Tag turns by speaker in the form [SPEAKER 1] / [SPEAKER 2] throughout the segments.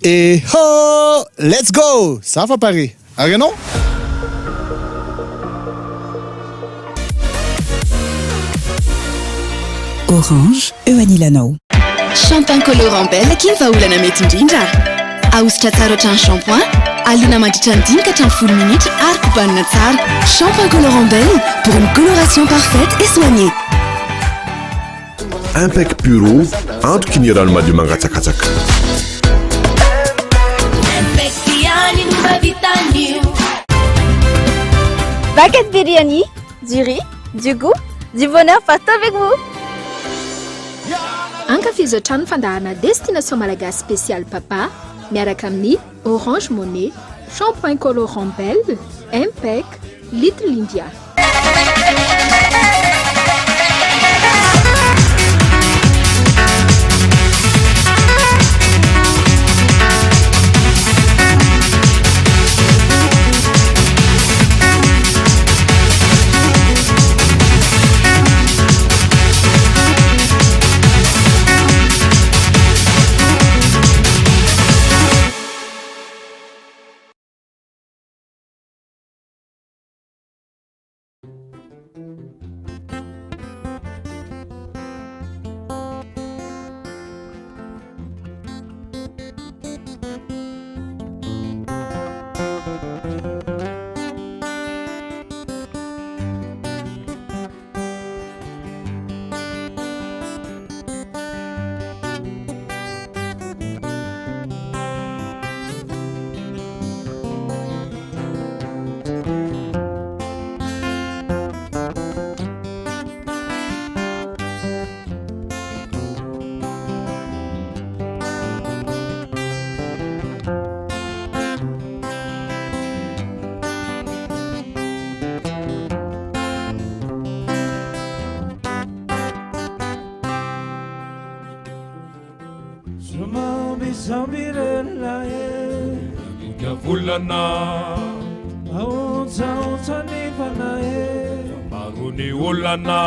[SPEAKER 1] Et ho! Let's go! Za fa pare. Ary ianao?
[SPEAKER 2] Orange eo anilanao.
[SPEAKER 3] Shampoing colorant Belle akia ny vahaolana mety indrindra. Ahosotra tsara ohatran'ny shampoing, alona mandritra ny dimy ka hatramin'ny folo minitra ary kobanina tsara. Shampoing colorant Belle pour une coloration parfaite et soignée.
[SPEAKER 4] Impec Puro, antoky ny rano madio mangatsakatsaka.
[SPEAKER 5] Impec ihany no mahavita an'io.
[SPEAKER 6] Bucket Biryani, du riz, du goût, du bonheur partout avec vous.
[SPEAKER 7] Ankafizo hatrany ny fandaharana Destination Malagasy Spécial Papa miaraka amin'ny Orange Money, Shampoing Colorant Belle, Impec, Little India.
[SPEAKER 8] Volana
[SPEAKER 9] Aontsaontsa ny fanahy
[SPEAKER 8] Maro ny olana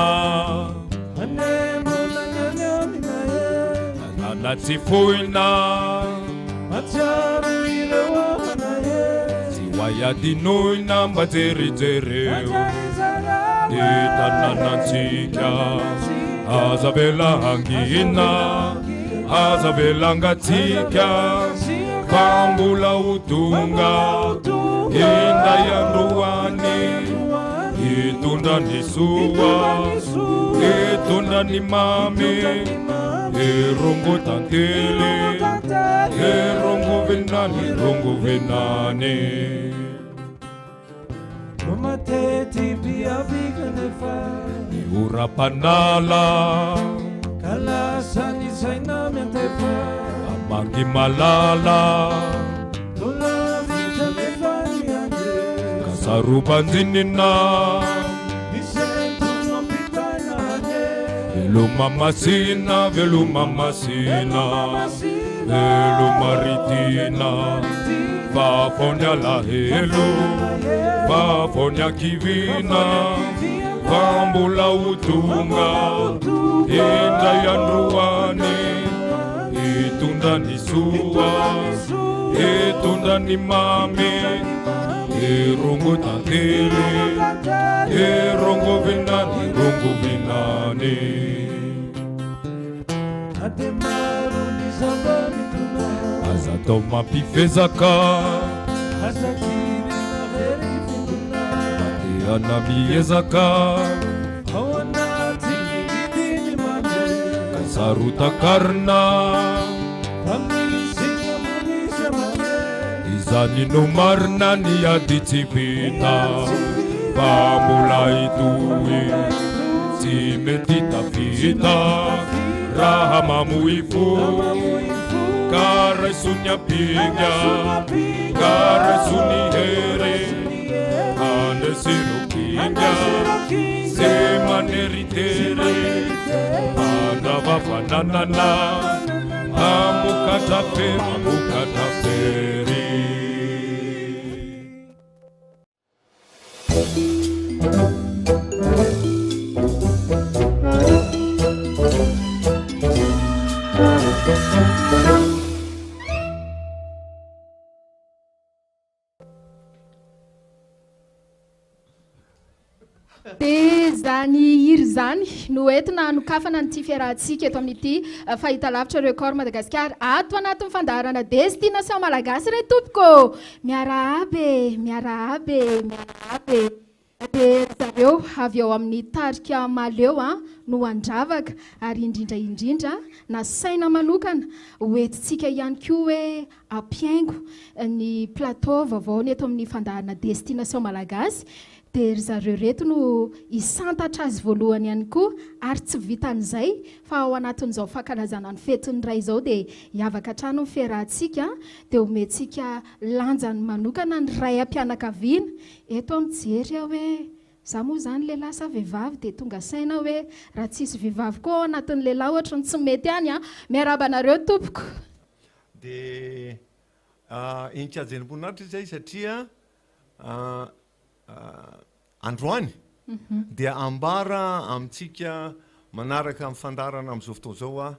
[SPEAKER 9] Anemolana ny amina e
[SPEAKER 8] Tanàna tsy foina
[SPEAKER 9] Matsiaro ireo havana e
[SPEAKER 8] Tsy ho hay adinoina mba jerijereo Ny tanànantsika Aza avela hangina Aza avela hangatsiaka Fa mbola ho tonga Indray andro any Hitondra ny soa Hitondra ny mamy Erongo tantely Erongo vinany Erongo vinany Ny oram-panala
[SPEAKER 9] Ka lasa ny saina miantefa
[SPEAKER 8] Hamangy malala
[SPEAKER 9] Toa lavitra nefa ny andro
[SPEAKER 8] Ka saro-banjinina
[SPEAKER 9] Ny sento no ampitaina any
[SPEAKER 8] Veloma masina, veloma masina Veloma ry tiana Vavao ny alahelo, vavao ny hakiviana, fa mbola ho tonga indray andro any, hitondra ny soa, hitondra ny mamy, hirongo tantely, hirongo vinany, hirongo vinany. Aza atao mampifezaka. Mandehana miezaka. Ka saro-takarina. Izany no marina ny ady tsy vita fa mbola hitohy tsy mety tafita raha mamoy fo ka raiso ny ampinga ka raiso ny hery handresy ireo kinga sy maneritery handrava fananana Hamokatra fery, hamokatra fery.
[SPEAKER 7] Dia izany hira izany no entina hanokafana an'ity fiarahantsika eto amin'ity fahitalavitra Record Madagascar ato anatin'ny fandaharana Destination Malagasy re tompoko ô! Miarahaba e! Miarahaba e! Miarahaba e! Dia ry zareo avy ao amin'ny tarika Mahaleo no handravaka ary indrindra indrindra nasaina manokana ho entintsika ihany koa hoe hampihaingo ny plateau vaovaony eto amin'ny fandaharana Destination Malagasy Dia ry zareo ireto no hisantatra azy voalohany ihany koa ary tsy vitan'izay fa ao anatin'izao fankalazana ny fetin'ny Ray izao dia hiavaka hatrany ny fiarahantsika dia omentsika lanjany manokana ny raim-pianakaviana. Eto aho mijery aho hoe za moa izany lehilahy sa vehivavy dia tonga saina aho hoe raha tsisy vehivavy koa ao anatin'ny lehilahy ohatry ny tsy mety ihany an! Miarahaba anareo tompoko.
[SPEAKER 10] Dia enikajenimboninahitra izay satria Androany dia ambara amintsika manaraka amin'ny fandaharana amin'izao fotoana izao aho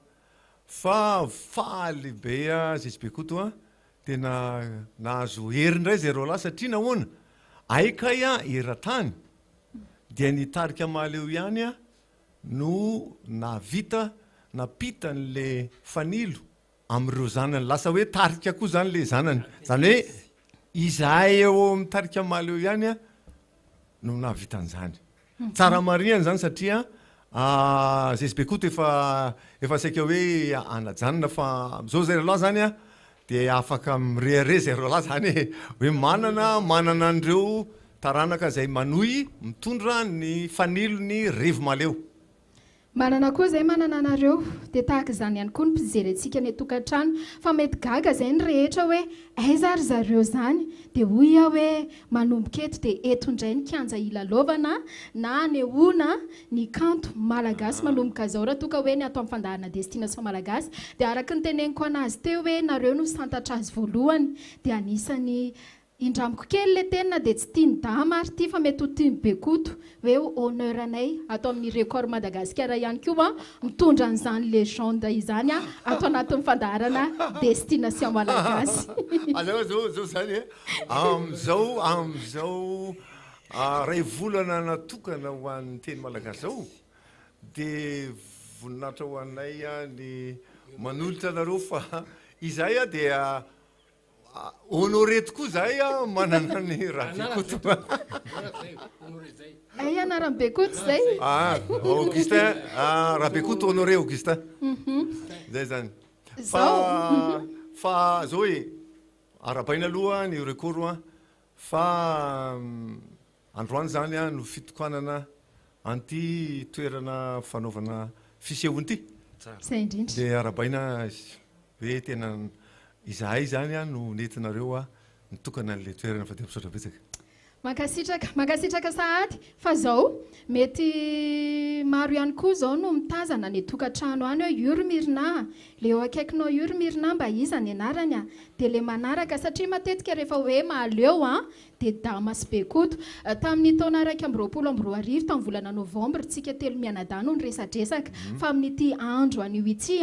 [SPEAKER 10] fa faly be aho Zesy Bekoto a, tena nahazo hery indray izay roalahy satria nahoana? Hay kay aho eran-tany dia ny tarika Mahaleo ihany aho no nahavita nampita an'ilay fanilo amin'ireo zanany. Lasa hoe tarika koa izany ilay zanany. Izany hoe izahay eo amin'ny tarika Mahaleo ihany no nahavita an'izany. Tsara marihana izany satria Zesy Bekoto efa efa saika hoe hanajanona fa amin'izao izay rahalahy izany dia afaka mirehareha izay rahalahy izany e, hoe manana manana an'ireo taranaka izay manohy mitondra ny fanilon'ny Revy Mahaleo.
[SPEAKER 7] Manana koa izay manana anareo, dia tahaka izany ihany koa ny mpijery antsika any an-tokantrano, fa mety gaga izay ny rehetra hoe aiza ary zareo izany, dia hoy aho hoe manomboka eto dia eto indray ny kianja hilalaovana na hanehoana ny kanto malagasy manomboka izao raha toa ka hoe ny ato amin'ny fandaharana Destination Malagasy dia araka ny teneniko anazy teo hoe nareo no santatra azy voalohany dia anisan'ny Indramiko kely le teny na dia tsy tian'i Dama ary ity fa mety ho tian'i Bekoto hoe honneur anay ato amin'ny Record Madagasikara ihany koa mitondra an'izany legende izany ato anatin'ny fandaharana Destination Malagasy.
[SPEAKER 10] Aleo zao zao zany e, amzao amzao ray volana natokana ho an'ny teny malagasy zao de voninahitra ho anay ny manolotra anareo fa izahay dia Honoré tokoa zahay a manana ny Rabekoto.
[SPEAKER 7] Hay anaran'i Bekoto zay.
[SPEAKER 10] Ah, Augustin, ah, Rabekoto Honoré Augustin. Zay zany. Fa fa zao e, arabaina aloha ny recours a, fa androany zany a no fitokanana an'ity toerana fanaovana fisehoana ity.
[SPEAKER 7] Zay indrindra.
[SPEAKER 10] Dia arabaina hoe tena izahay izany no nentinareo nitokana an'ilay toerana fa dia misaotra betsaka.
[SPEAKER 7] Mankasitraka, mankasitraka sahady fa zao mety maro ihany koa zao no mitazana any an-tokantrano any hoe io ry Mirna a, le eo akaikinao io ry Mirna mba iza ny anarany a, dia le manaraka satria matetika rehefa hoe mahaleo an dia Dama sy Bekoto. Tamin'ny taona 2021, tamin'ny volana novambra, tsika telo mianadahy no niresadresaka fa amin'ity andro anio ity,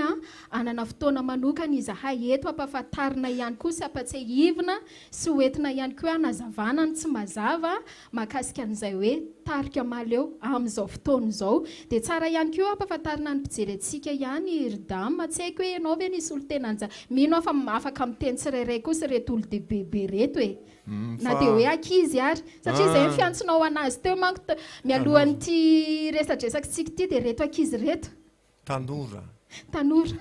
[SPEAKER 7] hanana fotoana manokana izahay eto hampahafantarina ihany koa sy hampatsiahivina sy ho entina ihany koa hanazavana ny tsy mazava mahakasika an'izay hoe tarika mahaleo amin'izao fotoana izao. Dia tsara ihany koa hampahafantarina ny mpijery antsika ihany ry Dama, tsy haiko hoe ianao ve nisolo tena an'izany, mino aho fa afaka miteny tsirairay kosa ireto olon-dehibe be ireto e! Na dia hoe ankizy ary. Satria izay ny fiantsonao anazy teo manko mialohan'ity resadresakitsika ity dia ireto ankizy ireto.
[SPEAKER 10] Tanora.
[SPEAKER 7] Tanora.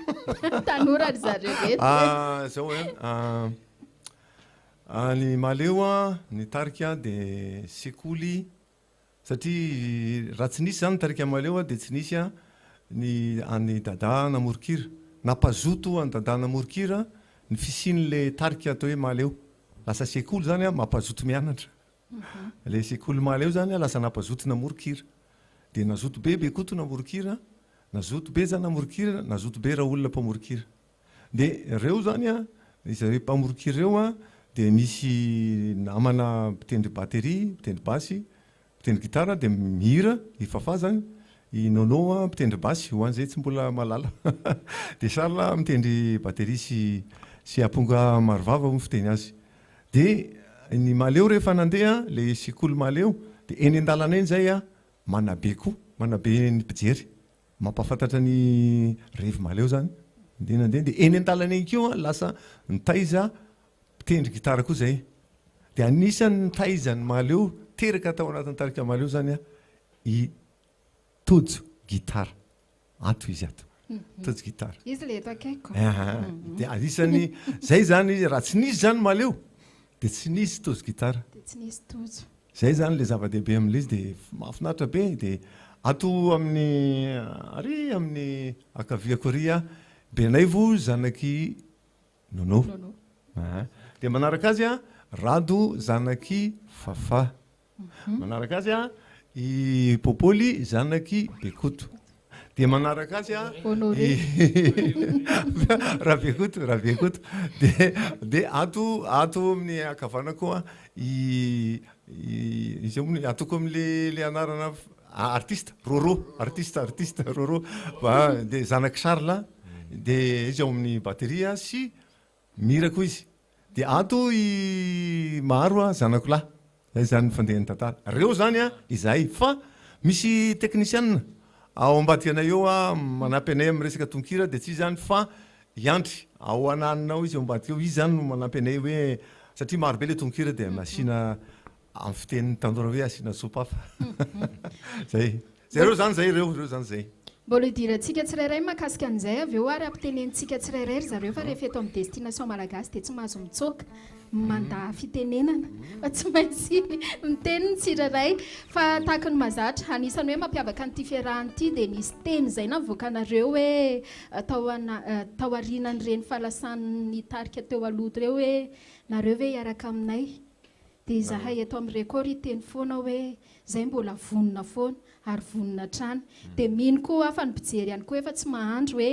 [SPEAKER 7] Tanora ry zareo ireto.
[SPEAKER 10] Ah, zao e. Ah, ny Mahaleo a, ny tarika dia sekoly Satria raha tsy nisy izany ny tarika Mahaleo dia tsy nisy ny an'i Dada namoron-kira. Nampazoto an'i Dada namoron-kira ny fisian'ilay tarika atao hoe Mahaleo. Lasa sekoly izany mampazoto mianatra. Ilay sekoly Mahaleo izany lasa nampazoto namoron-kira. Dia nazoto be Bekoto namoron-kira, nazoto be za namoron-kira, nazoto be Raolona mpamoron-kira. Dia ireo izany an, izay mpamoron-kira ireo an, dia misy namana mpitendry batterie, mpitendry basy, mpitendry gitara dia mihira, i Fafah izany, i Nono an mpitendry basy, ho an'izay tsy mbola mahalala. Dia Charles mitendry batterie sy sy amponga marovava hoy ny fiteny azy. Dia ny Mahaleo rehefa nandeha, ilay sekoly Mahaleo, dia eny an-dalana eny izay an. manabe koa, manabe ny mpijery, mampahafantatra ny revy mahaleo zany, nandeha nandeha dia eny an-dalana eny koa lasa nitaiza mpitendry gitara koa zay, dia anisan'ny nitaiza ny mahaleo, teraka tao anatin'ny tarika mahaleo zany i Tojo gitara. Ato izy ato. Tojo gitara.
[SPEAKER 7] Izy le eto akaikiko.
[SPEAKER 10] Aha. Dia anisan'ny zay zany izy raha tsy nisy zany Mahaleo dia tsy nisy Tojo gitara.
[SPEAKER 7] Dia tsy nisy Tojo.
[SPEAKER 10] Zay zany le zava-dehibe amin'ilay izy dia mahafinaritra be dia ato amin'ny ary amin'ny ankaviako ary a Benaivo zanak'i Nono.
[SPEAKER 7] Nono.
[SPEAKER 10] Aha. Dia manaraka azy a Rado zanak'i Fafa. Manaraka azy a, i Popoly zanak'i Bekoto. Dia manaraka azy a, i Rabekoto, Rabekoto. Dia dia ato ato amin'ny ankavana koa i i iza moa atoko amin'le le anarana artiste Roro, artiste artiste Roro. Fa dia zanak'i Charles, dia izy ao amin'ny batterie sy Mira koa izy. Dia ato i Maro a, zanako lahy. Zay izany ny fandehan'ny tantara. Reo izany a, izahay. Fa misy teknisianina ao ambadika anay eo a, manampy anay amin'ny resaka tononkira dia tsy iza izany fa i Andry. Ao ananona ao izy ao ambadika ao. Izy izany no manampy anay hoe, satria maro be ilay tononkira dia nasiana amin'ny fitenin'ny tanora hoe asiana sopafa. Zay. Zay reo zany zay reo, reo zany zay.
[SPEAKER 7] Mbola hidirantsika tsirairay mahakasika an'izay avy eo ary ampitenenintsika tsirairay ry zareo fa rehefa eto amin'ny Destination Malagasy dia tsy mahazo mitsoaka, mandà fitenenana fa tsy maintsy miteny ny tsirairay fa tahaka ny mahazatra, anisan'ny hoe mampiavaka an'ity fiarahana ity dia nisy teny izay navoakanareo hoe tao tao aorianan'ireny fahalasan'ny tarika teo aloha ireo hoe nareo ve hiaraka aminay? Dia izahay eto amin'ny Record hiteny foana hoe izay mbola vonona foana ary vonona hatrany. Dia mino koa aho fa ny mpijery ihany koa efa tsy mahandry hoe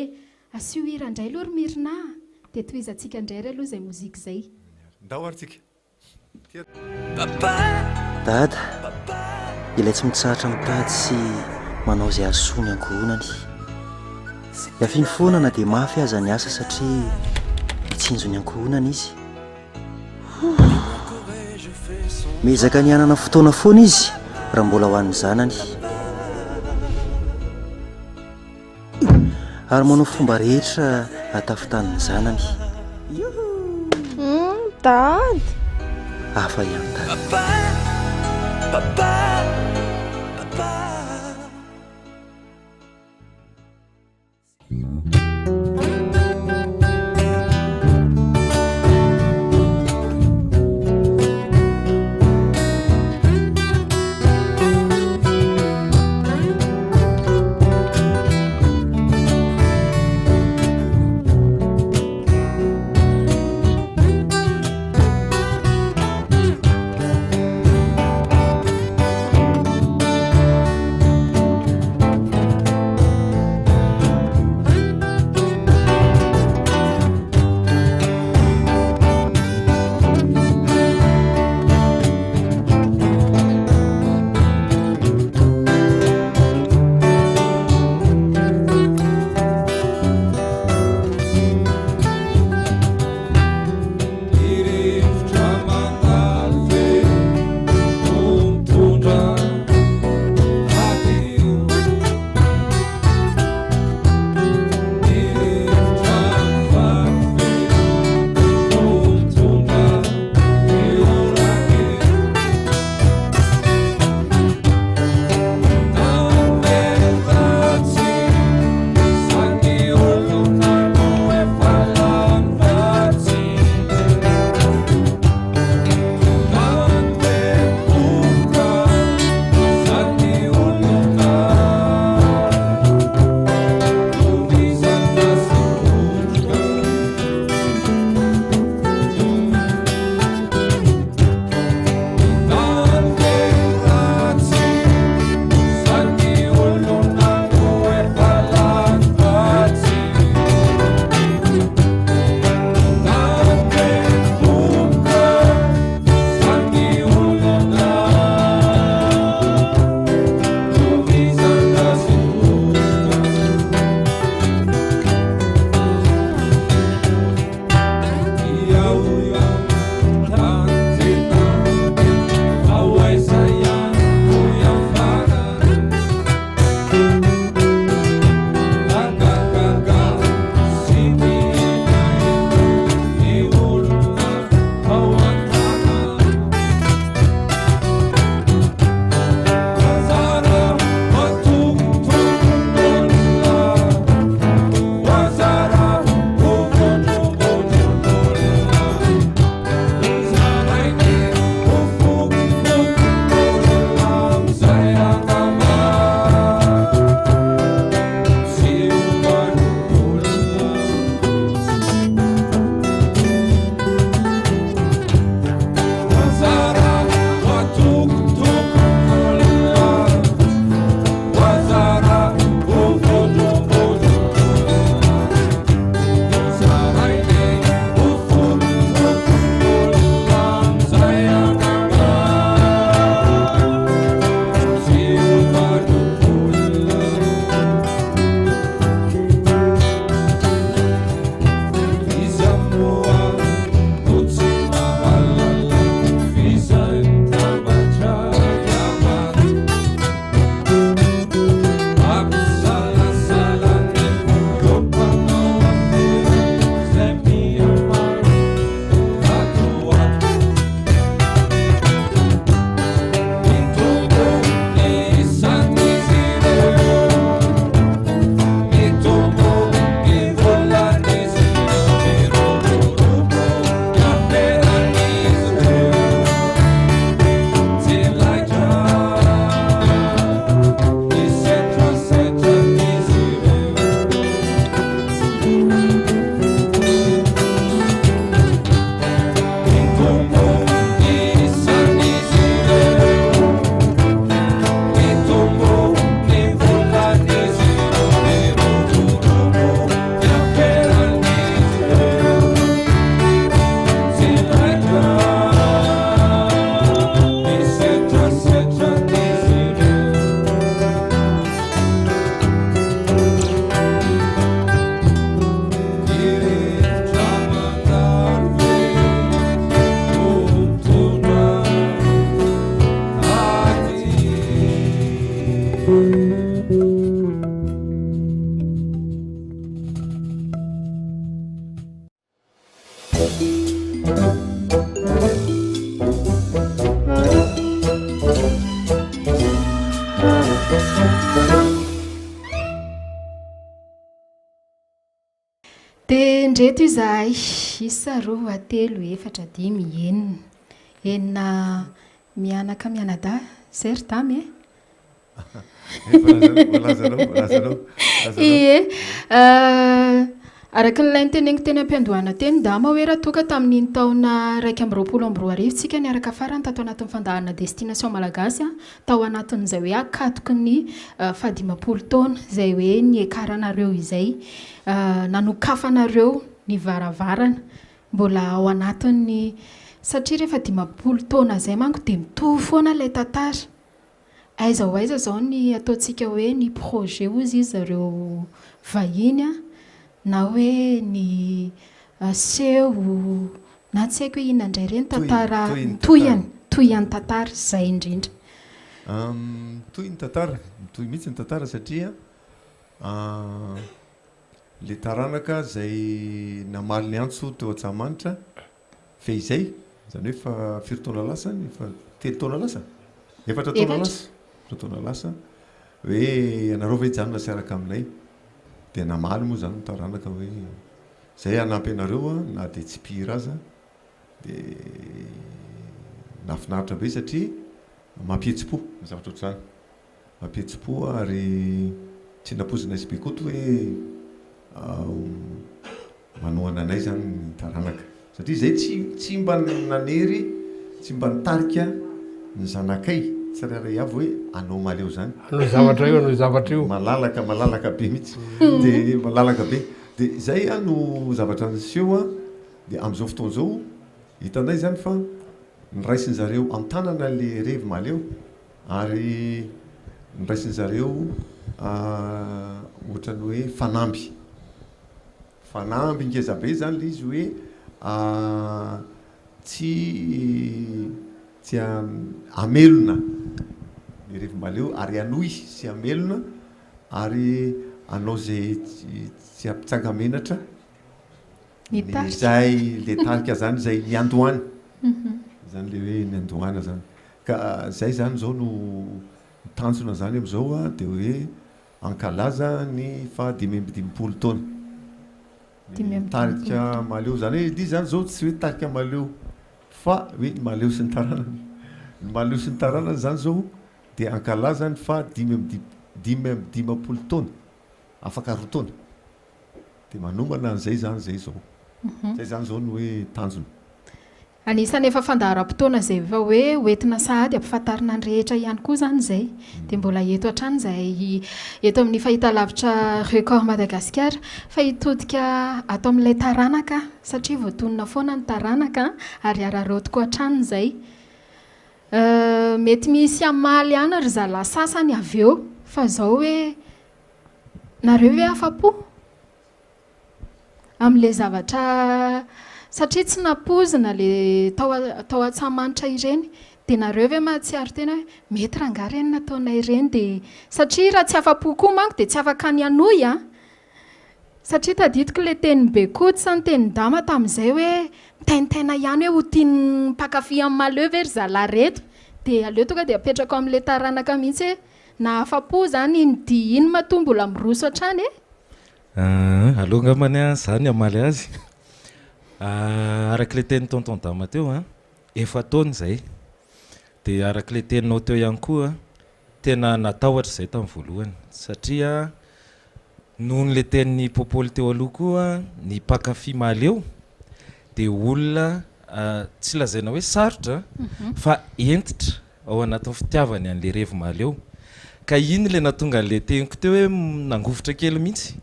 [SPEAKER 7] asio hira indray aloha ry Mirna a! Dia tohizantsika indray ary aloha izay mozika izay.
[SPEAKER 10] Ndao ary tsika.
[SPEAKER 11] Dada, ilay tsy mitsahatra mitady sy manao izay hahasoa ny ankohonany. Iafiny foana na dia mafy aza ny asa satria mitsinjo ny ankohonany izy. Miezaka ny hanana fotoana foana izy raha mbola ho an'ny zanany. Ary manao fomba rehetra hahatafitany ny zanany.
[SPEAKER 6] Dada!
[SPEAKER 11] Hafa ihany dada.
[SPEAKER 7] Indreto izahay, isa, roa, telo, efatra, dimy, enina. Enina mianaka mianadahy, zay ry Dama e? Ie. Araka ilay noteneniko teny am-piandohana teny Dama hoe raha toa ka tamin'iny taona 2021 tsika niaraka farany tato anatin'ny fandaharana Destination Malagasy tao anatin'izay hoe akatoky ny fahadimampolo taona izay hoe niakaranareo izay nanokafanareo ny varavarana mbola ao anatin'ny satria rehefa 50 taona izay manko dia mitovy foana ilay tantara. Aiza ho aiza izao ny ataontsika hoe ny projet hozy izy zareo vahiny a, na hoe ny seho na tsy haiko hoe inona indray ireny tantara tohiny, tohin'ny tantara, izay indrindra.
[SPEAKER 10] Mitohy ny tantara, mitohy mihitsy ny tantara satria ilay taranaka izay namaly ny antso teo Antsahamanitra Fehizay, izany hoe efa firy taona lasa any? Efa telo taona lasa? Efatra taona lasa? Efatra taona lasa hoe ianareo ve hijanona sy hiaraka aminay? Dia namaly moa izany ny taranaka hoe izay hanampy anareo na dia tsy mpihira aza. Dia nahafinaritra be satria mampihetsi-po ny zavatra ohatr'izany. Mampihetsi-po ary tsy nampoizina SB Koto hoe manohana anay izany ny taranaka. Satria izay tsy tsy mba nanery, tsy mba nitarika ny zanakay tsirairay avy hoe anao mahaleo izany.
[SPEAKER 12] Hanao zavatra io, hanao zavatra io.
[SPEAKER 10] Malalaka, malalaka be mihitsy. Dia malalaka be. Dia izay no zavatra niseho an, dia amin'izao fotoana izao hitanay izany fa noraisin-dry zareo an-tanana ilay revy mahaleo. Ary noraisin-dry zareo ohatran'ny hoe fanamby. Fanamby ngeza be izany ilay izy hoe tsy tsy hamelona ny Revy Mahaleo ary hanohy sy hamelona ary hanao izay tsy hampitsanga-menatra
[SPEAKER 7] Ny tarika.
[SPEAKER 10] Izay ilay tarika izany izay niandohany. Izany ilay hoe niandohana izany. Ka izay izany izao no tanjona izany amin'izao an, dia hoe hankalaza ny faha 55 taona. Ny tarika Mahaleo izany hoe ity izany izao tsy hoe tarika Mahaleo fa hoe ny Mahaleo sy ny taranany. Ny Mahaleo sy ny taranany izany izao dia hankalaza ny faha 55 taona, afaka roa taona. Dia manomana an'izay izany izay izao. Izay izany izao no hoe tanjona.
[SPEAKER 7] Anisan'ny efa fandaharam-potoana izay efa hoe hoentina sahady hampifantarina ny rehetra ihany koa izany izay. Dia mbola eto hatrany izahay eto amin'ny fahitalavitra Record Madagasikara fa hitodika ato amin'ilay taranaka satria voatonona foana ny taranaka ary araraotiko hatrany izay. Mety misy hamaly ihany ry zalahy sasany avy eo fa izao hoe Nareo ve afa-po amin'ilay zavatra satria tsy nampoizina ilay tao tao Antsahamanitra ireny dia nareo ve mahatsiaro tena hoe mety rangahy ireny nataonay ireny dia satria raha tsy afa-po koa manko dia tsy afaka ny hanohy an! Satria tadidiko ilay tenin'i Bekoto sa ny tenin'i Dama tamin'izay hoe mitaintaina ihany hoe ho tian'ny mpankafy an'i Maleo ve ry zalahy ireto dia aleo tonga dia apetrako amin'ilay taranaka mihitsy hoe Nahafa-po zany iny dihy iny matoa mbola miroso hatrany e!
[SPEAKER 13] Aleo angambany an, za ny hamaly azy. Araka ilay tenin'i Tonton Dama teo an, efa taona izay. Dia araka ilay teninao teo ihany koa an, tena natahotra izahay tamin'ny voalohany. Satria noho ilay tenin'i Popoly teo aloha koa, ny mpankafy mahaleo dia olona tsy lazaina hoe sarotra fa hentitra. ao anatin'ny fitiavany an'ilay revy mahaleo. Ka iny ilay nahatonga an'ilay teniko teo hoe nangovitra kely mihitsy.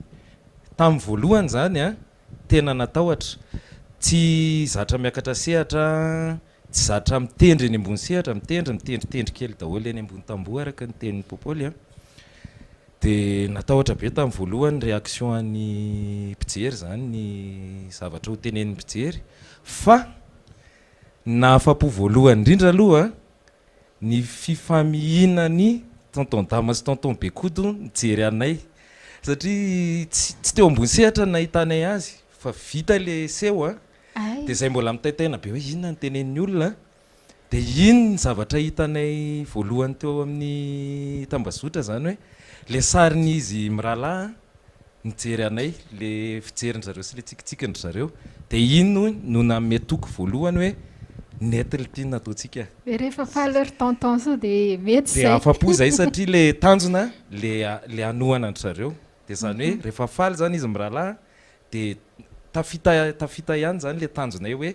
[SPEAKER 13] Tamin'ny voalohany izany an, tena natahotra. Tsy zatra miakatra sehatra, tsy zatra mitendry eny ambony sehatra, mitendry, mitendritendry kely daholo eny ambony tamboho araka ny tenin'i Popoly an. Dia natahotra be tamin'ny voalohany réaction an'ny mpijery izany, ny zavatra ho tenenin'ny mpijery fa Ny nahafapo voalohany indrindra aloha ny fifamihinan'i Tonton Dama sy Tonton Bekoto nijery anay satria tsy tsy teo ambony sehatra no nahitanay azy fa vita ilay seho an, dia izay mbola mitaintaina be hoe inona no tenenin'ny olona an, dia iny ny zavatra hitanay voalohany teo amin'ny tambazotra izany hoe ilay sarin'izy mirahalahy an. nijery anay, le fijerin-dry zareo sy le tsikitsikin-dry zareo, de iny no no nanome toky voalohany hoe nety l'ty nataontsika.
[SPEAKER 7] Hoe rehefa faly ry tonton sao de mety
[SPEAKER 13] De
[SPEAKER 7] zay.
[SPEAKER 13] afa-po zay satria le tanjona le le hanohana an-dry zareo, de zany hoe rehefa faly zany izy mirahalahy de tafita tafita ihany zany le tanjonay hoe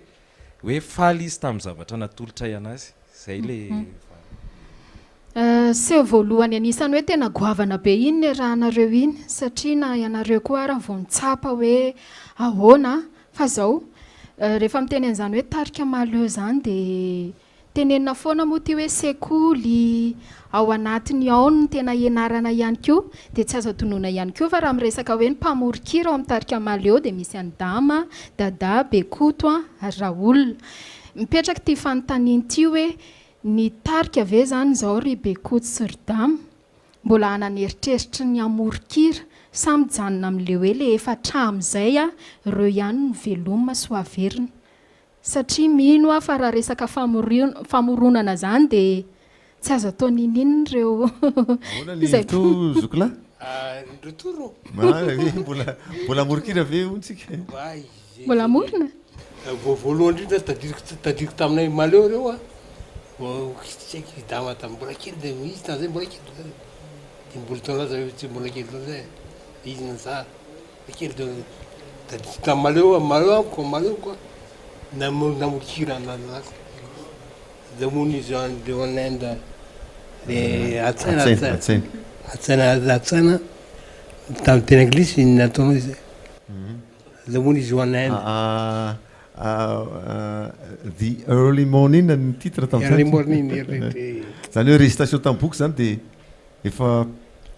[SPEAKER 13] hoe faly izy tamin'ny zavatra natolotray anazy, zay le.
[SPEAKER 7] Seho voalohany anisan'ny hoe tena goavana be iny niarahanareo iny satria na ianareo koa ara vao nitsapa hoe ahoana fa zao rehefa miteny an'izany hoe tarika Mahaleo izany dia tenenina foana moa ity hoe sekoly ao anatiny ao no tena ianarana ihany koa dia tsy azo adinoina ihany koa fa raha miresaka hoe ny mpamoron-kira ao amin'ny tarika Mahaleo dia misy an'i Dama, Dada, Bekoto ary Raoul. Mipetraka ity fanontaniana ity hoe Ny tarika ve zany izao ry Bekoto sy ry Dama mbola hanana eritreritry ny hamoron-kira sa mijanona amin'le hoe le efa hatramin'izay ireo ihany no velomina sy ho averina? Satria mino aho fa raha resaka famoronana zany dia tsy azo atao n'inon'inona ireo
[SPEAKER 10] Ahoana ny
[SPEAKER 7] izay
[SPEAKER 10] hevitrao zokilahy?
[SPEAKER 14] Ny retour ô?
[SPEAKER 10] Mbola mbola hamoron-kira ve hono tsika?
[SPEAKER 7] Mbola hamorona?
[SPEAKER 14] Vao voalohany indrindra tadidiko tadidiko taminay Mahaleo ireo a, vao tsy haiko i Dama tamin'ny mbola kely dia izy tamin'izay mbola kely 50 taona lasa tsy mbola kely taona zay izy na za mbola kely taona tadidiko tamin'ny Mahaleo Mahaleo amiko Mahaleo koa namo- namokira lasa The moon is on the one end le Atsaina
[SPEAKER 10] Atsaina,
[SPEAKER 14] Atsaina Atsaina Atsaina tamin'ny teny anglisy ny nataonao izy The moon is one end.
[SPEAKER 10] The early morning ny titre tamin'izany.
[SPEAKER 14] Early morning, early.
[SPEAKER 10] Zany hoe récitation tamin'ny boky zany dia efa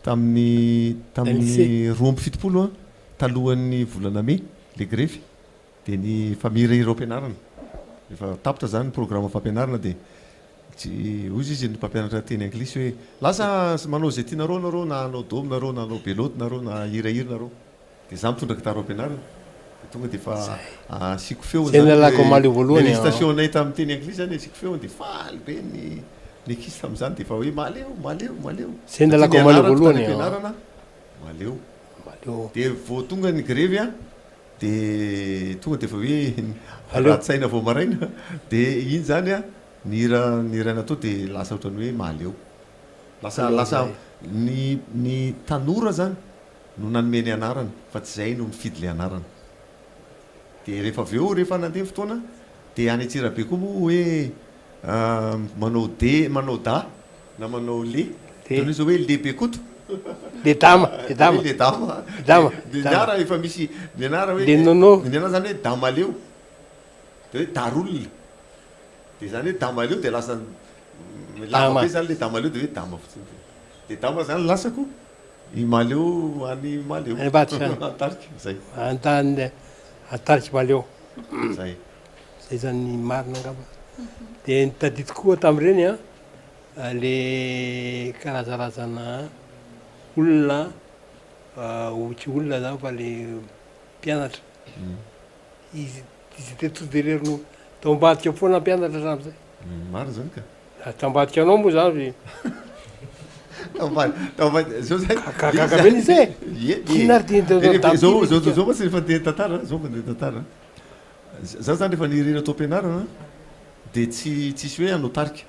[SPEAKER 10] tamin'ny tamin'ny 72 an, talohan'ny volana mey le grevy dia ny efa mihirahira ao am-pianarana. Efa tapitra zany ny programme fampianarana dia tsy hozy izy ny mpampianatra teny anglisy hoe lasa manao izay tianareo nareo na hanao dôme nareo na hanao belote nareo na hihirahira nareo. Dia za mitondra gitara ao am-pianarana dia tonga dia efa asiako feo
[SPEAKER 14] Zay
[SPEAKER 10] zany
[SPEAKER 14] nalako
[SPEAKER 10] le
[SPEAKER 14] omaly voalohany
[SPEAKER 10] le
[SPEAKER 14] an.
[SPEAKER 10] récitation-nay tamin'ny teny anglisy zany asiako feony dia faly be ny ny ankizy tamin'izany dia efa hoe mahaleo mahaleo mahaleo
[SPEAKER 14] Zay
[SPEAKER 10] satria
[SPEAKER 14] nalako omaly
[SPEAKER 10] nianarako tany
[SPEAKER 14] voalohany an.
[SPEAKER 10] am-pianarana mahaleo.
[SPEAKER 14] Mahaleo.
[SPEAKER 10] Dia vao tonga ny grevy an dia tonga dia efa hoe
[SPEAKER 14] Aleo.
[SPEAKER 10] raha-tsaina vao maraina dia iny zany an ny hira nihiraina tao dia lasa ohatran'ny hoe mahaleo. Lasa
[SPEAKER 14] Aleo
[SPEAKER 10] lasa
[SPEAKER 14] zay.
[SPEAKER 10] ny ny tanora zany no nanome ny anarana fa tsy zay no nifidy le anarana. De rehefa avy eo rehefa nandeha ny fotoana de any Antsirabe koa moa hoe manao de manao da na manao le ohatran'ny hoe zao hoe le Bekoto
[SPEAKER 14] Le dama, le dama.
[SPEAKER 10] le dama.
[SPEAKER 14] Le dama,
[SPEAKER 10] De ny
[SPEAKER 14] dama.
[SPEAKER 10] ara efa misy ny anara hoe
[SPEAKER 14] Le nono.
[SPEAKER 10] ny anara zany hoe damaleo de hoe darolona de zany hoe damaleo de lasa lava be zany le damaleo de hoe dama fotsiny de dama zany lasako I Mahaleo any Mahaleo.
[SPEAKER 14] Any ambadika any.
[SPEAKER 10] Antarika, zay.
[SPEAKER 14] Antany, Antarika Mahaleo.
[SPEAKER 10] Zay.
[SPEAKER 14] Zay zany ny marina angamba. Dia ny tadidiko koa tamin'ireny an, le karazarazana olona, tsy olona zany fa le mpianatra. Izy, izy étaient tous derrière nous. Tao ambadika foana mpianatra hatramin'izay.
[SPEAKER 10] Marina zany ka.
[SPEAKER 14] Tambadika anao moa zany.
[SPEAKER 10] Zao zay.
[SPEAKER 14] Gaga be izy e.
[SPEAKER 10] Ie.
[SPEAKER 14] Inona ary ty
[SPEAKER 10] Rehefa zao zao zao mantsy rehefa andeha tantara, zao mandeha tantara. Za zany rehefa nirina tao am-pianarana dia tsy tsisy hoe hanao tarika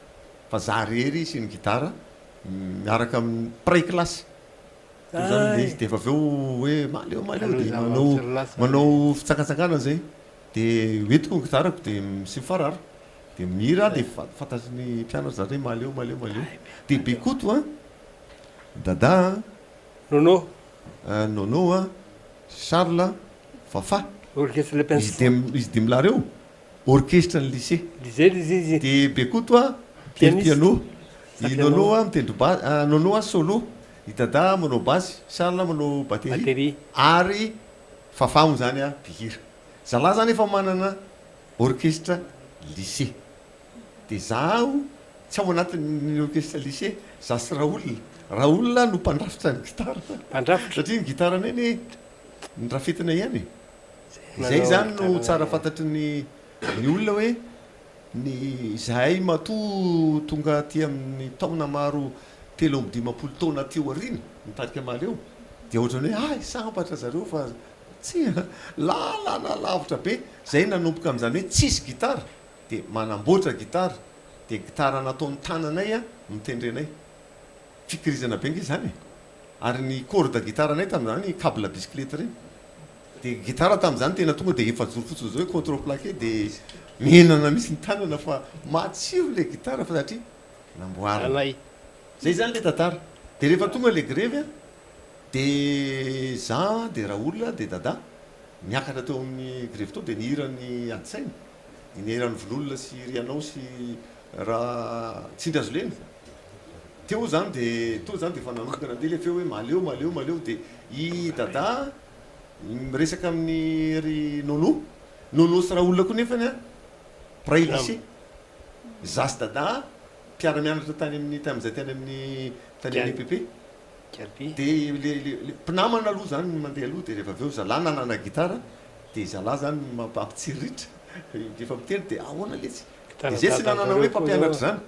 [SPEAKER 10] fa za rery sy ny gitara miaraka amin'ny mpiray kilasy. Teo zany le izy dia efa avy eo hoe mahaleo mahaleo dia manao manao fitsangatsanganana zay. Dia hoentiko ny gitarako dia sy mifarara. Dia mihira aho dia fantatry ny mpianatra zany hoe mahaleo mahaleo mahaleo. Dia Bekoto an, Dada an,
[SPEAKER 14] Nono.
[SPEAKER 10] Nono an, Charles, Fafa.
[SPEAKER 14] Orchestre Le Pince.
[SPEAKER 10] Izy dimy izy dimy lahy ireo, orchestre ny lycée.
[SPEAKER 14] Lycée izy izy.
[SPEAKER 10] Dia Bekoto an, mitendry piano. I Nono an mitendry ba- Nono an solo, i Dada manao basse, Charles manao batterie, ary Fafa moa zany an mpihira. Zalahy zany efa manana orchestre lycée. Dia zaho tsy ao anatin'ny orchestre lycée, za sy Raoul. Raoul no mpandrafitra ny gitara.
[SPEAKER 14] Mpandrafitra?
[SPEAKER 10] Satria ny gitaranay anie norafetina ihany e. Izay zany no tsara fantatry ny ny olona hoe ny izahay matoa tonga aty amin'ny taona maro 53 taona aty aoriana ny tarika Mahaleo. Dia ohatran'ny hoe hay sambatra zareo fa tsia, lalana lavitra be. Zay nanomboka amin'izany hoe tsisy gitara dia manamboatra gitara, dia gitara nataon'ny tananay no tendrenay. Fikirizana be ange izany e! Ary ny corde gitaranay tamin'izany cable bicyclette ireny. Dia gitara tamin'izany tena tonga dia efajoro fotsiny izao hoe contreplaqué dia mihinana mihitsy ny tanana fa matsiro ilay gitara fa satria namboarina. Zay izany ilay tantara. Dia rehefa tonga ilay grevy an, dia za dia Raoul dia Dada niakatra teo amin'ny grevy teo dia nihira ny ady saina, ny nihiran'i Vololona sy ry anao sy Ra Tsindrihazolena. Teo izany dia teo izany dia efa nanomboka nandeha ilay feo hoe mahaleo mahaleo mahaleo dia i Dada miresaka amin'ny ry Nono, Nono sy Raoul koa nefany an mpiray lycée, za sy Dada mpiara-mianatra tany amin'ny tamin'izay tany amin'ny tany amin'ny EPP dia le le le mpinamana aloha izany no mandeha aloha dia rehefa avy eo zalahy nanana gitara dia zalahy izany mampitsiriritra rehefa miteny dia ahoana letsy dia zay tsy nanana hoe mpampianatra izany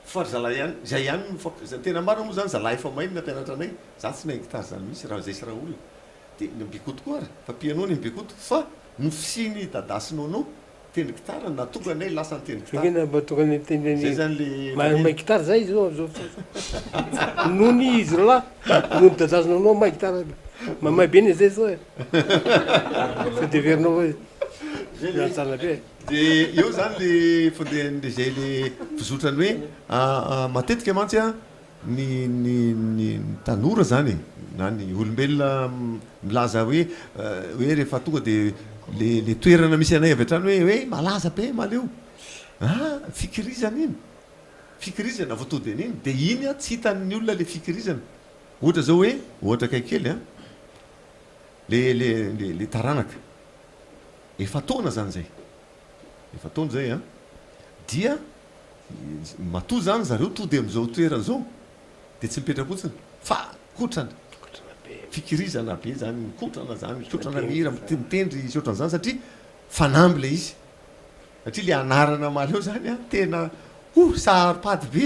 [SPEAKER 10] Fa ry zalahy ihany, zay ihany no mifamp, zay tena marina moa zany zalahy efa mahay no nampianatra anay, za tsy nahay gitara zany mihitsy raha zay sy Raoul, de ny Bekoto koa ary, fa piano ny Bekoto, fa ny fisian'i Dada sy Nono nitendry gitara no nahatonga anay lasa nitendry gitara.
[SPEAKER 14] Zay mba tonga nitendry
[SPEAKER 10] Zay zany le
[SPEAKER 14] mahay mahay gitara zay izy zao amzao fotoana nony izy roalahy nony Dada sy Nono mahay gitara mahay be ny zay zao e, sao de heverinao hoe mijanona be e.
[SPEAKER 10] De eo zany le fandehan'le zay le fizotrany hoe matetika mantsy an ny ny ny tanora zany e na ny olombelona milaza hoe hoe rehefa tonga de le le toerana misy anay avy hatrany hoe hoe malaza be mahaleo ah fikirizana iny fikirizana vao tody an'iny de iny an tsy hitan'ny olona le fikirizana ohatra zao hoe ohatra akaiky kely an le le le le taranaka Efa-taona zany zay, efa-taona zay an, dia matoa zany zareo tody amin'izao toerana izao dia tsy mipetra-potsiny fa kotrana, fikirizana be zany, mikotrana zany, mikotrana mihira, mitendry sy ohatran'izany satria fanamby ilay izy, satria ilay anarana Mahaleo zany an tena oh saro-pady be,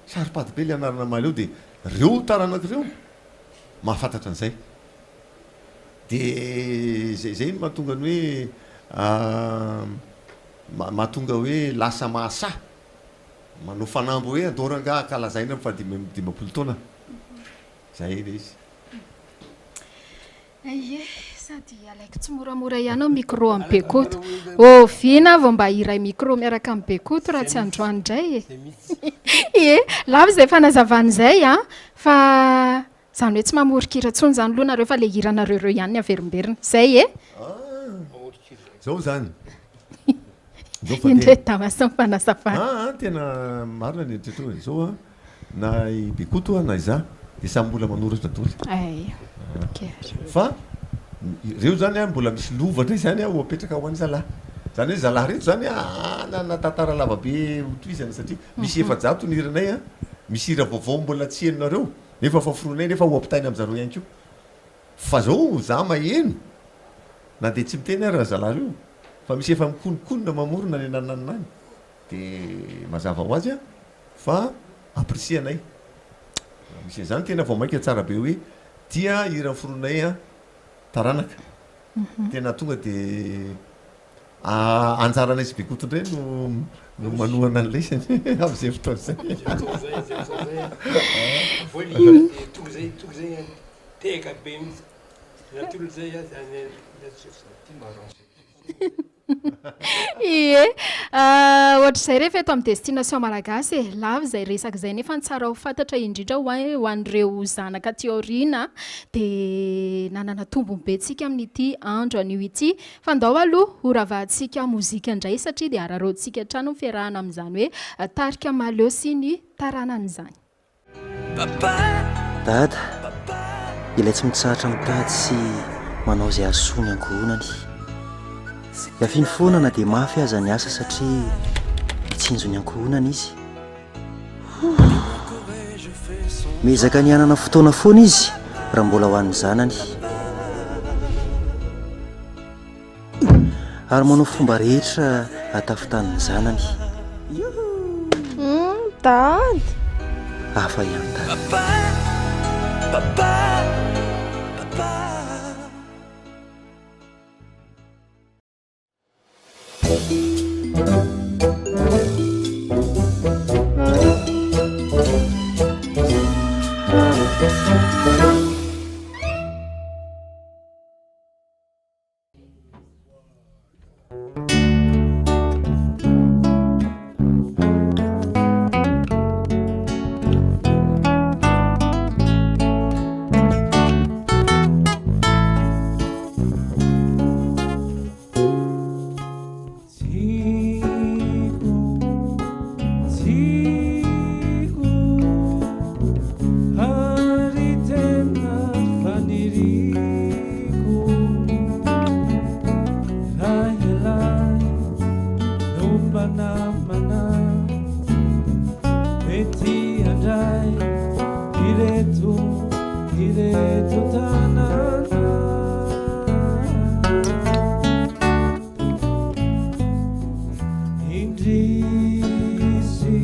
[SPEAKER 10] saro-pady be ilay anarana Mahaleo dia reo taranaka ireo mahafantatra an'izay. Dia zay zay no mahatonga ny hoe mahatonga hoe lasa mahasahy manao fanamby hoe andao rangaha ankalazaina ny fahadimy amby 50 taona. Zay ilay izy.
[SPEAKER 7] Ie, sady alaiko tsimoramora ihany ao micro amin'i Bekoto. Oviana vao mba hiray micro miaraka amin'i Bekoto raha tsy androany indray e. Ie, lava izay fanazavana izay an, fa Zany hoe tsy mamoron-kira tsony zany loha nareo fa le hiranareo reo ihany ny averimberina. Zay e!
[SPEAKER 10] Zao zany. Zao fa
[SPEAKER 7] Indray
[SPEAKER 10] tena.
[SPEAKER 7] Damas mifanazavana.
[SPEAKER 10] Aa tena marina ny eritreritrao e. Zao an, na i Bekoto an na izaho dia samy mbola manoratra daholo.
[SPEAKER 7] Ay, ok ary.
[SPEAKER 10] Fa ireo zany an mbola misy lova ndray zany an ho apetraka ho an'ny zalahy. Zany hoe zalahy reto zany an hanana tantara lava be ho tohizana satria misy 400 ny hiranay an, misy hira vaovao mbola tsy henonareo. Nefa fa foronay nefa ho ampitaina aminjareo ihany koa. Fa zao za maheno na dia tsy miteny ary razalahy reo fa misy efa mikononkonona mamorona any anananina any de mazava ho azy a fa apprécier-nay. Raha misy an'izany tena vao maika tsara be hoe tia hira foronay a taranaka. Tena tonga de Anjaranay sy Bekoto indray no no manohana an'i lesy amin'izay fotoana izay.
[SPEAKER 14] Tonga zay, zay fotoana zay. Voa le hira dia tonga zay, tonga zay tehaka be mihitsy. Natolony zay azy any
[SPEAKER 7] Ie, ohatr'izay rehefa eto amin'ny Destination Malagasy e, lava izay resaka izay nefa ny tsara ho fantatra indrindra ho an- ho an'ireo zanaka aty aoriana dia nanana tombony be tsika amin'ity andro anio ity Fa ndao aloha ho ravahantsika mozika indray satria dia araraotintsika hatrany ny fiarahana amin'izany hoe tarika Mahaleo sy ny taranany izany.
[SPEAKER 11] Dada, ilay tsy mitsahatra mitady sy manao izay hahasoa ny ankohonany. Iafiny foana na dia mafy aza ny asa satria mitsinjo ny ankohonany izy. Miezaka ny hanana fotoana foana izy raha mbola ho an'ny zanany. Ary manao fomba rehetra hatafitany ny zanany.
[SPEAKER 6] Dada.
[SPEAKER 11] Hafa ihany dada.
[SPEAKER 9] Papa, papa.
[SPEAKER 15] Tiako, tiako, ary tena faniriako. Raha ialahy no mba namana, mety handray ireto, ireto tanana. Indrisy,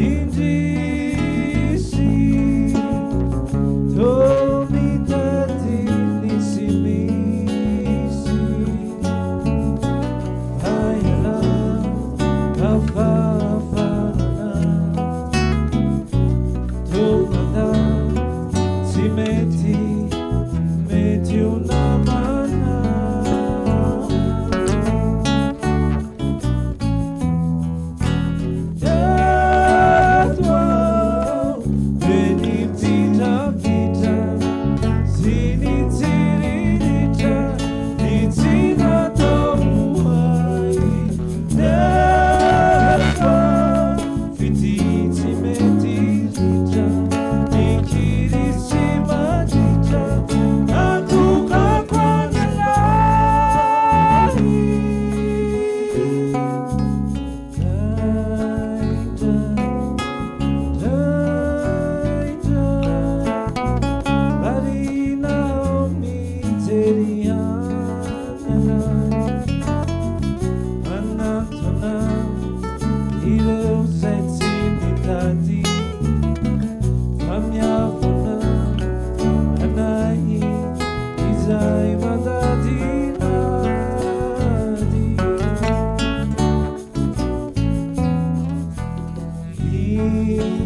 [SPEAKER 15] indrisy, toa mitady ny tsy misy. Fa ialahy hafahafahana, toa mandà tsy mety, mety ho namana. Teto aho dia nipitrapitra sy nitsiriritra ny tsy natao ho ahy. Nefa fitia tsy mety ritra, mikiry sy mandritra, natokako an'ialahy. Izay mandadilady.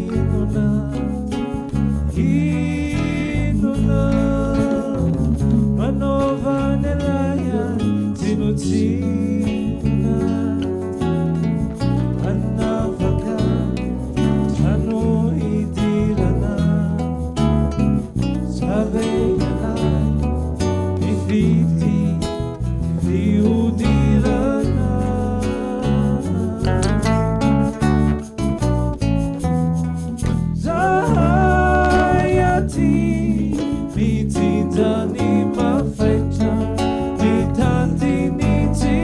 [SPEAKER 15] Inona, inona, manaovany anay tsinontsinona, manavaka trano idirana, save ialahy mifidy fihodirana. Zahay aty mitsinja ny mafaitra, mitady ny tsy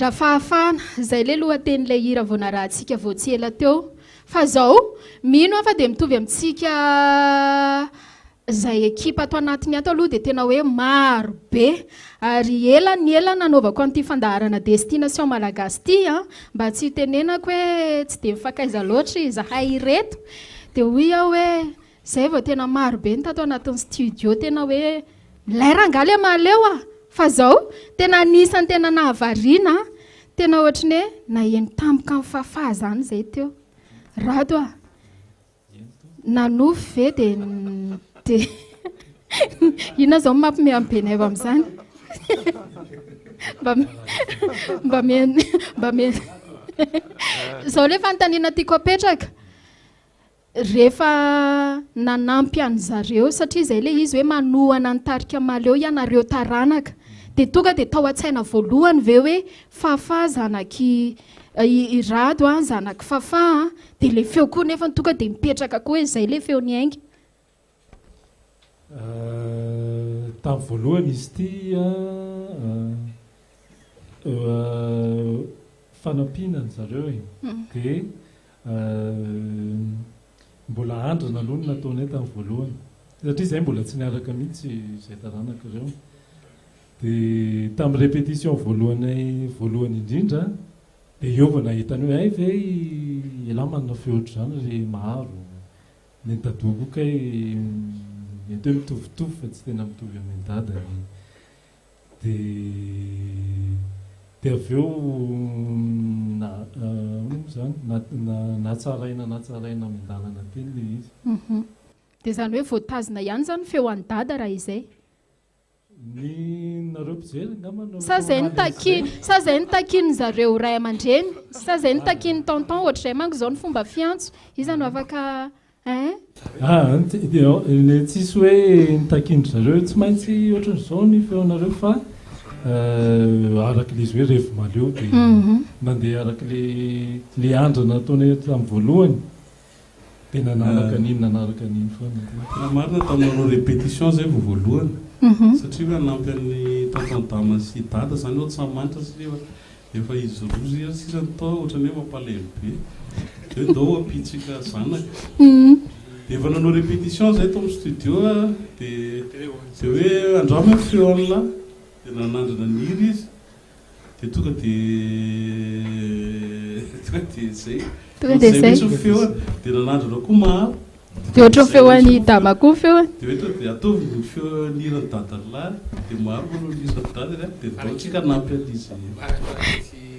[SPEAKER 7] Rafahafahana, izay ilay lohatenin'ilay hira vao narahantsika vao tsy ela teo. Fa izao, mino aho fa dia mitovy amintsika izay ekipa ato anatiny ato aloha dia tena hoe maro be. Ary ela ny ela nanaovako an'ity fandaharana Destination Malagasy ity an, mba tsy hitenenako hoe tsy dia mifankaiza loatra izahay ireto, dia hoy aho hoe izay vao tena maro be ny tato anatin'ny studio tena hoe milay rangahy ilay mahaleo a! Fa izao, tena anisan'ny tena nahavariana ahy, tena ohatry ny hoe naheno tampoka an'i Fafah izany izay teo. Rado a! Nanofy ve dia dia inona izao no mampime an'i Benaivo amin'izany? Mba mba mba me Izao ilay fanontaniana tiako apetraka. Rehefa nanampy an'zareo satria izay ilay izy hoe manohana ny tarika Mahaleo ianareo taranaka dia tonga dia tao an-tsaina voalohany ve hoe Fafa zanak'i i Rado an, zanak'i Fafa an, dia ilay feo koa nefa tonga dia mipetraka koa hoe izay ilay feo niainga.
[SPEAKER 16] Tamin'ny voalohany izy ity an, fanampiana an-dry zareo e, dia Mbola andrana aloha no nataonay tamin'ny voalohany satria izahay mbola tsy niaraka mihitsy izay taranaka ireo. Dia tamin'ny répétition voalohanay voalohany indrindra dia eo vao nahita ny hoe hay ve ialahy manana feo ohatr'izany ry Maharo. Ny an'i Dadoa koa kay mety hoe mitovitovy fa tsy tena mitovy amin'ny an'i Dada ny Dia dia avy eo na ahoana moa izany? Na na natsaraina natsaraina miandalana teny ilay izy.
[SPEAKER 7] Hum. Dia izany hoe voatazona ihany izany ny feo an'i Dada raha izay?
[SPEAKER 16] Ny nareo mpijery angamba no
[SPEAKER 7] Sa izay no taki sa izay no takian'ny zareo ray aman-dreny? Sa izay no takian'ny tonton? Ohatr'izay manko izao ny fomba fiantso. Iza no afaka Hein?
[SPEAKER 16] Ah, le tsisy hoe nitakian-dry zareo hoe tsy maintsy ohatran'izao ny feonareo fa araka ilay izy hoe revy mahaleo dia nandeha araka ilay ilay andrana nataonay tamin'ny voalohany dia nanaraka an'iny nanaraka an'iny foana.
[SPEAKER 17] Raha marina tamin'ny nanao répétition zay vao voalohany satria hoe hanampy an'i tonton Dama sy Dada zany ao Antsahamanitra satria efa Efa izy roa zay sisa no tao ohatran'ny hoe mampalahelo be. Dia hoe ndao ampiantsika zanaka. Dia efa nanao répétition zahay tao amin'ny studio dia dia hoe andramo hoe feo an'lah. Dia nanandrana nihira izy. Dia tonga dia tonga dia zay.
[SPEAKER 7] Tonga dia
[SPEAKER 17] Zay
[SPEAKER 7] zay.
[SPEAKER 17] mihitsy ny feony. Dia nanandrana koa Maharo.
[SPEAKER 7] Dia ohatran'ny feo an'i Dama koa ny feony.
[SPEAKER 17] Dia hoe tonga dia ataovy ny feo ny hiran'i Dadalahy, dia maro moa ny hiran'i Dadany an, dia ndao tsika hanampy an'izy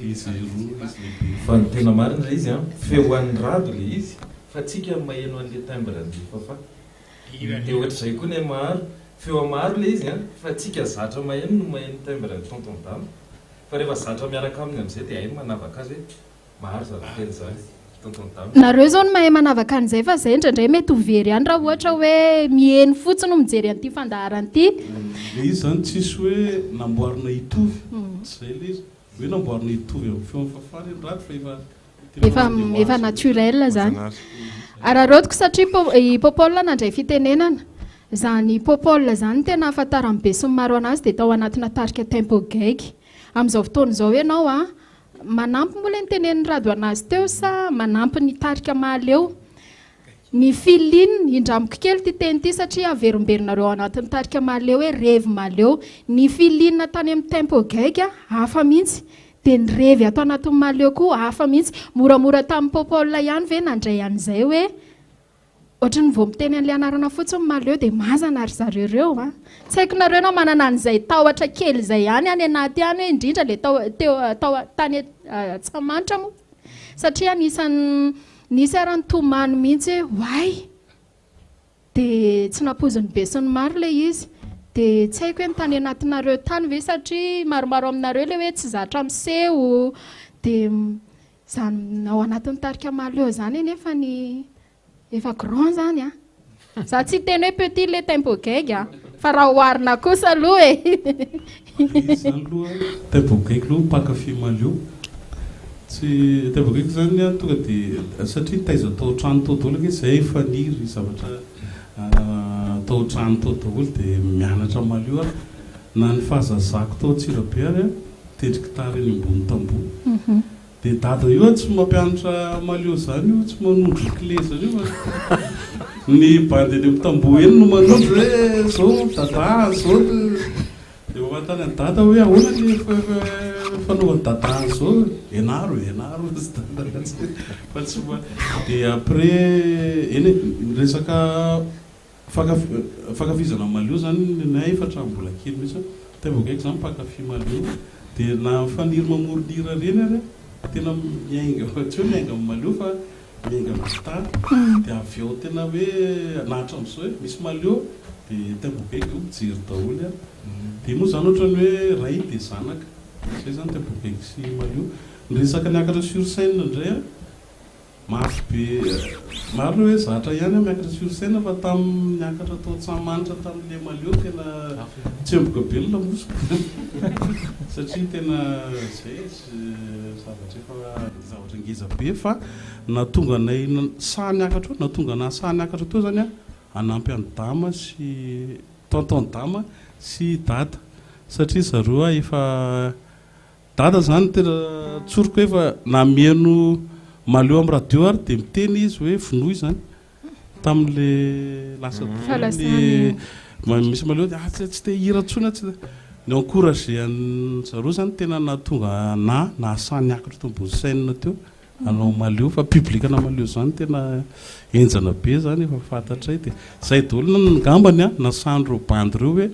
[SPEAKER 17] izy roa izy lehibe.
[SPEAKER 13] Fa ny tena marina ilay izy an, feo an'i Rado ilay izy, fa tsika maheno an'ilay timbre an'i Fafa. Dia ohatr'izay koa ny an'i Maharo, feo an'i Maharo ilay izy an, fa tsika zatra maheno no maheno timbre an'i Tonton Dama. Fa rehefa zatra miaraka aminy amin'izay dia hay ny manavaka azy hoe Maro zany fiteny zany tonton Dama.
[SPEAKER 7] Nareo zao no mahay manavaka an'izay fa zay indraindray mety ho very ihany raha ohatra hoe miheno fotsiny no mijery an'ity fandaharana ity.
[SPEAKER 17] Le izy zany tsisy hoe namboarina hitovy, tsy zay le izy, hoe namboarina hitovy amin'ny feon'i Fafah re ny rad fa efa tena
[SPEAKER 7] Efa
[SPEAKER 17] mandeha ho
[SPEAKER 7] efa
[SPEAKER 17] azy.
[SPEAKER 7] naturel zany. Araraotiko satria Po- i Popol nandray fitenenana. Zany Popol zany tena ahafantaran'ny besinimaro anazy dia tao anatina tarika Tempo Gaigy. Amin'izao fotoana izao ianao an, Manampy moa ilay notenenin'i Rado anazy teo sa manampy ny tarika Mahaleo? Ny feeling, indramiko kely ity teny ity satria averimberinareo ao anatin'ny tarika Mahaleo hoe revy Mahaleo. Ny feeling tany amin'ny Tempo Gaigy hafa mihitsy, dia ny revy ato anatin'ny Mahaleo koa hafa mihitsy. Moramora tamin'i Popol ihany ve nandray an'izay hoe Ohatry ny vao miteny an'ilay anarana fotsiny mahaleo dia mazana ry zareo ireo a! Tsy haiko nareo na manana an'izay tahotra kely izay ihany any anaty any hoe indrindra ilay tao teo tao tany Antsahamanitra moa satria anisan'ny nisy ary nitomany mihitsy hoe oay! Dia tsy nampoizin'ny besinimaro ilay izy. Dia tsy haiko hoe ny tany anatinareo tany ve satria maromaro aminareo ilay hoe tsy zatra miseho dia Izany ao anatin'ny tarika Mahaleo izany anefa ny efa grand izany an! Za tsy hiteny hoe petit le tempo gaigy an! Fa raha oharina kosa aloha e!
[SPEAKER 17] Izany aloha tempo gaigy aloha mpankafy Mahaleo. Tsy tempo gaigy izany an tonga dia satria nitaiza tao an-trano tao daholo ange izay efa niry zavatra tao an-trano tao daholo dia mianatra Mahaleo aho. Na ny fahazazako tao Antsirabe ary an! Mpitendry gitara eny ambony tamboho. Dia dada io an tsy mampianatra Maleo zany io, tsy manondro clé zany io fa ny bandy eny amin'ny tamboho eny no manondro hoe zao dada zao dia mba manontany an'i dada hoe ahoana ny fanaovan'i dada an'izao, ianaro e, ianaro hozy dada fa tsy fa tsy mba dia après eny e, ny resaka Fankafizana Maleo zany nenay efa hatramin'ny mbola kely mihitsy an, tena vao gaigy za mpankafy Maleo, dia na faniry mamorona hira reny ary an, tena miainga, tsy hoe miainga amin'ny Maleo fa miainga amin'ny gitara, dia avy eo tena hoe na hatramin'izao e, misy Maleo dia tena vao gaigy eo mijery daholo an, dia moa zany ohatran'ny hoe ray dia zanaka, zay zany tena vao gaigy sy Maleo. Ny resaka niakatra sur scène indray an, Mafy be marina hoe zatra ihany aho miakatra sur scène fa tam niakatra tao Antsahamanitra tam le Maleo tena tsemboka be ny lamosiko satria tena zay e zavatra efa zavatra ngeza be fa nahatonga anay sahy niakatra eo nahatonga anah sahy niakatra teo zany an hanampy an'i Dama sy tonton Dama sy Dada satria zareo efa Dada zany tena tsoriko hoe fa na mihaino Mahaleo am radio ary dia miteny izy hoe vonoy zany tamin'le lasa daholo ny misy Mahaleo dia ah tsy te hihira intsony aho tsy ny encourager an zareo zany tena nahatonga anah nahasahy niakatra teo ambony scène teo hanao Mahaleo fa public ana Mahaleo zany tena henjana be zany efa fantatray dia zay daholo ngambany an nasahan'ireo bandy ireo hoe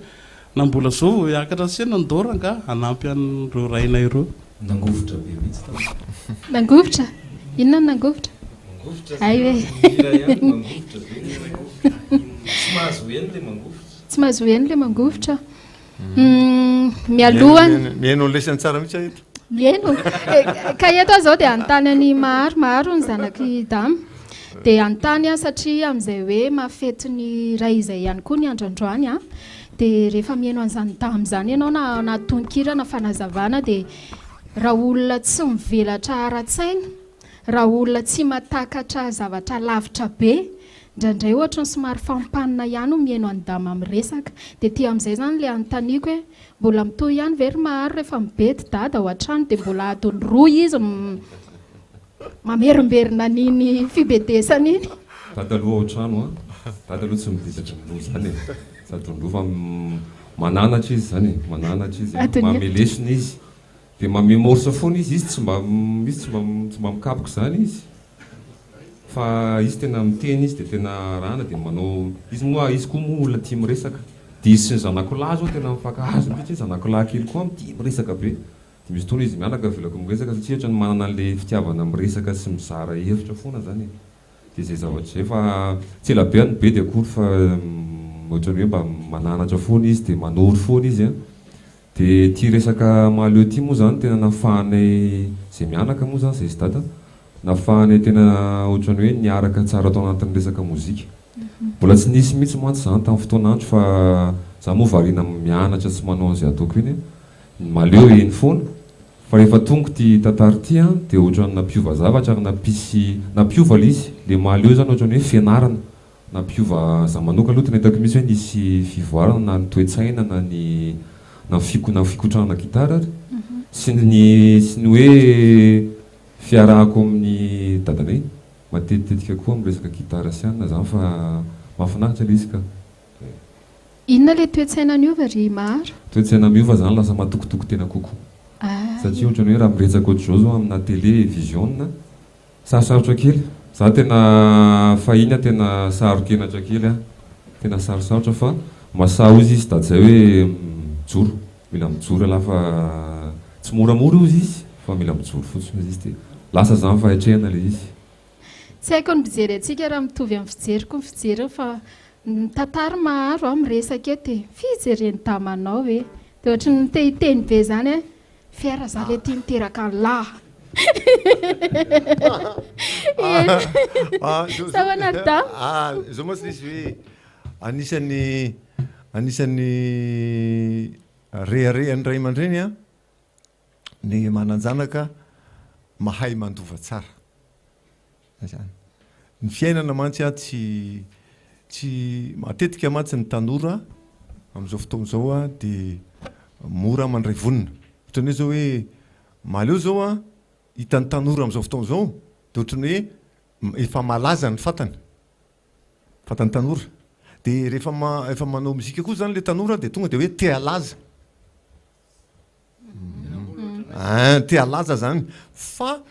[SPEAKER 17] Na mbola zao vao hiakatra scène ndao rangaha hanampy an'ireo rainay ireo.
[SPEAKER 13] Nangovitra be mihitsy tao.
[SPEAKER 7] Nangovitra? Inona no nangovitra?
[SPEAKER 13] Mangovitra
[SPEAKER 7] Hay
[SPEAKER 13] zany
[SPEAKER 7] hoe.
[SPEAKER 13] mihira ihany mangovitra be ny Tsy mahazo heno le mangovitra.
[SPEAKER 7] Tsy mahazo heno le mangovitra. Mialoha.
[SPEAKER 10] Mihaino ny lesany tsara mihitsy aho eto.
[SPEAKER 7] Mihaino. Ka eto aho izao dia hanontany an'i Maharo, Maharo ny zanak'i Dama. Dia hanontany aho satria amin'izay hoe mahafety ny ray izay ihany koa ny andro androany an, dia rehefa mihaino an'izany Dama izany ianao na na tononkira na fanazavana dia raha olona tsy mivelatra ara-tsaina, raha olona tsy mahatakatra zavatra lavitra be, indraindray ohatry ny somary fampanina ihany no mihaino an'i Dama miresaka. Dia aty amin'izay izany ilay anontaniako hoe Mbola mitohy ihany ve ry Maharo rehefa mibedy dada ao an-trano dia mbola adiny roa izy mamerimberina an'iny fibedesana iny?
[SPEAKER 18] Dada aloha ao an-trano an! Dada aloha tsy mibedy adiny roa izany e! Tsy adiny roa fa mananatra izy izany e! Mananatra izy an! Manome lesona izy! Dia manome morse foana izy, izy tsy mba izy tsy mba tsy mba mikapoka izany izy! Fa izy tena miteny izy dia tena arahana dia manao izy moa izy koa moa olona tia miresaka dia izy sy ny zanako lahy zao tena mifankahazo mihitsy satria zanako lahy kely koa tia miresaka be dia misy fotoana izy mianaka avelako miresaka satria ohatran'ny manana an'le fitiavana miresaka sy mizara hevitra foana zany e dia izay zavatra izay fa tsy ela be aho nibedy akory fa ohatran'ny hoe mba mananatra foana izy dia manoro foana izy an Dia ity resaka mahaleo ity moa izany tena nafahanay izay mianaka moa izany izay sy dada, nafahanay tena ohatran'ny hoe niaraka tsara tao anatin'ny resaka mozika. Mbola tsy nisy mihitsy mantsy izany tamin'ny fotoan'andro fa za moa variana mianatra sy manao an'izay ataoko iny, ny mahaleo eny foana fa rehefa tonga ity tantara ity an dia ohatran'ny nampiova zavatra ary nampisy, nampiova ilay izy, ilay mahaleo izany ohatran'ny hoe fianarana. Nampiova za manoka aloha tena hitako mihitsy hoe nisy fivoarana na ny toe-tsaina na ny na ny fiko na fikotrahana gitara ary sy ny sy ny hoe fiarahako amin'ny dadanay matetitetika koa amin'ny resaka gitara sy anona zany fa mahafinaritra ilay izy ka.
[SPEAKER 7] Inona ilay toe-tsaina niova ry Maharo?
[SPEAKER 18] Toe-tsaina miova zany lasa matokitoky tena kokoa satria ohatran'ny hoe raha miretsaka ohatr'izao zao amina télé vision Sarosarotra kely. Za tena fahiny aho tena saro-kenatra kely aho. Tena sarosarotra fa masaha ozy izy dady zay hoe mijoro. Mila mijoro ialahy fa tsy moramora ozy izy fa mila mijoro fotsiny ozy izy dia lasa zany fahetrehana le izy.
[SPEAKER 7] Tsy haiko ny mijery antsika raha mitovy amin'ny fijeriko ny fijeriny fa mitantara Maharo a, miresaka eto e, fijeren'i Dama anao ve? Dia ohatry ny te hiteny be izany hoe Fier za le tia miteraka anlah. Ça va Narda?
[SPEAKER 10] Ah, zao mantsy le izy hoe anisan'ny anisan'ny reharehan'ny ray aman-dreny an ny manan-janaka mahay mandova tsara. Zany. Ny fiainana mantsy an tsy tsy matetika mantsy ny tanora amin'izao fotoana izao an dia mora mandray vonona. Ohatran'ny hoe zao hoe Mahaleo zao an, hitan'ny tanora amin'izao fotoana izao dia ohatran'ny hoe efa malaza ny fatany, fatan'ny tanora. Dia rehefa efa manao mozika koa zany ilay tanora dia tonga dia hoe te halaza. Ein, te halaza zany. Fa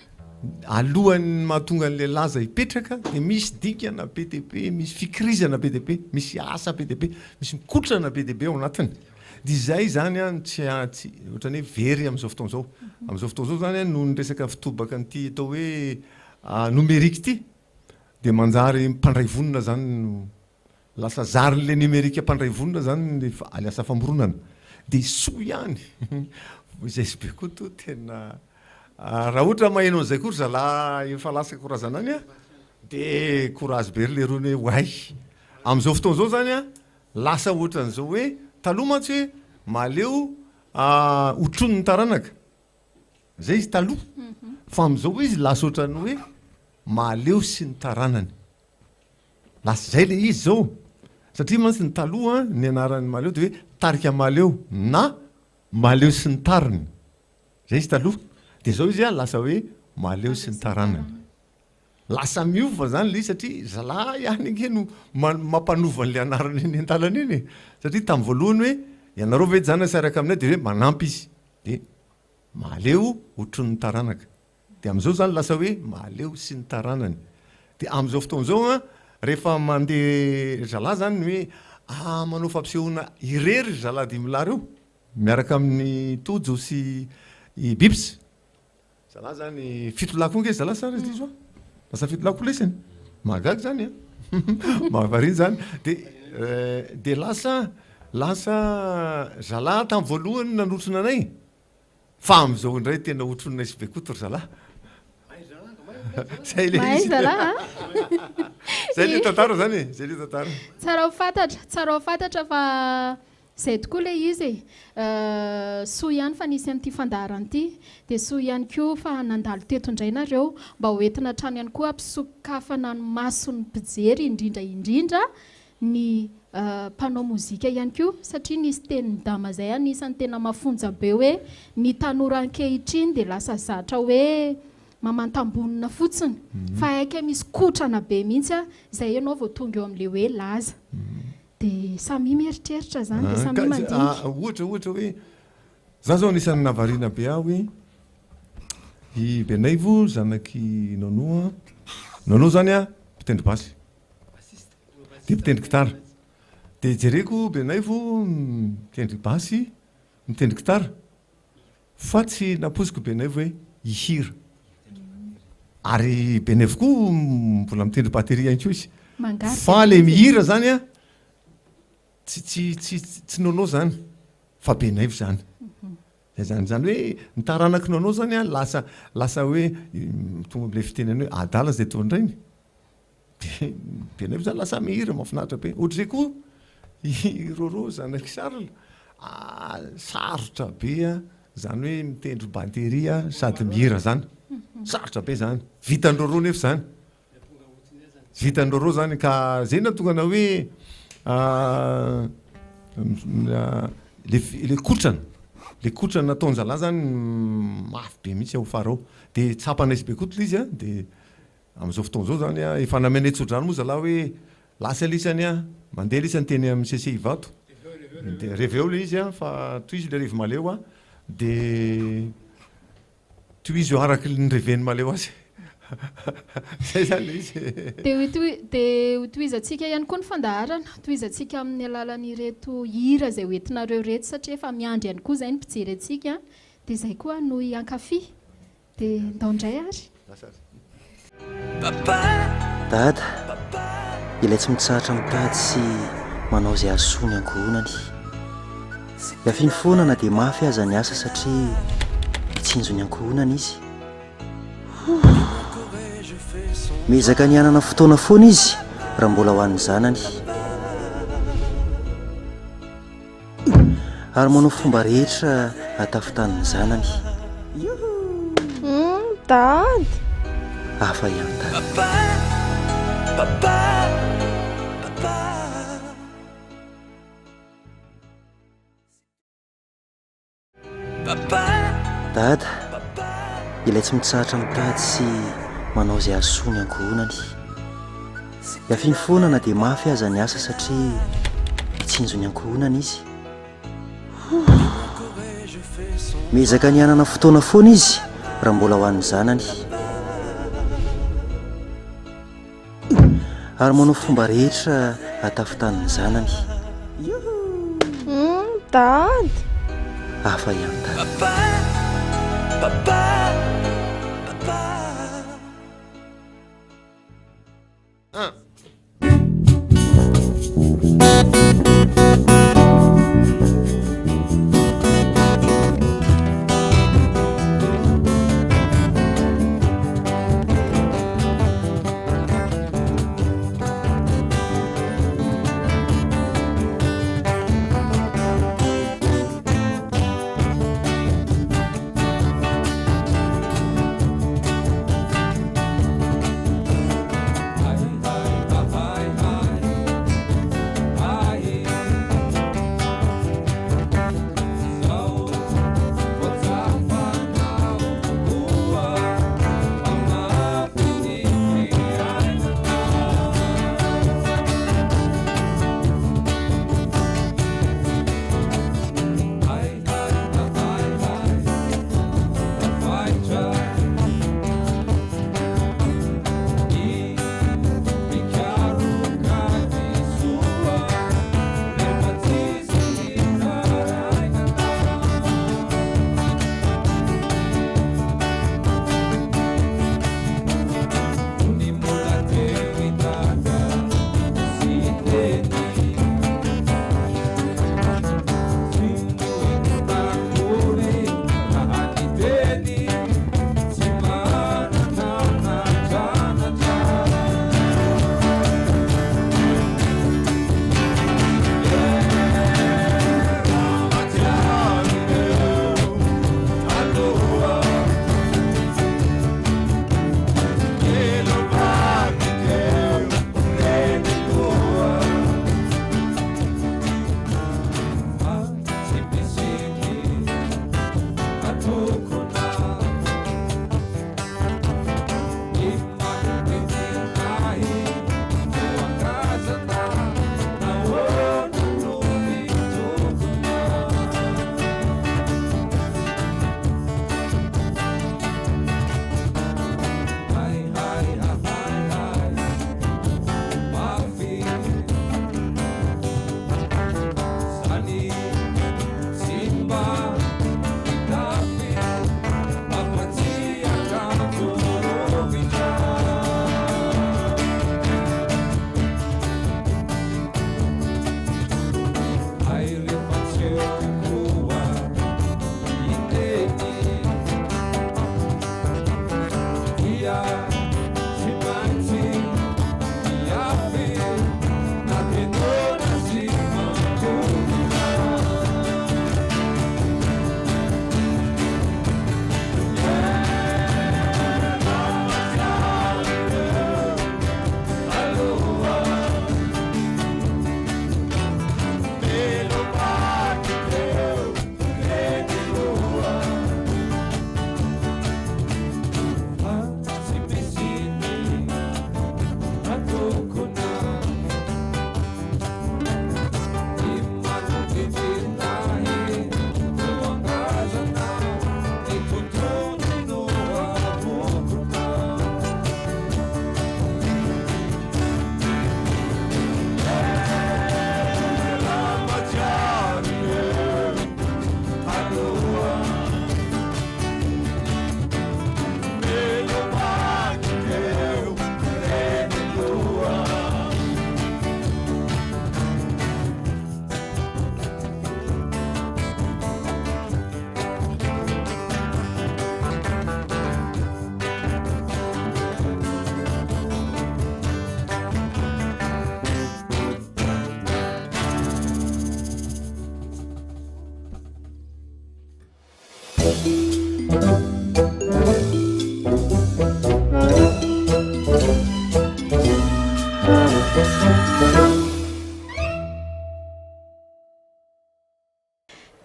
[SPEAKER 10] alohan'ny mahatonga an'ilay laza hipetraka dia misy dingana be dia be, misy fikirizana be dia be, misy asa be dia be, misy mikotrana be dia be ao anatiny. Dia izay izany an, tsy tsy ohatran'ny hoe very amin'izao fotoana izao. Amin'izao fotoana izao izany an, noho ny resaka fitobaka an'ity atao hoe numérique ity dia manjary mpandray vonona izany no Lasa zarin'ilay numérique mpandray vonona zany ny le asa famoronana. Dia soa ihany izay sy Bekoto tena raha ohatra maheno an'izay koa ry zalahy efa lasa korazana any an, dia courage be ry lerony hoe oay. Amin'izao fotoana izao zany an, lasa ohatran'izao hoe taloha mantsy hoe mahaleo hotronin'ny taranaka. Zay izy taloha. Fa amin'izao izy lasa ohatran'ny hoe mahaleo sy ny taranany. Lasa izay ilay izy izao. Satria mantsy ny taloha ny anaran'ny Mahaleo dia hoe tarika Mahaleo na Mahaleo sy ny tariny. Izay izy taloha. Dia izao izy lasa hoe Mahaleo sy ny taranany. Lasa miova izany ilay izy satria zalahy ihany ange no mampanova an'ilay anarana eny an-dalana eny e. Satria tamin'ny voalohany hoe ianareo ve hijanona sy hiaraka aminay dia hoe manampy izy. Dia Mahaleo otronin'ny taranaka. Dia amin'izao izany lasa hoe Mahaleo sy ny taranany. Dia amin'izao fotoana izao an, rehefa mandeha ry zalahy izany ny hoe ah manao fampisehoana irery ry zalahy dimilahy ireo, miaraka amin'i Tojo sy i Bips. Zalahy izany fitolahy koa ange zalahy sa ry diso aho? Lasa fitolahy koa lesy e. Mahagaga izany an. Mahavariana izany. Dia dia lasa lasa zalahy tamin'ny voalohany nanotrona anay. Fa amizao indray tena otroninay sy Bekoto ry zalahy. Zay le
[SPEAKER 7] Mahay
[SPEAKER 10] izy.
[SPEAKER 7] zalahy a!
[SPEAKER 10] Zay le tantara zany e, zay le tantara.
[SPEAKER 7] Tsara ho fantatra, tsara ho fantatra fa zay tokoa le izy e. Soa ihany fa nisy an'ity fandaharana ity, dia soa ihany koa fa nandalo teto indray nareo mba ho entina hatrany ihany koa hampisokafana ny mason'ny mpijery indrindra indrindra ny mpanao mozika ihany koa satria nisy tenin'i Dama izay anisan'ny tena mafonja be hoe ny tanora ankehitriny dia lasa zatra hoe mamantambonina fotsiny fa haika misy kotrana be mihitsy izay ianao vao tonga eo amin'ilay hoe laza. Dia samia mieritreritra izany dia samia mandinika.
[SPEAKER 10] Ohatra ohatra hoe za zao anisan'ny nahavariana be ahy hoe i Benaivo zanak'i Nonoa, Nonoa zany an mpitendry basy. Dia mpitendry gitara. Dia jereko Benaivo mitendry basy, mitendry gitara, fa tsy nampoiziko Benaivo hoe hihira. Ary Benaivo koa mbola mitendry batterie ihany koa izy. Fa le mihira zany an, tsy tsy tsy tsy Nono zany fa Benaivo zany. Zay zany, zany hoe ny taranak'i Nono zany an lasa lasa hoe tonga am'le fitenenana hoe adala zay toan-drainy. Dia dia nefa zany lasa mihira mahafinaritra be. Ohatr'izay koa i Roro zanak'i Charles, ah, sarotra be a, zany hoe mitendry bateria sady mihira zany. Sarotra be zany. Vitan'i Roro nefa zany. Vitan'i Roro zany ka zay nahatonga anah hoe le le kotrana, le kotrana nataon-jalahy zany mafy be mihitsy ao afara ao. Dia tsapanay sy Bekoto le izy a, dia Amin'izao fotoana izao izany an, efa namenay tsodrano moa zalahy hoe lasa lisany an, mandeha lisany teny amin'ny CC Ivato. Dia reveo ilay izy an, fa tohizo ilay revy Mahaleo an, dia tohizo araka ny reven'i Mahaleo azy. Izay izany ilay izy.
[SPEAKER 7] Dia ho tohi- dia ho tohizantsika ihany koa ny fandaharana, tohizantsika amin'ny alalan'ireto hira izay ho entinareo ireto satria efa miandry ihany koa izay ny mpijery antsika, dia izay koa hanohy hankafy. Dia ndao indray ary.
[SPEAKER 11] Dada, ilay tsy mitsahatra mitady sy manao izay hahasoa ny ankohonany. Iafiny foana na dia mafy aza ny asa satria mitsinjo ny ankohonany izy. Miezaka ny hanana fotoana foana izy raha mbola ho an'ny zanany. Ary manao fomba rehetra hatafitany ny zanany.
[SPEAKER 6] Humm dady.
[SPEAKER 11] Hafa ihany dada.
[SPEAKER 9] Papa.
[SPEAKER 11] Dada, ilay tsy mitsahatra mitady sy manao izay hahasoa ny ankohonany. Iafiny foana na dia mafy aza ny asa satria mitsinjo ny ankohonany izy. Miezaka ny hanana fotoana foana izy raha mbola ho an'ny zanany. Ary manao fomba rehetra hahatafitany ny zanany.
[SPEAKER 6] Dada.
[SPEAKER 11] Hafa ihany dada.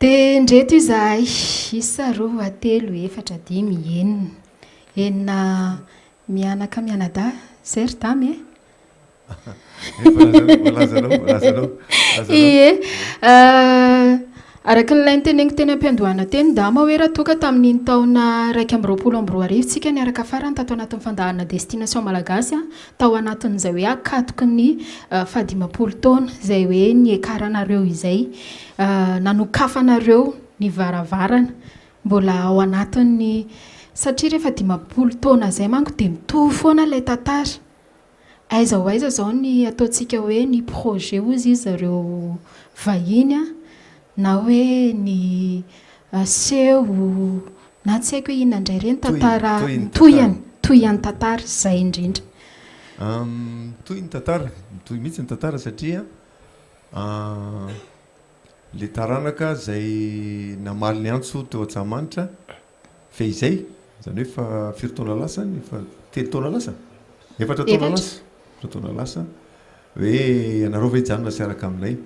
[SPEAKER 7] Dia ndreto izahay, isa, roa, telo, efatra, dimy, enina. Enina mianaka mianadahy, zay ry Dama e? Ie. Araka ilay noteneniko teny am-piandohana teny Dama hoe raha toa ka tamin'iny taona 2021 tsika niaraka farany tato anatin'ny fandaharana Destination Malagasy tao anatin'izay hoe akatoky ny fahadimampolo taona izay hoe niakaranareo izay nanokafanareo ny varavarana mbola ao anatin'ny satria rehefa 50 taona izay manko dia mitovy foana ilay tantara. Aiza ho aiza izao ny ataontsika hoe ny projet hozy izy zareo vahiny a, na hoe ny seho na tsy haiko hoe inona indray ireny tantara tohiny, tohin'ny tantara, izay indrindra.
[SPEAKER 10] Mitohy ny tantara, mitohy mihitsy ny tantara satria ilay taranaka izay namaly ny antso teo Antsahamanitra Fehizay, izany hoe efa firy taona lasa any? Efa telo taona lasa? Efatra taona lasa? Efatra taona lasa hoe ianareo ve hijanona sy hiaraka aminay?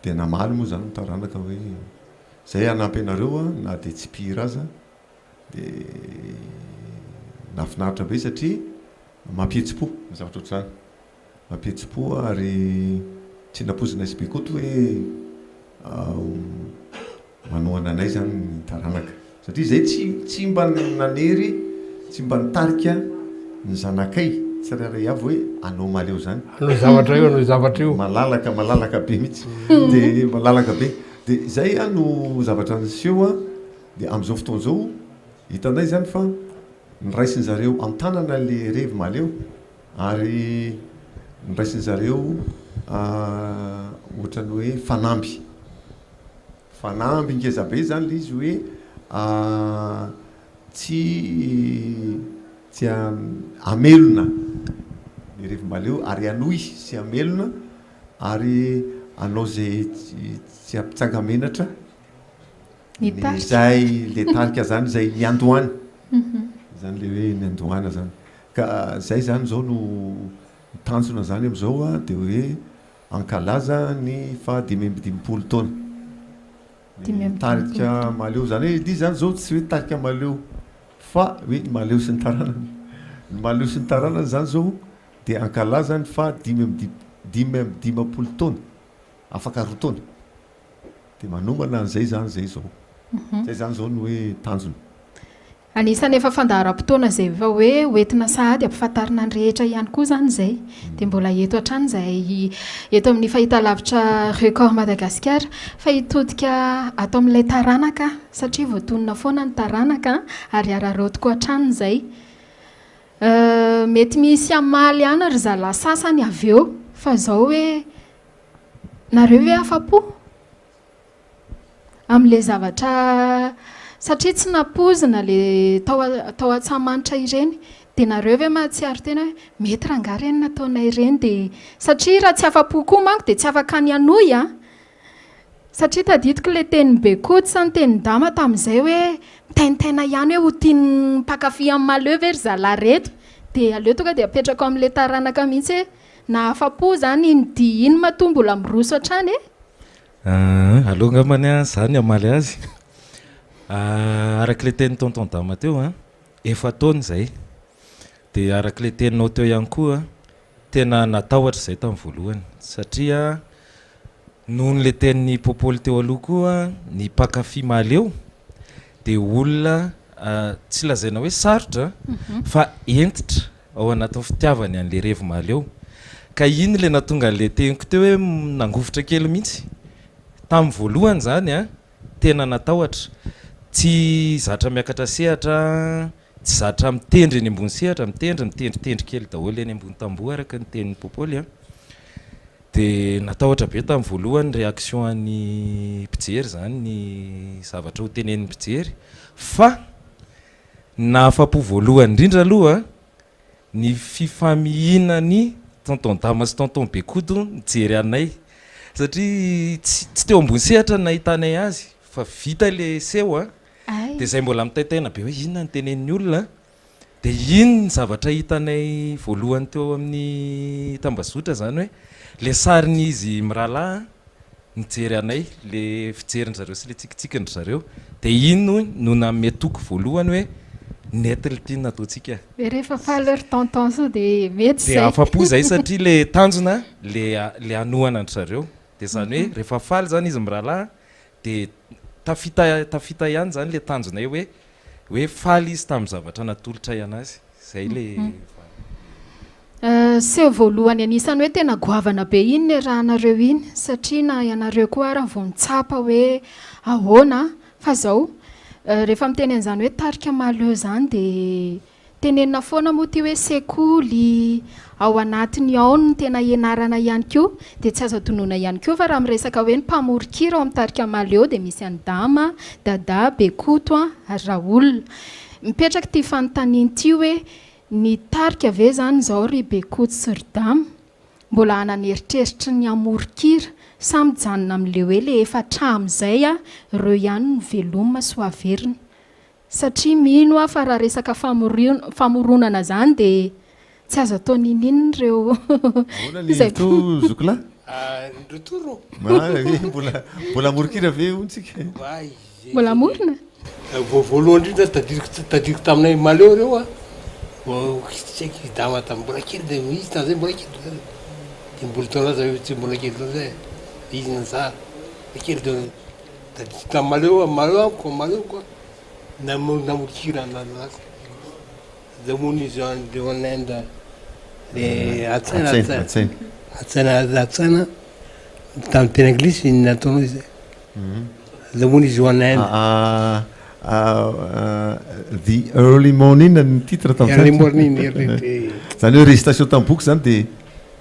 [SPEAKER 10] Dia namaly moa izany ny taranaka hoe izay hanampy anareo aho na dia tsy mpihira aza. Dia nahafinaritra be satria mampihetsi-po ny zavatra ohatr'izany. Mampihetsi-po ary tsy nampoizina SB Koto hoe manohana anay izany ny taranaka. Satria izay tsy tsy mba nanery, tsy mba nitarika ny zanakay tsirairay avy hoe anao mahaleo izany.
[SPEAKER 12] Hanao zavatra io, hanao zavatra io.
[SPEAKER 10] Malalaka, malalaka be mihitsy. Dia malalaka be. Dia izay no zavatra niseho dia amin'izao fotoana izao hitanay izany fa noraisin-dry zareo an-tanana ilay revy mahaleo. Ary noraisin-dry zareo ohatran'ny hoe fanamby. Fanamby ngeza be izany ilay izy hoe tsy tsy hamelona ny Revy Mahaleo ary hanohy sy hamelona ary hanao izay tsy hampitsanga-menatra
[SPEAKER 7] Ny tarika.
[SPEAKER 10] Izay ilay tarika izany izay niandohany. Izany ilay hoe niandohana izany. Ka izay izany izao no tanjona izany amin'izao an, dia hoe hankalaza ny faha 55 taona. Ny tarika Mahaleo izany hoe ity izany izao tsy hoe tarika Mahaleo fa hoe ny Mahaleo sy ny taranany. Ny Mahaleo sy ny taranany izany izao dia hankalaza ny faha 55 taona, afaka roa taona. Dia manomana an'izay izany izay izao. Izay izany izao no hoe tanjona.
[SPEAKER 7] Anisan'ny efa fandaharam-potoana izay efa hoe hoentina sahady ampifantarina ny rehetra ihany koa izany izay. Dia mbola eto hatrany izahay eto amin'ny fahitalavitra Record Madagasikara fa hitodika ato amin'ilay taranaka satria voatonona foana ny taranaka ary araraotiko hatrany izay. Mety misy hamaly ihany ry zalahy sasany avy eo fa izao hoe Nareo ve afa-po amin'ilay zavatra satria tsy nampoizina ilay tao tao Antsahamanitra ireny dia nareo ve mahatsiaro tena hoe mety rangahy ireny nataonay ireny dia satria raha tsy afa-po koa manko dia tsy afaka ny hanohy an! Satria tadidiko ilay tenin'i Bekoto sa ny tenin'i Dama tamin'izay hoe mitaintaina ihany hoe ho tian'ny mpankafy an'i Maleo ve ry zalahy ireto dia aleo tonga dia apetrako amin'ilay taranaka mihitsy hoe Nahafa-po zany iny dihy iny matoa mbola miroso hatrany e!
[SPEAKER 13] Aa, aleo angambany an, za ny hamaly azy. Araka ilay tenin'i Tonton Dama teo an, efa taona izay. Dia araka ilay teninao teo ihany koa an, tena natahotra izay tamin'ny voalohany. Satria noho ilay tenin'i Popoly teo aloha koa, ny mpankafy mahaleo dia olona tsy lazaina hoe sarotra fa hentitra. Ao anatin'ny fitiavany an'ilay revy mahaleo. Ka iny ilay nahatonga an'ilay teniko teo hoe nangovitra kely mihitsy. Tamin'ny voalohany izany an, tena natahotra. Tsy zatra miakatra sehatra, tsy zatra mitendry eny ambony sehatra, mitendry, mitendritendry kely daholo eny ambony tamboho araka ny tenin'i Popoly an. Dia natahotra be tamin'ny voalohany ny réaction an'ny mpijery izany, ny zavatra ho tenenin'ny mpijery. Fa Ny nahafapo voalohany indrindra aloha ny fifamihinan'i Tonton Dama sy Tonton Bekoto nijery anay satria tsy tsy teo ambony sehatra no nahitanay azy fa vita ilay seho a, dia izay mbola mitaintaina be hoe inona no tenenin'ny olona dia iny ny zavatra hitanay voalohany teo amin'ny tambazotra izany hoe ilay sarin'izy mirahalahy. nijery anay, le fijerin-dry zareo sy le tsikitsikin-dry zareo. Dia iny no no nanome toky voalohany hoe nety l'ty ny nataontsika.
[SPEAKER 7] Dia rehefa faly ry tonton sao dia mety
[SPEAKER 13] Dia
[SPEAKER 7] izay.
[SPEAKER 13] afa-po izay satria le tanjona le le hanohana an-dry zareo. Dia izany hoe rehefa faly izany izy mirahalahy dia tafita tafita ihany izany le tanjonay hoe hoe faly izy tamin'ny zavatra natolotray anazy. Izay le
[SPEAKER 7] Seho voalohany anisan'ny hoe tena goavana be iny niarahanareo iny satria na ianareo koa ara vao nitsapa hoe ahoana fa zao rehefa miteny an'izany hoe tarika Mahaleo izany dia tenenina foana moa ity hoe sekoly ao anatiny ao no tena ianarana ihany koa dia tsy azo adinoina ihany koa fa raha miresaka hoe ny mpamoron-kira ao amin'ny tarika Mahaleo dia misy an'i Dama, Dada, Bekoto ary Raoul. Mipetraka ity fanontaniana ity hoe Ny tarika ve zany izao ry Bekoto sy ry Dama mbola hanana eritreritry ny hamoron-kira sa mijanona amin'le hoe le efa hatramin'izay ireo ihany no velomina sy ho averina? Satria mino aho fa raha resaka famoronana zany dia tsy azo atao n'inon'inona ireo
[SPEAKER 10] Ahoana ny
[SPEAKER 7] izay
[SPEAKER 10] hevitrao zokilahy?
[SPEAKER 14] Ny retour ô?
[SPEAKER 10] Mbola mbola hamoron-kira ve hono tsika?
[SPEAKER 7] Mbola hamorona?
[SPEAKER 14] Vao voalohany indrindra tadidiko tadidiko taminay Mahaleo ireo a, vao tsy haiko i Dama tamin'ny mbola kely dia izy tamin'izay mbola kely dimampolo taona lasa eo tsy mbola kely tamin'izay e, izy na za mbola kely dia tadidiko tamin'ny Mahaleo Mahaleo amiko Mahaleo koa namoron-kira lasa The moon is on the one end le Atsaina
[SPEAKER 10] Atsaina
[SPEAKER 14] Atsaina Atsaina tamin'ny teny anglisy ny nataonao izy The moon is one end
[SPEAKER 10] The early morning ny titre tamin'izany
[SPEAKER 14] Early morning early
[SPEAKER 10] Zany hoe récitation tamin'ny boky zany dia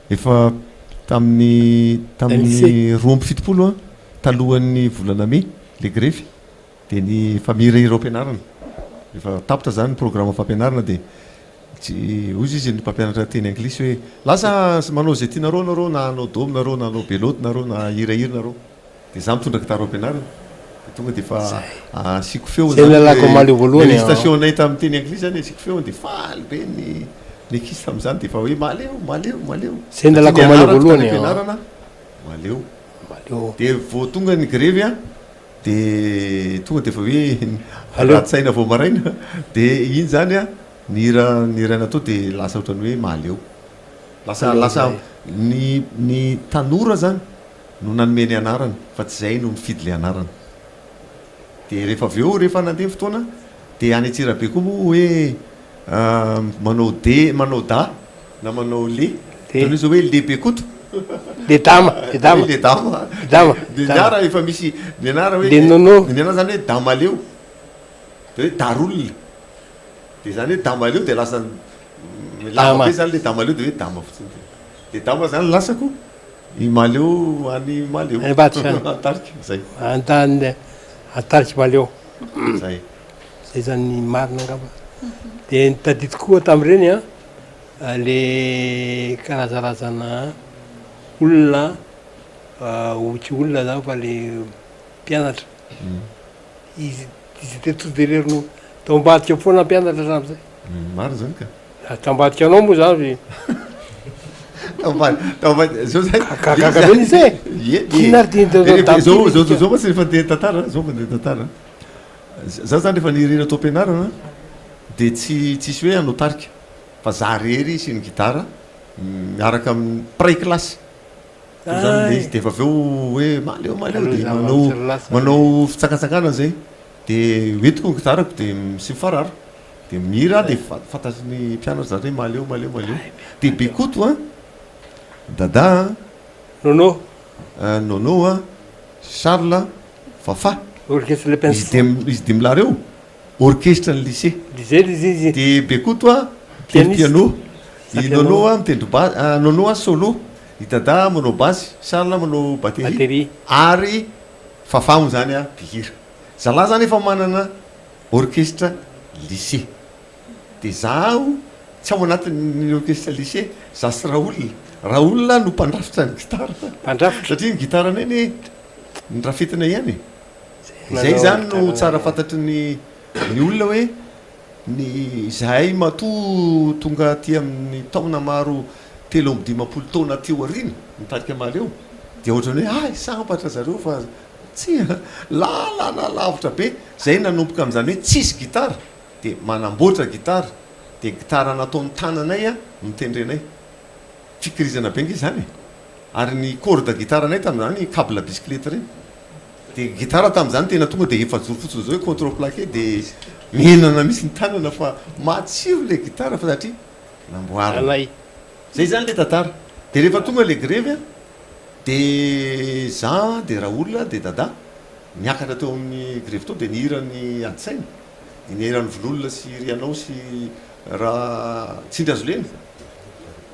[SPEAKER 10] efa tamin'ny tamin'ny 72 an talohan'ny volana mey le grefy Dia ny famille ireo ampianarana. Rehefa tapitra izany ny programme fampianarana dia tsy hozy izy ny mpampianatra teny anglisy hoe lasa manao izay tianareo nareo na hanao domy nareo na hanao belote nareo na hihirahira nareo. Dia za mitondra gitara ao am-pianarana. Dia tonga dia efa asiako feo
[SPEAKER 14] Zay
[SPEAKER 10] izany
[SPEAKER 14] nalako omaly voalohany
[SPEAKER 10] le récitation-nay tamin'ny teny anglisy izany asiako feo dia faly be ny ny ankizy tamin'izany dia efa hoe mahaleo mahaleo mahaleo.
[SPEAKER 14] Zay
[SPEAKER 10] Satria
[SPEAKER 14] nalako omaly
[SPEAKER 10] nianarako tany
[SPEAKER 14] voalohany an.
[SPEAKER 10] am-pianarana mahaleo.
[SPEAKER 14] Mahaleo.
[SPEAKER 10] Dia vao tonga ny grevy an. De tonga de efa hoe
[SPEAKER 14] Aleo.
[SPEAKER 10] raha-tsaina vao maraina de iny zany an ny hira nihiraina tao de lasa ohatran'ny hoe mahaleo. Lasa
[SPEAKER 14] Aleo
[SPEAKER 10] lasa
[SPEAKER 14] zay.
[SPEAKER 10] ny ny tanora zany no nanome ny anarana fa tsy zay no nifidy le anarana. De rehefa avy eo rehefa nandeha ny fotoana de any Antsirabe koa moa hoe Manao de, manao da na manao le.
[SPEAKER 14] De.
[SPEAKER 10] Ohatran'ny hoe zao hoe le Bekoto.
[SPEAKER 14] Le dama, le dama.
[SPEAKER 10] Le dama.
[SPEAKER 14] Dama.
[SPEAKER 10] De ny ahy raha efa misy, ny anahy raha hoe.
[SPEAKER 14] Le nono.
[SPEAKER 10] Ny anahy zany hoe damaleo. De hoe darolona. De zany hoe damaleo de lasa lava be zany le damaleo de hoe dama fotsiny. De dama zany lasako, i Mahaleo any Mahaleo.
[SPEAKER 14] Any ambadika any.
[SPEAKER 10] Antarika, zay.
[SPEAKER 14] Antany, Antarika Mahaleo.
[SPEAKER 10] Zay.
[SPEAKER 14] Zay zany ny marina angamba. De ny tadidiko koa tamin'ireny an, le karazarazana olona, tsy olona zany fa le mpianatra, izy izy étaient tous derrière nous, tao ambadika foana mpianatra hatramin'izay.
[SPEAKER 10] Marina zany ka.
[SPEAKER 14] Tao ambadika anao moa zany.
[SPEAKER 10] Tao ambadika, tao ambadika, zao zany.
[SPEAKER 14] Gagaga be izy e.
[SPEAKER 10] Ie,
[SPEAKER 14] Inona ary ty
[SPEAKER 10] ie. Zao zao zao mantsy rehefa andeha tantara, zao mandeha tantara. Za zany rehefa nirina tao am-pianarana dia tsy tsisy hoe hanao tarika fa za rery sy ny gitara miaraka amin'ny mpiray kilasy. Teo zany le izy dia efa avy eo hoe mahaleo mahaleo dia manao manao fitsangatsanganana zay dia hoentiko ny gitarako dia sy mifarara dia mihira aho dia fantatry ny mpianatra zany hoe mahaleo mahaleo mahaleo. Dia Bekoto an, Dada an,
[SPEAKER 14] Nono.
[SPEAKER 10] Nono an, Charles Fafa.
[SPEAKER 14] Orchestre Le Pince.
[SPEAKER 10] Izy dimy izy dimy lahy reo, orchestre ny lycée.
[SPEAKER 14] Lycée izy izy.
[SPEAKER 10] De Bekoto a mitendry piano, i Nono a mitendry ba- Nono a solo, i Dada manao basy, Charles manao batterie,
[SPEAKER 14] Batterie.
[SPEAKER 10] ary Fafa moa zany a mpihira. Zalahy zany efa manana orchestre lycée. De zaho tsy ao anatin'ny orchestre lycée, za sy Raoul. Raoul no mpandrafitra ny gitara.
[SPEAKER 14] Mpandrafitra.
[SPEAKER 10] Satria ny gitaranay anie Norafetina ihany e! Izay izany no tsara fantatry ny ny olona hoe ny izahay matoa tonga aty amin'ny taona maro 53 taona aty aoriana ny tarika Mahaleo. Dia ohatran'ny hoe hay sambatra zareo fa tsia, lalana lavitra be. Zay nanomboka amin'izany hoe tsisy gitara dia manamboatra gitara, dia gitara nataon'ny tananay no tendrenay. Fikirizana be ange izany e! Ary ny corde gitaranay tamin'izany cable bicyclette ireny. Dia gitara tamin'izany tena tonga dia efajoro fotsiny izao hoe contreplaqué dia mihinana mihitsy ny tanana fa matsiro ilay gitara fa satria namboarina. Zay zany le tantara. Dia rehefa tonga le grevy an, dia za dia Raoul dia Dada niakatra teo amin'ny grevy teo dia nihira ny ady saina, dia nihira ny Vololona sy ry anao sy Ra tsindry hazo lena.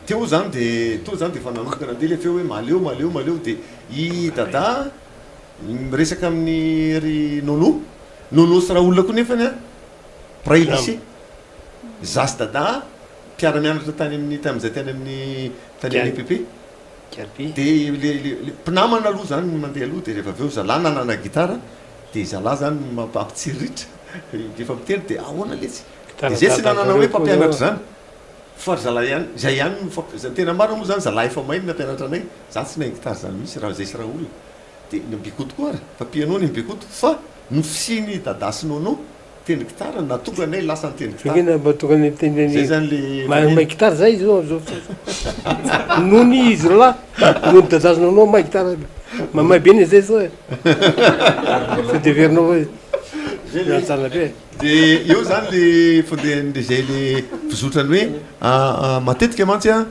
[SPEAKER 10] Teo zany dia teo zany dia efa nanomboka nandeha le feo hoe mahaleo mahaleo mahaleo dia i Dada miresaka amin'ny ry Nono, Nono sy Raoul koa nefany an mpiray lycée. Za sy Dada mpiara-mianatra tany amin'ny tamin'izay tany amin'ny tany amin'ny EPP. Dia le le le mpinamana aloha zany no mandeha aloha dia rehefa avy eo zalahy nanana gitara dia zalahy zany no mampitsiriritra rehefa miteny dia ahoana letsy. Dia zay tsy nanana hoe mpampianatra zany fa ry zalahy ihany zay ihany no famp- tena marina moa zany zalahy efa mahay no nampianatra anay, za tsy nahay gitara zany mihitsy raha zay sy Raoul. Dia ny Bekoto koa ary fa piano ny Bekoto fa ny fisian'i Dada sy Nono Tendry gitara no nahatonga anay lasa nitendry gitara.
[SPEAKER 14] Inona mba tonga nitendry ny
[SPEAKER 10] Zay zany le
[SPEAKER 14] mahay mahay gitara zay izy zao amzao fotoana. Nony izy roalahy, nony dadazy nanao mahay gitara mamay be ny zay zao e. Sao de heverinao hoe miantsana be.
[SPEAKER 10] De eo zany le fandehan'le zay le fizotrany hoe matetika mantsy an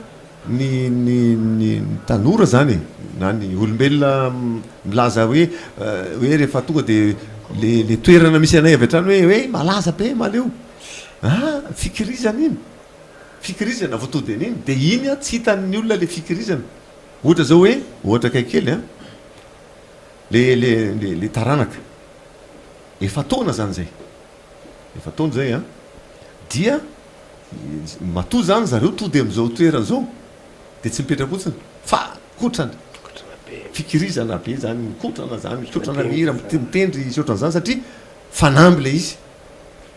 [SPEAKER 10] Ny ny ny tanora zany e, na ny olombelona milaza hoe hoe rehefa tonga de le le toerana misy anay avy hatrany hoe hoe malaza be Mahaleo. Ah, fikirizana iny, fikirizana vao tody an'iny, de iny an tsy hitan'ny olona le fikirizana. Ohatra zao hoe, ohatra akaiky kely an, le le le le taranaka, efa-taona zany zay, efa-taona zay an, dia Matoa zany zareo tody amizao toerana zao de tsy mipetra-potsiny fa kotrana, fikirizana be zany, mikotrana zany, mikotrana mihira, mitendry sy otran'zany satria fanamby le izy,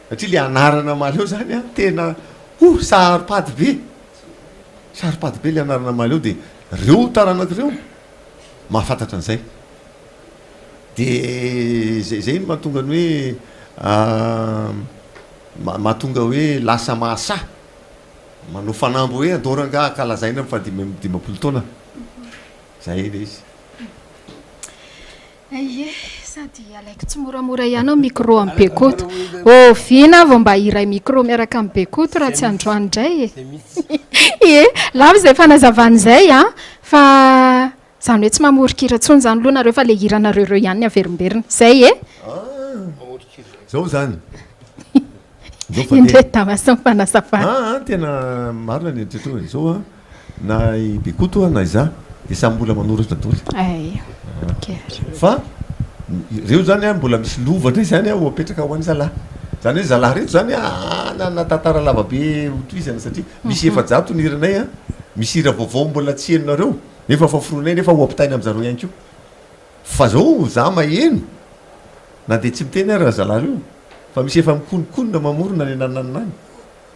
[SPEAKER 10] satria le anarana Mahaleo zany an tena oh saro-pady be, saro-pady be le anarana Mahaleo de reo taranaka reo mahafantatra an'izay, de zay zay no mahatonga ny hoe Mahatonga hoe lasa mahasahy manao fanamby hoe andao rangaha ankalazaina ny fahadimy amby 50 taona. Zay ilay izy.
[SPEAKER 7] Ie, sady alaiko tsimoramora ihany ao micro amin'i Bekoto. Oviana aho vao mba hiray micro miaraka amin'i Bekoto raha tsy androany indray e. Ie, lava izay fanazavana izay an, fa izany hoe tsy mamoron-kira intsony izany aloha nareo fa ilay hiranareo ireo ihany no averimberina. Izay e.
[SPEAKER 10] Zao zany. Zao fa
[SPEAKER 7] Indray dama sy ny fanazavana.
[SPEAKER 10] Ah, ah, tena marina ny eritreritrao e. Zao an, na i Bekoto na izaho dia samy mbola manoratra daholo.
[SPEAKER 7] Ay, ok.
[SPEAKER 10] Fa ireo zany an, mbola misy lova indray zany an ho apetraka ho an'ny zalahy. Zany hoe zalahy reto zany an, hanana tantara lava be ho tohizana satria misy 400 ny hiranay an, misy hira vaovao mbola tsy henonareo nefa efa foroninay nefa ho ampitaina amin'zareo ihany koa. Fa zao za maheno na dia tsy miteny ary razalahy reo fa misy efa mikononkonona mamorona any anananina any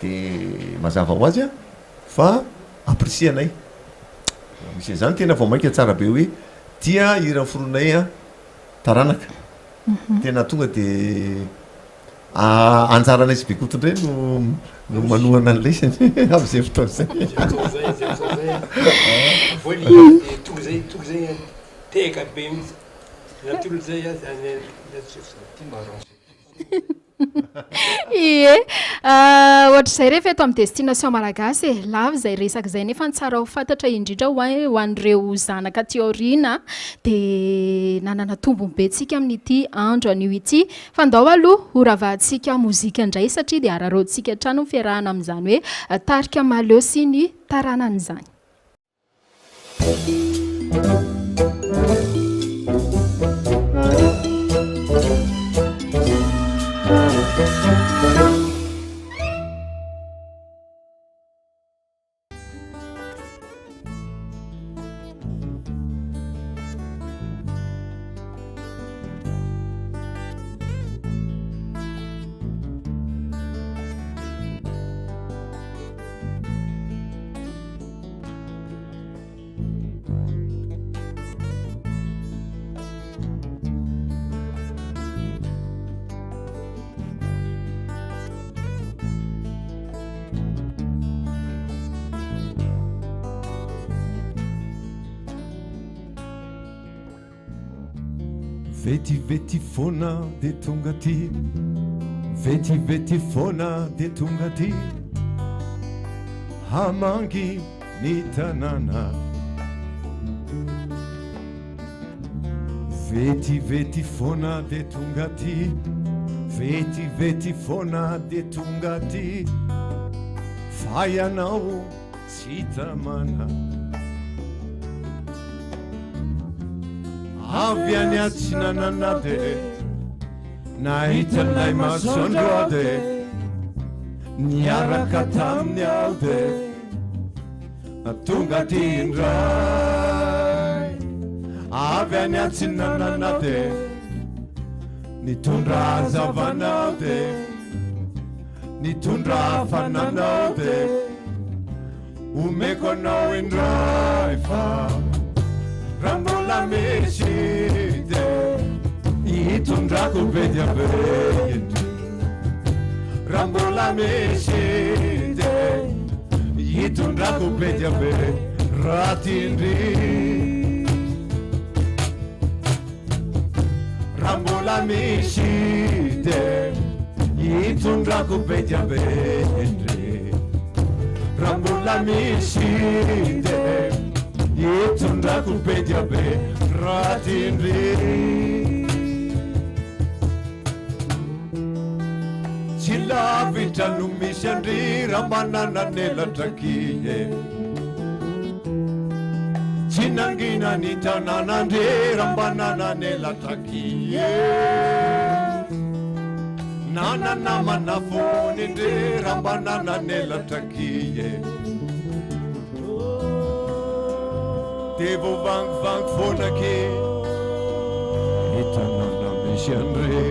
[SPEAKER 10] de mazava ho azy a fa apprécier-nay misy an'izany tena vao maika tsara be hoe tia hira foronay a taranaka tena tonga de anjaranay sy Bekoto indray no no manohana an'ilay am'izay fotoana izay.
[SPEAKER 14] Tehaka be mihitsy. Natolo zay azy any ty mba arrange.
[SPEAKER 7] Ie, ohatr'izay rehefa eto amin'ny Destination Malagasy e, lava izay resaka izay nefa ny tsara ho fantatra indrindra ho an- ho an'ireo zanaka aty aoriana dia nanana tombony be tsika amin'ity andro anio ity. Fa ndao aloha ho ravahantsika mozika indray satria dia araraotintsika hatrany ny fiarahana amin'izany hoe tarika Mahaleo sy ny taranany izany.
[SPEAKER 10] Vetivety foana dia tonga aty Vetivety foana dia tonga aty Hamangy ny tanàna Vetivety foana dia tonga aty Vetivety foana dia tonga aty Fa ianao tsy tamana Avy any atsinanana dia nahita ilay masoandro aho dia niaraka taminy aho dia tonga aty indray Avy any atsinanana dia nitondra hazavana aho dia Nitondra hafanana aho dia omeko anao indray fa raha mbola misy dia hitondrako be dia be indry raha mbola misy dia hitondrako be dia be raha tiandry Raha mbola misy dia hitondrako be dia be ndry Raha mbola misy dia hitondrako be dia be raha tiandry Tsy lavitra no misy an-dry raha manana an'elatra akia e. Tsy nangina ny tanànan-dry raha mba nanan'elatra akia e. Nana-namana fony ndry raha mba nanan'elatra akia e. Dia voavangivangy foana akia ny tanàna misy an-dry.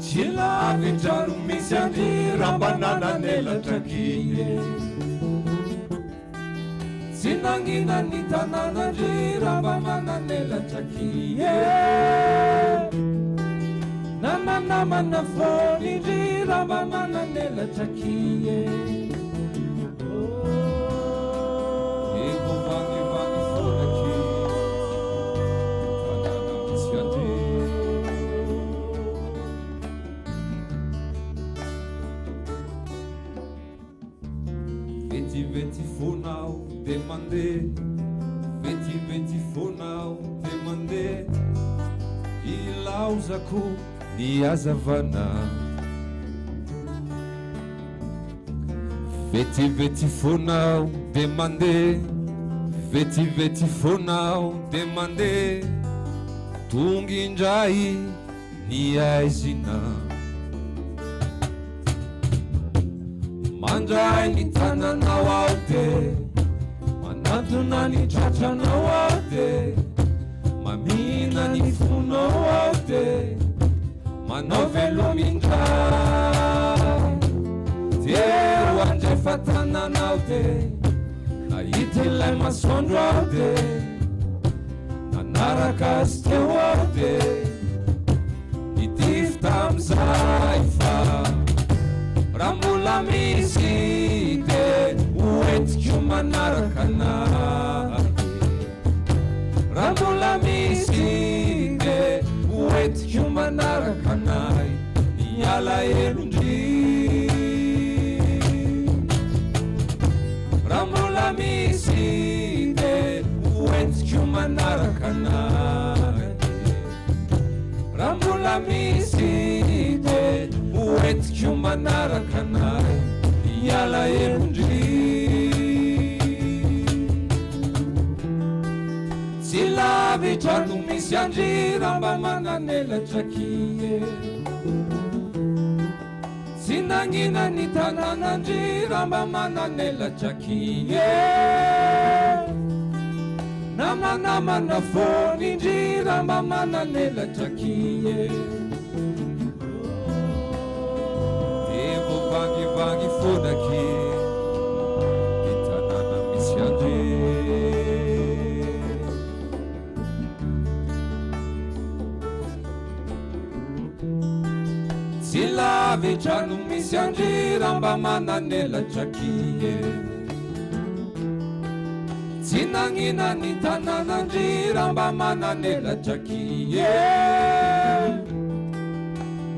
[SPEAKER 10] Tsy lavitra no misy an-dry raha mba nanan'elatra akia e.
[SPEAKER 15] Tsy nangina ny tanànan-dry raha mba manan'elatra akia e. Namanamana foana indry raha mba manan'elatra akia e.
[SPEAKER 18] Evo vangivangy foana akia tanàna misy an-dry. Vetivety foana aho dia mandeha Vetivety foana aho dia mandeha Ilaozako ny hazavana Vetivety foana aho dia mandeha Vetivety foana aho dia mandeha Tonga indray ny aizina Mandray ny tananao aho dia manantona ny tratranao aho dia mamihina ny fonao aho dia manao veloma indray Teo andrefa-tanana aho dia nahita ilay masoandro aho dia Nanaraka azy teo aho dia nitify tamin'izay fa raha mbola misy dia ho entiko manaraka anay Raha mbola misy dia ho entiko manaraka anay ny alahelon-dry Raha mbola misy dia ho entiko manaraka anay Raha mbola misy dia ho entiko manaraka anay ny alahelon-dry Tsy lavitra no misy an-dry raha mba manan'elatra akia e. Tsy nangina ny tanànan-dry raha mba manan'elatra akia e. Namanamana foana indry raha mba manan'elatra akia e. Dia voavangivangy foana akia ny tanàna misy an-dry. Tsy lavitra no misy an-dry raha mba manan'elatra akia e.
[SPEAKER 15] Tsy nagnina ny tanànan-dry raha mba manan'elatra kie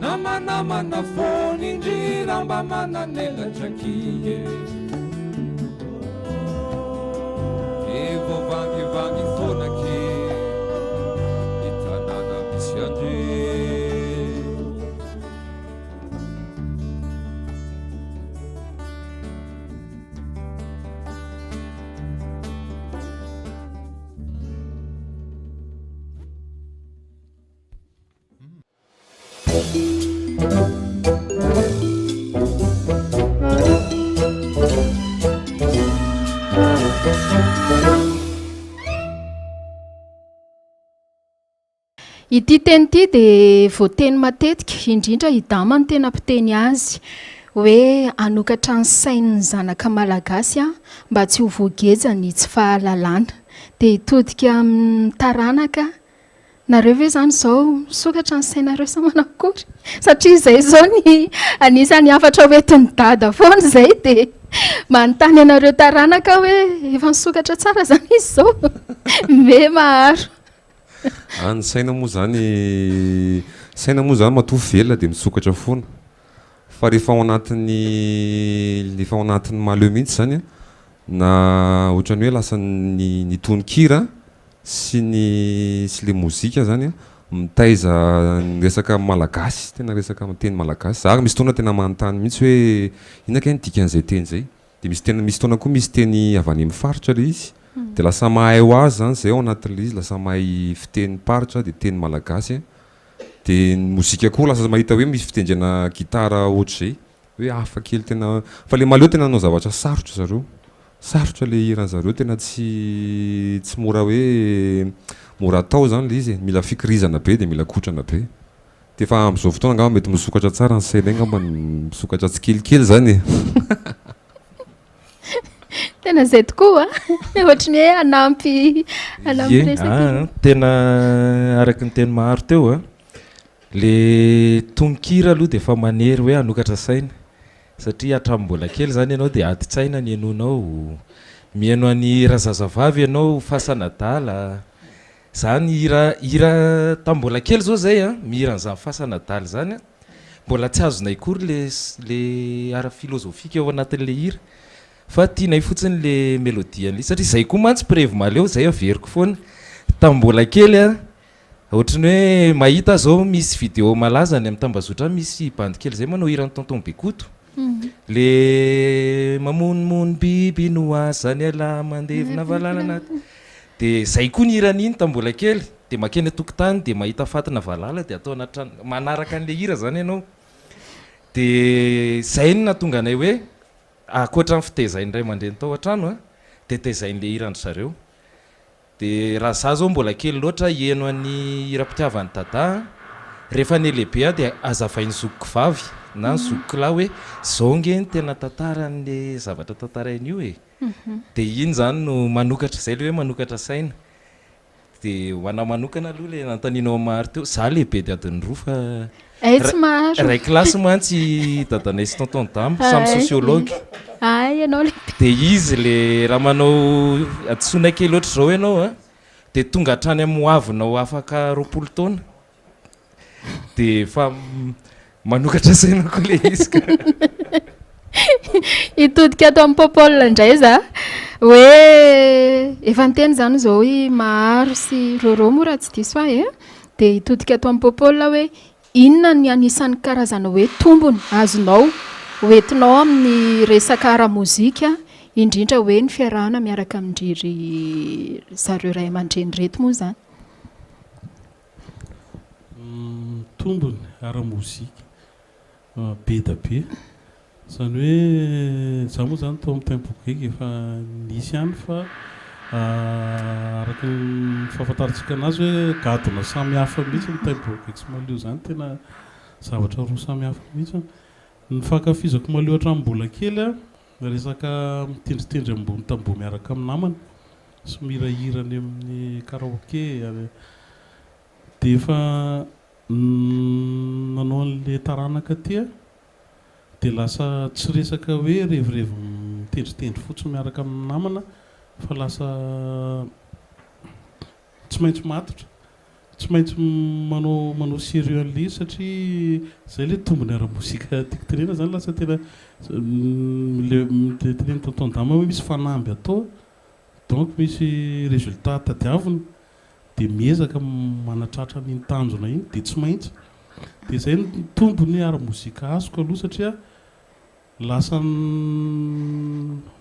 [SPEAKER 15] Namanamana foana indry raha mba manan'elatra kie Dia voavangivangy foana kie ny tanàna misy an-dry.
[SPEAKER 7] Ity teny ity dia voateny matetika, indrindra i Dama no tena mpiteny azy, hoe hanokatra ny sain'ny zanaka malagasy mba tsy ho voageja ny tsy fahalalana. Dia hitodika amin'ny taranaka, nareo ve izany izao misokatra ny sainareo sa manao akory? Satria izay izao ny anisan'ny hafatra hoentin'i Dada foana izay dia manontany anareo taranaka aho hoe efa nisokatra tsara izany izy izao? Me maharo.
[SPEAKER 18] Ah ny saina moa zany, saina moa zany matoa velona dia misokatra foana. Fa rehefa ao anatin'ny rehefa ao anatin'ny mahaleo mihitsy zany an, na ohatran'ny hoe lasa ny ny tononkira sy ny sy le mozika zany an mitaiza ny resaka malagasy, tena resaka teny malagasy. Za ary misy fotoana tena manontany mihitsy hoe inona kay ny dikan'izay teny izay? Dia misy tena misy fotoana koa misy teny avy any amin'ny faritra ilay izy, dia lasa mahay ho azy izany izay ao anatin'ilay izy, lasa mahay fitenim-paritra dia teny malagasy, dia ny mozika koa lasa mahita hoe misy fitendrena gitara ohatr'izay, hoe hafa kely tena, fa ilay Mahaleo tena nanao zavatra sarotra zareo, sarotra ilay hiran-zareo tena tsy tsy mora hoe mora atao izany ilay izy e, mila fikirizana be dia mila kotrana be. Dia efa amin'izao fotoana angamba mety misokatra tsara ny sainay angamba misokatra tsikelikely izany e.
[SPEAKER 7] Tena izay tokoa a! Ohatry ny hoe hanampy hanampy
[SPEAKER 13] Ie,
[SPEAKER 7] resaka.
[SPEAKER 13] ah, tena araka ny teny Maharo teo a, le tononkira aloha dia efa manery hoe hanokatra saina satria hatramin'ny mbola kely izany ianao dia adin-tsaina ny henoinao, mihaino an'i Razazavavy ianao, Fasan'adala, Zany hira hira tam mbola kely zao zay an, mihira an'izany fasana adala izany an, mbola tsy azonay akory le le ara filozofika ao anatin'le hira fa tianay fotsiny le melodie an'le satria zay koa mantsy mpirevy mahaleo zay averiko foana tam mbola kely an, ohatry ny hoe mahita aho zao misy video malaza any amin'ny tambazotra any misy bandy kely zay manao hiran'i tonton bekoto le mamonomono biby no azany ialahy mandevina valala anaty Dia zay koa ny hiran'iny tamin'ny mbola kely, dia makeny an-tokotany dia mahita fatina valala dia atao anaty trano, manaraka an'ilay hira zany ianao. Dia zay no nahatonga anay hoe ankoatra ny fitezain'ny ray aman-dreny tao an-trano an, dia tezain'ilay hiran-dry zareo. Dia raha za zao mbola kely loatra hiheno an'ny hiram-pitiavan'i Dada an, rehefa nihalehibe aho dia hazavain'ny zokiko vavy na ny zokiko lahy hoe zao nge ny tena tantaran'ilay zavatra tantaraina io e. Dia iny izany no manokatra, izay ilay hoe manokatra saina. Dia ho anà manokana aloha ilay nanontanianao an'i Maharo teo, izaho lehibe dia adiny roa fa
[SPEAKER 7] Hay tsy Maharo.
[SPEAKER 13] Iray kilasy mantsy i dadanay sy tonton Dama, samy sociologue.
[SPEAKER 7] Hay ianao lehibe.
[SPEAKER 13] Dia izy ilay raha manao hadisoana kely ohatr'izao ianao an, dia tonga hatrany amin'ny hoavinao afaka 20 taona. Dia efa manokatra saina koa ilay izy ka.
[SPEAKER 7] Hitodika ato amin'i Popol indray za. Hoe efa niteny izany izao i Maharo sy Rôrô moa raha tsy diso ahy e. Dia hitodika ato amin'i Popol hoe inona ny anisan'ny karazana hoe tombony azonao hoentinao amin'ny resaka ara-mozika, indrindra hoe ny fiarahana miaraka amin-dry ry zareo ray aman-dreny ireto moa izany.
[SPEAKER 17] Tombony ara-mozika be da be. Izany hoe izaho moa izany tao amin'ny Tempo Gaigy efa nisy ihany fa araka ny fahafantarantsika anazy hoe gadona samy hafa mihitsy ny Tempo Gaigy sy Malio izany tena zavatra roa samy hafa mihitsy. Ny fankafizako Malio hatramin'ny mbola kely an, resaka mitendritendry ambony tamboho miaraka amin'ny namana. sy mihirahira any amin'ny karaoke dia efa nanao an'ilay taranaka aty aho dia lasa tsy resaka hoe revirevy mitendritendry fotsiny miaraka amin'ny namana Fa lasa tsy maintsy matotra, tsy maintsy manao manao sérieux an'ilay izy satria izay ilay tombony ara-mozika tiako tenenina izany lasa tena le le tenenin'i Tonton Dama hoe misy fanamby atao donc misy résultat tadiavina dia miezaka manatratra an'iny tanjona iny dia tsy maintsy dia izay no tombony ara-mozika azoko aloha satria Lasa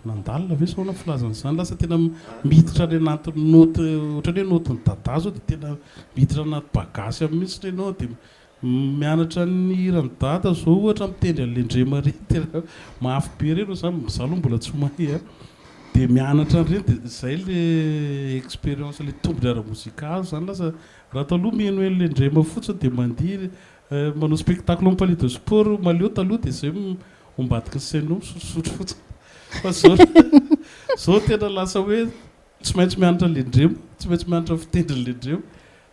[SPEAKER 17] nandalina ve sa ahoana filazana izany? Lasa tena miditra any anaty naoty, ohatran'ny hoe naotin'i Dada zao dia tena miditra anaty bagasy ao mihitsy ianao dia mianatra ny hiran'i Dada zao ohatra mitendry an'ilay Ndrema ireny tena mafy be ireny za za aloha mbola tsy mahay a, dia mianatra an'ireny dia izay ilay expérience ilay tombony ara-mozika azo izany lasa raha taloha mihenoheno ilay Ndrema fotsiny dia mandihy Manao spectacle am palais de sport Maleo taloha dia zay ao ambadiky ny scène ao misotrosotro fotsiny fa zao zao tena lasa hoe tsy maintsy mianatra lendremo, tsy maintsy mianatra fitendry lendremo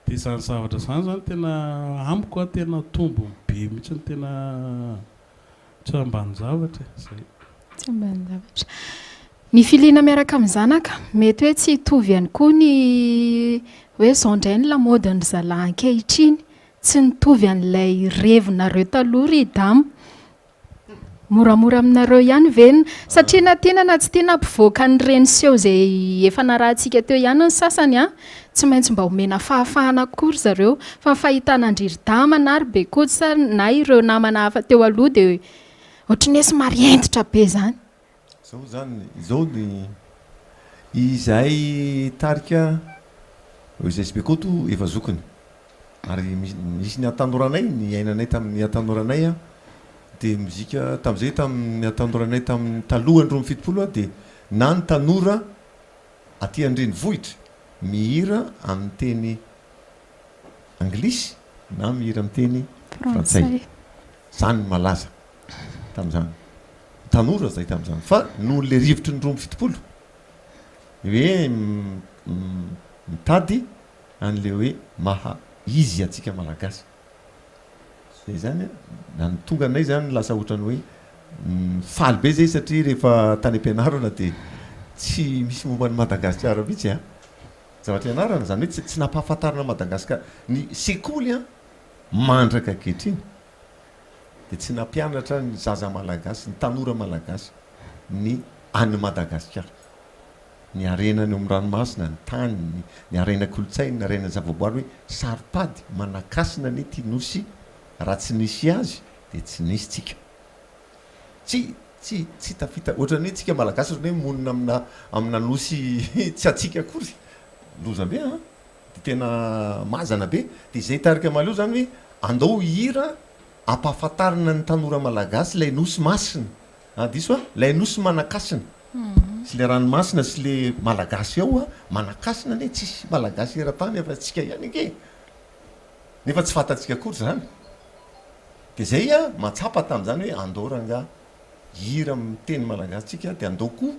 [SPEAKER 17] dia izany zavatra izany zany tena amiko a tena tombony be mihitsy tena tsy ambanin-javatra e, zay.
[SPEAKER 7] Tsy ambanin-javatra. Ny filiana miaraka amin'ny zanaka, mety hoe tsy hitovy ihany koa ny hoe izao indray ny lamaodin-dry zalahy ankehitriny. Tsy nitovy an'ilay revinareo taloha ry Dama. Moramora aminareo ihany ve ny, satria na tiana na tsy tiana hampivoaka an'ireny seho izay efa narahantsika teo ihany ny sasany an, tsy maintsy mba omena fahafahana koa ry zareo. Fa ny fahitana an-dry ry Dama na ry Bekoto sa na ireo namana hafa teo aloha dia ohatran'ny hoe somary hentitra be izany.
[SPEAKER 10] Zao zany, zao ny izahay tarika izay sy Bekoto efa zokiny ary misy ny hatanoranay, niainanay tamin'ny hatanoranay an, dia mozika tamin'izay tamin'ny hatanoranay tamin'ny talohan'ny 72 an dia na ny tanora aty an-drenivohitra mihira amin'ny teny anglisy na mihira amin'ny teny frantsay, zany no malaza tamin'izany. Tanora zay tamin'izany fa noho le rivotry ny 72 hoe mitady an'le hoe maha izy antsika malagasy zay zany na ny tonga anay zany lasa ohatran'ny hoe faly be zay satria rehefa tany am-pianarana dia tsy misy momba an'i Madagasikara mihitsy an, zavatra ianarana zany hoe tsy nampahafantarina Madagasikara ny sekoly an mandraka ankehitriny. dia tsy nampianatra ny zaza malagasy, ny tanora malagasy ny an'i Madagasikara. Ny harenany eo amin'ny ranomasina, ny tany, ny harena kolontsainy, ny harena zavaboary hoe saro-pady, manakasina anie ity nosy raha tsy nisy azy dia tsy nisy tsika. Tsy tsy tsy tafita, ohatran'ny hoe tsika malagasy ohatran'ny hoe monina amina amina nosy tsy antsika akory. Loza be an! Dia tena mazana be. Dia izay tarika mahaleo izany hoe andao hihira ampahafantarina ny tanora malagasy ilay nosy masina, ah diso aho, ilay nosy manakasina sy ilay ranomasina sy ilay malagasy ao ah, manakasina anie tsisy malagasy eran-tany afa tsika ihany ange e! Nefa tsy fantatsika akory izany. Dia izay ah mahatsapa tamin'izany hoe andao rangahy hihira amin'ny teny malagasy tsika dia andao koa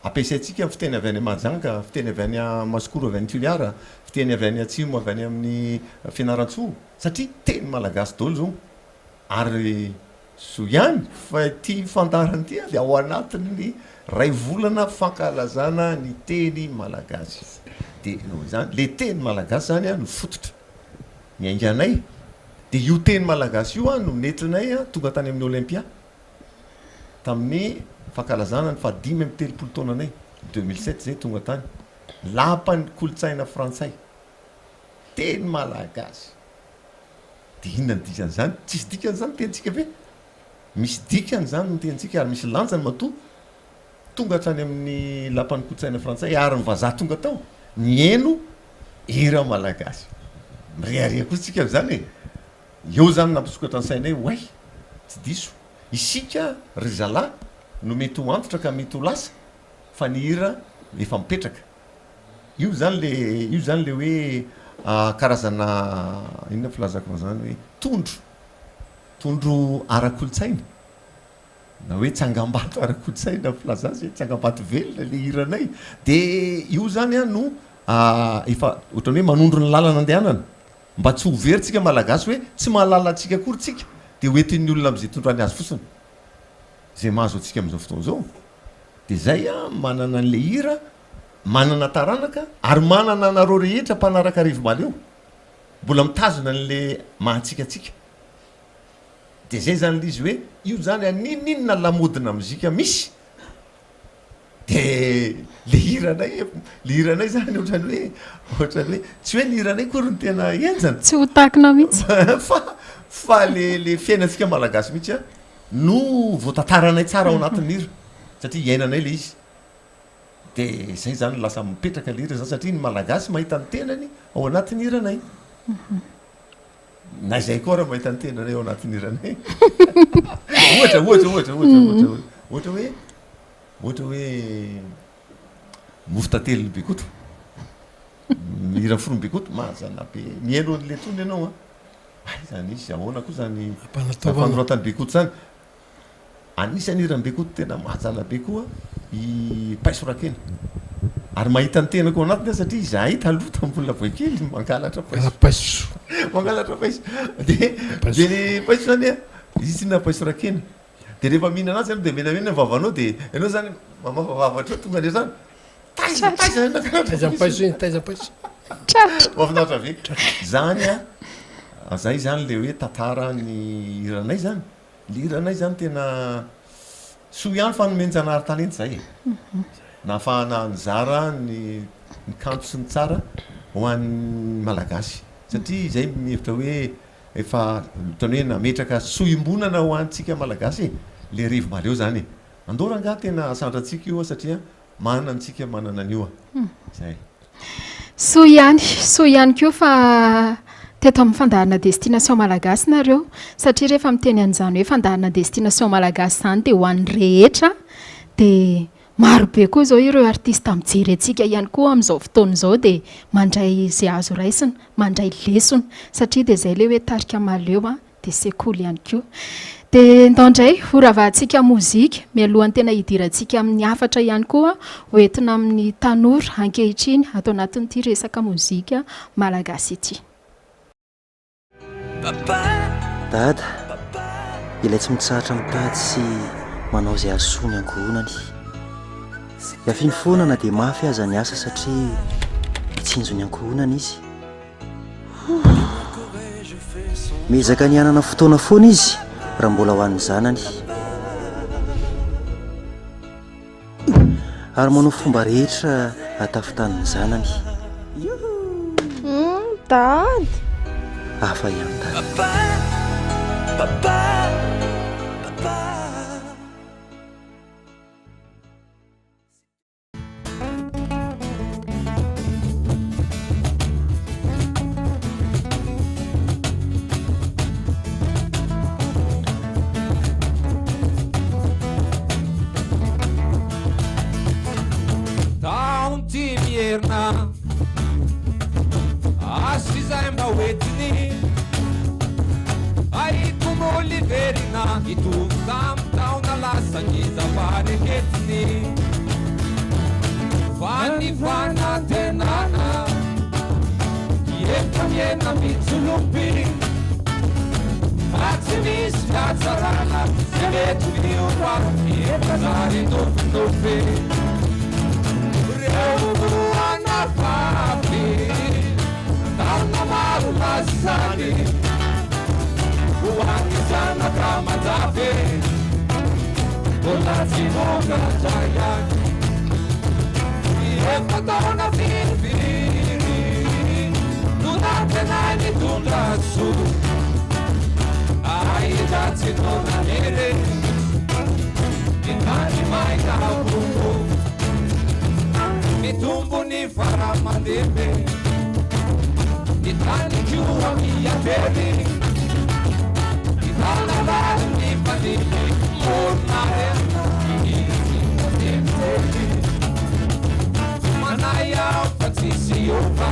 [SPEAKER 10] Ampiasaintsika ny fiteny avy any Mahajanga, fiteny avy any Masikoro avy any Toliara, fiteny avy any Atsimo avy any amin'ny Fianarantsoa, satria teny malagasy daholo izao. Ary soa ihany fa ity fandaharana ity dia ao anatin'ny iray volana fankalazana ny teny malagasy. Dia noho izany, ilay teny malagasy izany no fototra niainganay. Dia io teny malagasy io no nentinay tonga tany amin'ny Olympia. Tamin'ny fankalazana ny faha 35 taonanay, 2007 zay tonga tany, lapan'ny kolontsaina frantsay, teny malagasy. Dia inona ny dikan'izany? Tsisy dikany izany ny tenintsika ve? Misy dikany izany ny tenintsika ary misy lanjany matoa tonga hatrany amin'ny lapan'ny kolontsaina frantsay ary ny vazaha tonga tao niheno hira malagasy. Mirehareha koa isika amin'izany e! Eo izany nampisokatra ny sainay, oay, tsy diso. Isika ry zalahy no mety ho antitra ka mety ho lasa fa ny hira efa mipetraka. Io zany le io zany le hoe karazana inona filazako an'izany hoe tondro, tondro ara-kolontsaina na hoe tsangambato ara-kolontsaina filaza azy hoe tsangambato velona le hiranay. De io zany an no efa ohatran'ny hoe manondro ny lalana andehanana. Mba tsy ho very tsika malagasy hoe tsy mahalala antsika akory tsika dia ho entin'ny olona amin'izay itondrany azy fotsiny izay mahazo antsika amin'izao fotoana izao. Dia zay an manana an'ilay hira Manana taranaka ary manana anareo rehetra mpanaraka Rivo Mahaleo mbola mitazona an'le maha antsika antsika. Dia zay zany le izy hoe io zany a n'inon'inona lamodina mozika misy de le hiranay le hiranay zany ohatran'ny hoe ohatran'ny hoe tsy hoe ny hiranay akory no tena henjana.
[SPEAKER 7] Tsy ho takona mihitsy.
[SPEAKER 10] Fa fa le le fiainantsika malagasy mihitsy a no voatantaranay tsara ao anatin'ny hira satria iainanay le izy. Dia zay zany lasa mipetraka le hira zany satria ny malagasy mahita ny tenany ao anatin'ny hiranay. Na izay koa raha mahita ny tenanay ao anatin'ny hiranay. Ohatra, ohatra, ohatra, ohatra, ohatra, ohatra hoe ohatra hoe mofo tantely Bekoto. Mihira foron'i Bekoto, mazana be. Mihaino an'ilay tony ianao an. Aiza nisy, ahoana koa zany fanoratan'i Bekoto zany. Anisan'ny hiran'i Bekoto tena mahajala be koa i Paiso Rakena. Ary mahita ny tenako ao anatiny aho satria izahay taloha tamin'ny mbola vao kely mangalatra paiso. Mangalatra paiso. Dia dia ny paiso zany an, izy tsinona paiso rakena. Dia rehefa mihinana azy ianao dia menamena ny vavanao dia ianao zany mamafa vava hatreo tonga any an-trano. Taiza taiza ny nangalatra
[SPEAKER 14] Taiza paiso iny, taiza paiso.
[SPEAKER 7] Tratra.
[SPEAKER 10] Mahafinaritra be. Zany an, zay zany le hoe tantara ny hiranay zany. Le hiranay zany tena soa ihany fa nomen-janahary talenta zay e. Nahafahana nizara ny ny kanto sy ny tsara ho an'ny Malagasy. Satria izay mihevitra hoe efa ohatran'ny hoe nametraka soa iombonana ho antsika Malagasy e. Le Rivo Mahaleo zany e. Andao rangahy tena asandrantsika io satria Manana antsika manana an'io a. Zay.
[SPEAKER 7] Soa ihany, soa ihany koa fa teto amin'ny fandaharana Destination Malagasy nareo, satria rehefa miteny an'izany hoe fandaharana Destination Malagasy izany dia ho an'ny rehetra, dia maro be koa izao ireo artista mijery antsika ihany koa amin'izao fotoana izao dia mandray izay azo raisina, mandray lesona, satria dia izay ilay hoe tarika mahaleo a. dia sekoly ihany koa. Dia ndao indray ho ravahantsika mozika mialohan'ny tena hidirantsika amin'ny hafatra ihany koa ho entina amin'ny tanora ankehitriny ato anatin'ity resaka mozika malagasy ity.
[SPEAKER 11] Dada, ilay tsy mitsahatra mitady sy manao izay hahasoa ny ankohonany. Iafiny foana na dia mafy aza ny asa satria mitsinjo ny ankohonany izy. Miezaka ny hanana fotoana foana izy raha mbola ho an'ny zanany. Ary manao fomba rehetra hahatafitany ny zanany.
[SPEAKER 6] Dada.
[SPEAKER 11] Hafa ihany dada.
[SPEAKER 15] Taonty mierina Asy izay mba hoentiny Ahiko mbola hiverina Hitovy tamin'ny taona lasa Ny zava-reketiny Fa ny fanantenana Efa mihena mitsolopy Fa tsy misy fihatsarana Izay mety miova Efa zary nofinofy Reo anabavy Taona maro lasany Ho an'ny zanaka aman-jafy Mbola tsy vokatra ihany Efa taona firifiry No nantenainy hitondra soa Ahitra tsy no naniry Ny tany maina vovo Mitombo ny fara aman-dimby Ny tany koa miha-very Ny tanalahy mifandimby Moron'arena izy mitemitemy Manahy aho fa tsisy hiova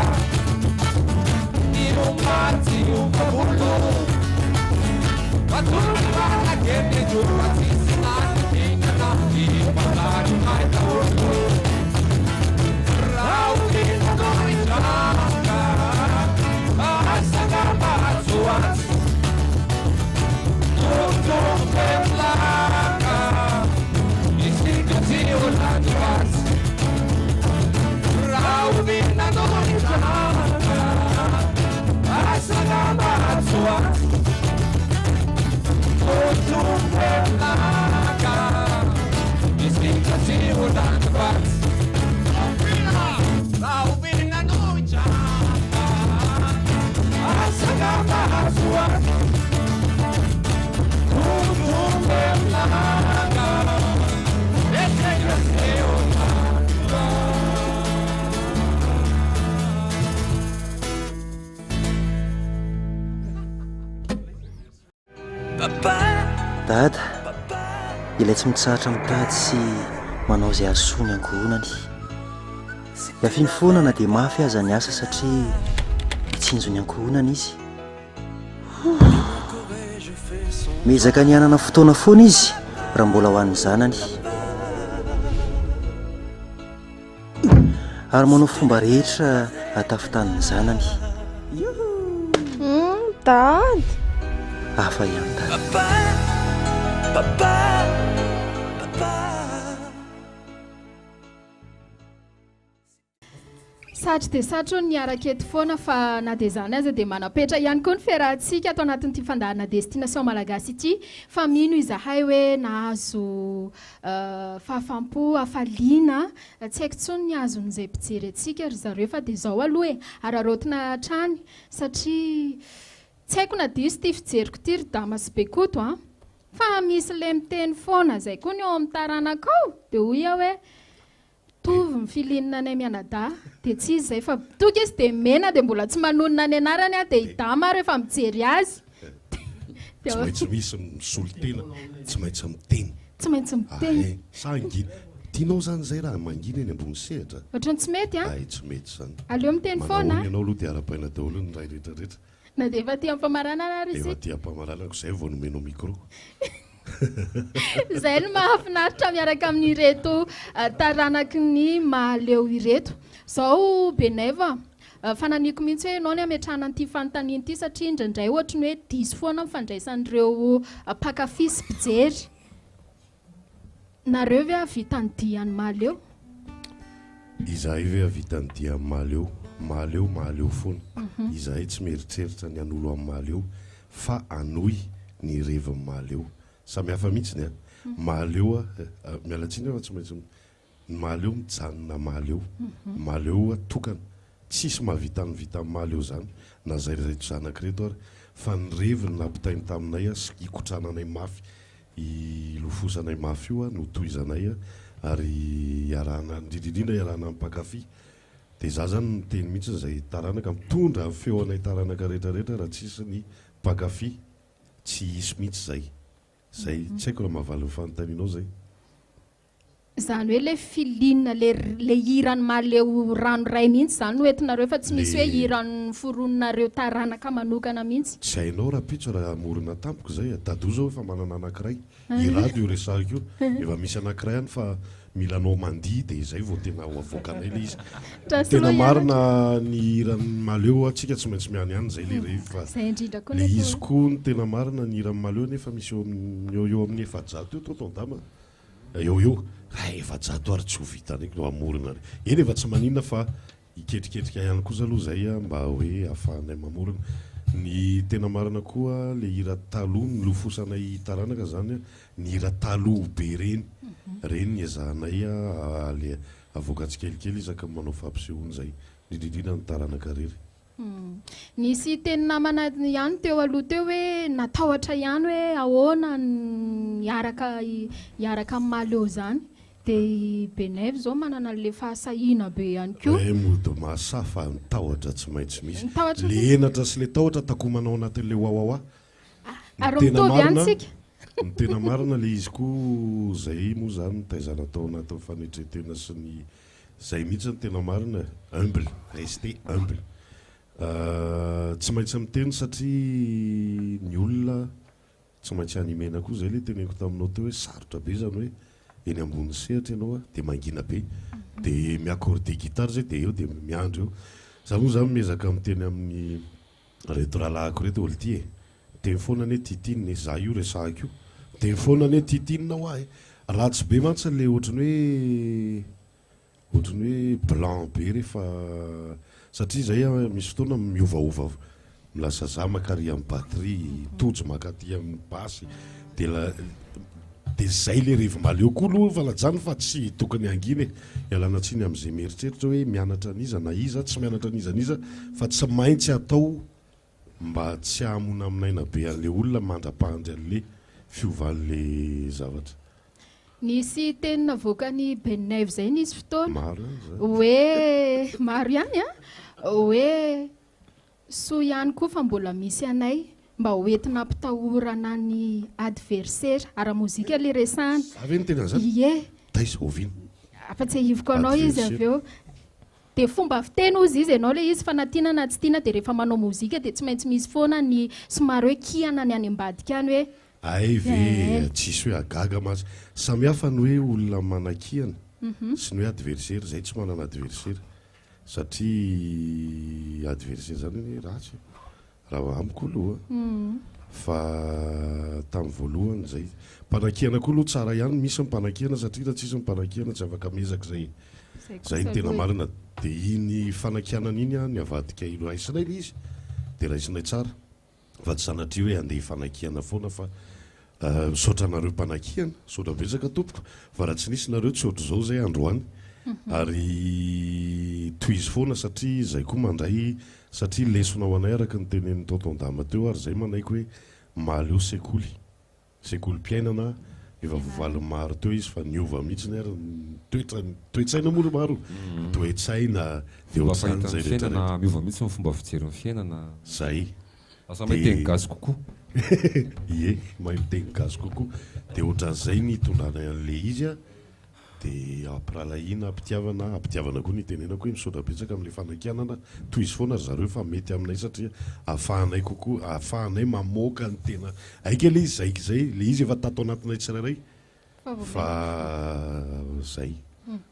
[SPEAKER 15] Ny omaly tsy hiova volo Fa tokony manakely fa tsisy lany dingana Manjary may daholo Rahoviana no hitranga Asa angamba atsy ho atsy Tombontsoa be milaka.
[SPEAKER 11] Dada, ilay tsy mitsahatra mitady sy manao izay hahasoa ny ankohonany. Iafiny foana na dia mafy aza ny asa satria mitsinjo ny ankohonany izy. Miezaka ny hanana fotoana foana izy raha mbola ho an'ny zanany. Ary manao fomba rehetra hahatafitany ny zanany.
[SPEAKER 6] Hum, dada.
[SPEAKER 11] Hafa ihany dada.
[SPEAKER 7] Satry dia satry hono ny hiaraka eto foana fa na dia izany aza dia manam-petra ihany koa ny fiarahantsika ato anatin'ity fandaharana Destination Malagasy ity fa mino izahay hoe nahazo fahafaham-po, hafaliana, tsy haiko intsony ny azon'izay mpijery antsika ry zareo fa dia izao aloha e, araraotina hatrany satria tsy haiko na diso ity fijeriko ity ry Dama sy Bekoto a! Fa misy le miteny foana izay koa ny ao amin'ny taranaka ao dia hoy aho hoe Mitovy ny feeling anay mianadahy dia tsy izy izay fa tonga izy dia mena dia mbola tsy manonona ny anarany aho dia i Dama ary efa mijery azy
[SPEAKER 19] Tsy maintsy misy misolo tena, tsy maintsy miteny.
[SPEAKER 7] Tsy maintsy miteny.
[SPEAKER 19] Ahay, sa hangina. Tianao izany izay raha mangina eny ambony sehatra?
[SPEAKER 7] Ohatran'ny tsy mety an!
[SPEAKER 19] Ahay, tsy mety izany.
[SPEAKER 7] Aleo miteny foana
[SPEAKER 19] Manao ahoana ianao aloha dia arahabaina daholo ny ray rehetra rehetra.
[SPEAKER 7] Na dia efa aty am-pamaranana ary
[SPEAKER 19] Efa
[SPEAKER 7] isika.
[SPEAKER 19] aty am-pamaranako izay vao nomenao micro.
[SPEAKER 7] Izay no mahafinaritra miaraka amin'ireto taranaky ny Mahaleo ireto. Izao Benaivo a, fananiko mihitsy hoe ianao ny hametrahana an'ity fanontaniana ity satria indraindray ohatry ny hoe diso foana ny fandraisan'ireo mpankafy sy mpijery. Nareo ve hahavita ny dian'ny Mahaleo?
[SPEAKER 19] Izahay ve hahavita ny dian'ny Mahaleo? Mahaleo, Mahaleo foana. Izahay tsy mieritreritra ny hanolo an'i Mahaleo fa hanohy ny revin'i Mahaleo. Samy hafa mihitsy ny an. Mahaleo a, miala tsiny aho fa tsy maintsy, ny Mahaleo mijanona Mahaleo. Mahaleo tokana. Tsisy mahavita ny vitan'i Mahaleo izany na zay reto zanaka ireto ary fa ny reviny nampitainy taminay sy ikotrananay mafy ilofosanay mafy io no tohizanay ary iarahana indrindra indrindra iarahana amin'ny mpankafy dia za zany miteny mihitsy izay taranaka mitondra ny feo anay taranaka rehetra rehetra raha tsisy ny mpankafy tsy hisy mihitsy zay zay tsy haiko raha mahavaly ny fanontanianao zay.
[SPEAKER 7] Izany hoe le feeling le le hiran'i Mahaleo ranoray mihitsy izany no entinareo fa tsy misy hoe
[SPEAKER 19] Le.
[SPEAKER 7] hira noforoninareo taranaka manokana mihitsy.
[SPEAKER 19] Tsy hainao rahampitso raha hamorona tampoka izay a! Dadou zao efa manana anankiray, i Rado io resahiko io, efa misy anankiray any fa mila anao mandihy dia izay vao tena ho avoakanay le izy.
[SPEAKER 7] Ny
[SPEAKER 19] tena marina ny hiran'i Mahaleo a, tsika tsy maintsy miany ihany izay le revy fa
[SPEAKER 7] Izay indrindra koa
[SPEAKER 19] le
[SPEAKER 7] nefa
[SPEAKER 19] izy
[SPEAKER 7] hoe.
[SPEAKER 19] koa ny tena marina ny hiran'i Mahaleo anefa misy eo amin'ny eo eo amin'ny 400 eo tonton Dama a. Eo eo, raha 400 ary tsy ho vita ndraiky no hamorona re. Eny efa tsy maninona fa hiketriketrika ihany kosa aloha zay mba hoe ahafahanay mamorona. Ny tena marina koa le hira taloha nilofosanay taranaka zany ny hira taloha be reny, reny niezahanay ale avoaka tsikelikely isaky ny manao fampisehoana zay, indrindra indrindra ny taranaka rery.
[SPEAKER 7] Nisy teny namana ihany teo aloha teo hoe natahotra ihany hoe ahoana ny hiaraka hiaraka amin'ny Mahaleo izany. Dia i Benaivo izao manana an'ilay fahasahiana be ihany koa.
[SPEAKER 19] Eh mody mahasahy fa ny tahotra tsy maintsy misy.
[SPEAKER 7] Ny tahotra
[SPEAKER 19] Le henatra sy le tahotra takomana ao anatin'le wawawa. Ny
[SPEAKER 7] Ary
[SPEAKER 19] tena
[SPEAKER 7] mitovy ihany
[SPEAKER 19] marina,
[SPEAKER 7] tsika.
[SPEAKER 19] ny tena marina le izy koa zay moa zany nitaizana tao anatin'ny fanetren-tena sy ny Zay mihitsy no tena marina e, humble, rester humble. Tsy maintsy miteny satria ny olona tsy maintsy animena koa, zay le teneniko taminao teo hoe sarotra be zany hoe eny ambony sehatra ianao de mangina be, de mi-accorder guitare zay de eo de miandry eo. Za moa zany miezaka miteny amin'ny reto rahalahiko reto ol ty e, miteny foana anie Titina e, za io resahiko io, miteny foana anie Titina hoa e, ratsy be mantsy le ohatry ny hoe ohatry ny hoe blanc be rehefa satria zay an misy fotoana miovaova milaza za makary amin'ny batterie, Tojo makaty amin'ny basse de la de zay le revy maleo koa aloha fa lajany fa tsy tokony hangina e, ialana tsiny amin'izay mieritreritra hoe mianatra an'iza na iza, tsy mianatra an'iza n'iza fa tsy maintsy atao mba tsy hahamonamonaina be an'le olona mandra-pahandry an'le fiovan'le zavatra.
[SPEAKER 7] Nisy teny navoakan'i Benaivo izay nisy fotoana
[SPEAKER 19] Maro ihany izany.
[SPEAKER 7] hoe maro ihany an, hoe Soa ihany koa fa mbola misy anay. Mba ho entina ampitahorana ny adversera, ara-mozika ilay resahana.
[SPEAKER 19] Za ve niteny an'izany?
[SPEAKER 7] Ie.
[SPEAKER 19] Taiza? Oviana?
[SPEAKER 7] Ampatsiahiviko anao izy avy eo. Dia fomba fiteny hozy izy ianao ilay izy fa na tiana na tsy tiana dia rehefa manao mozika dia tsy maintsy misy foana ny somary hoe kihana ny any ambadika any hoe
[SPEAKER 19] Hay ve
[SPEAKER 7] eh.
[SPEAKER 19] tsisy hoe hagaga mantsy. Samy hafa ny hoe olona manakihana sy ny hoe adversaire. Zay tsy manana adversaire satria adversaire zany anie ratsy e. Raha amiko aloha fa tamin'ny voalohany zay. Mpanakihana koa aloha tsara ihany misy ny mpanakihana satria raha tsisy ny mpanakihana tsy afaka miezaka zay. Zay no tena marina. Dia iny fanakianana iny an ny avadika iny raisinay ilay izy dia raisinay tsara fa tsy sanatria hoe andeha hifanakiana foana fa misaotra anareo mpanakiana, misaotra betsaka tompoko fa raha tsy nisy nareo tsy ohatr'izao zay androany ary tohizo foana satria zay koa mandray satria lesona ho anay araka ny tenenin'i tonton Dama teo ary zay manaiky hoe mahaleo sekoly. Sekolim-piainana, efa voavalin'ny maro teo izy fa niova mihitsiny ary ny toetrany, toe-tsaina moa ry maro, toe-tsaina dia
[SPEAKER 18] Fomba
[SPEAKER 19] ohatr'izany
[SPEAKER 18] fahita ny
[SPEAKER 19] izay rehetra
[SPEAKER 18] fiainana,
[SPEAKER 19] rehetra.
[SPEAKER 18] miova mihitsy ny fomba fijery ny fiainana.
[SPEAKER 19] Zay.
[SPEAKER 18] Lasa mahay miteny gasy kokoa.
[SPEAKER 19] Ie, mahay miteny gasy kokoa. Dia ohatran'izay ny hitondranay an'ilay izy an. Dia ampirahalahiana, ampitiavana, ampitiavana koa ny itenenako hoe misaotra betsaka amin'ilay fanakianana, tohizo foana ry zareo fa mety aminay satria ahafahanay kokoa, ahafahanay mamoaka ny tena, aika ilay izy zay izay, ilay izy efa tato anatinay tsirairay fa zay,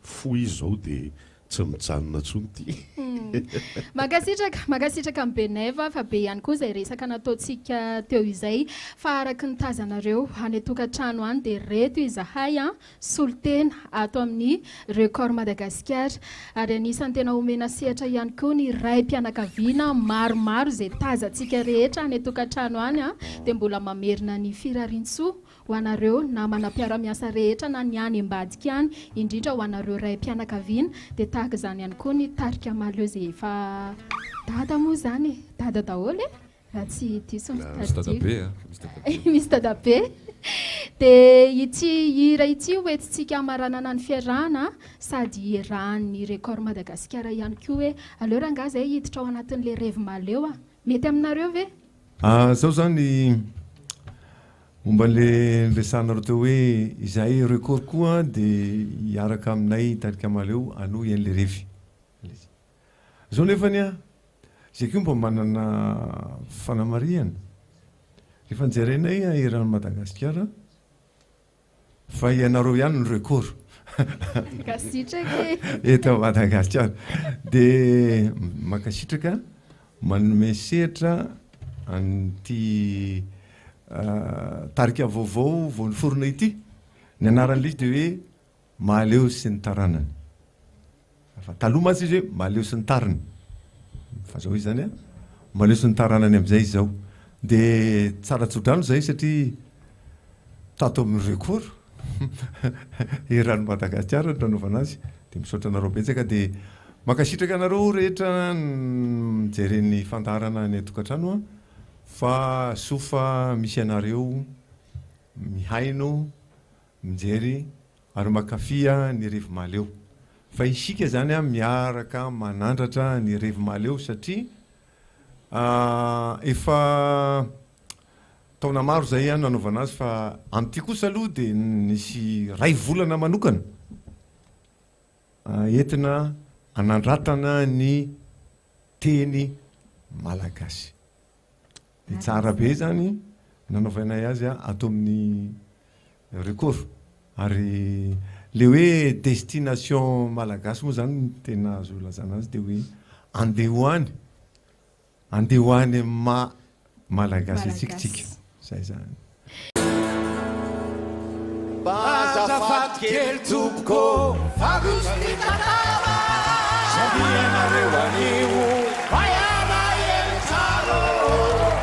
[SPEAKER 19] fo izy izao dia tsy mijanona intsony ity.
[SPEAKER 7] Mankasitraka, mankasitraka amin'i Benaiva fa be ihany koa izay resaka nataontsika teo izay fa araka ny tazanareo any an-tokantrano any dia reto izahay an, solontena ato amin'ny Record Madagasikara ary anisan'ny tena omena sehatra ihany koa ny raim-pianakaviana maromaro izay tazantsika rehetra any an-tokantrano any dia mbola mamerina ny firariantsoa ho anareo namana mpiara-miasa rehetra na ny any ambadika any indrindra ho anareo raim-pianakaviana dia tahaka izany ihany koa ny tarika Mahaleo izay efa dada moa izany e! Dada daholo e! Raha tsy diso ny
[SPEAKER 18] Misy dadabe a, misy dadabe.
[SPEAKER 7] Misy dadabe. Dia ity hira ity ho entintsika hamaranana ny fiarahana sady iarahan'ny Record Madagasikara ihany koa hoe aleo rangahy izay hiditra ao anatin'ilay revy mahaleo a! Mety aminareo ve?
[SPEAKER 10] Ah, zao zany momba an'le niresahanareo teo hoe izahay Record koa dia hiaraka aminay tarika Mahaleo hanohy an'le revy. Zao nefany an, zay koa mba manana fanamarihana, rehefa nijerenay eran'i Madagasikara fa ianareo ihany no record
[SPEAKER 7] Mankasitraka e!
[SPEAKER 10] eto Madagasikara dia mankasitraka manome sehatra an'ity tarika vaovao vao niforona ity, ny anaran'ilay izy dia hoe Mahaleo sy ny taranany. Fa taloha mantsy izy hoe Mahaleo sy ny tariny. Fa zao izy zany an, Mahaleo sy ny taranany amin'izay izy zao. Dia tsara tso-drano izay satria tato amin'ny record eran'i Madagasikara no nanaovana azy. Dia misaotra anareo betsaka dia mankasitraka anareo rehetra mijery ny fandaharana any an-tokantrano an, fa soa fa misy anareo mihaino mijery ary mankafy ny revy mahaleo. Fa isika izany miaraka manandratra ny revy mahaleo satria efa taona maro izay no nanaovana azy fa amin'ity kosa aloha dia nisy iray volana manokana entina hanandratana ny teny malagasy. Dia tsara be izany nanaovanay azy ato amin'ny Record. Ary le hoe destination malagasy moa izany no tena azo ilazana azy dia hoe andeha ho any, andeha ho any amin'ny maha malagasy antsika tsika. Izay izany.
[SPEAKER 15] Mba azafady kely tompoko fa misy ny tantara Samia ianareo anio Mba hiala eny tsara ô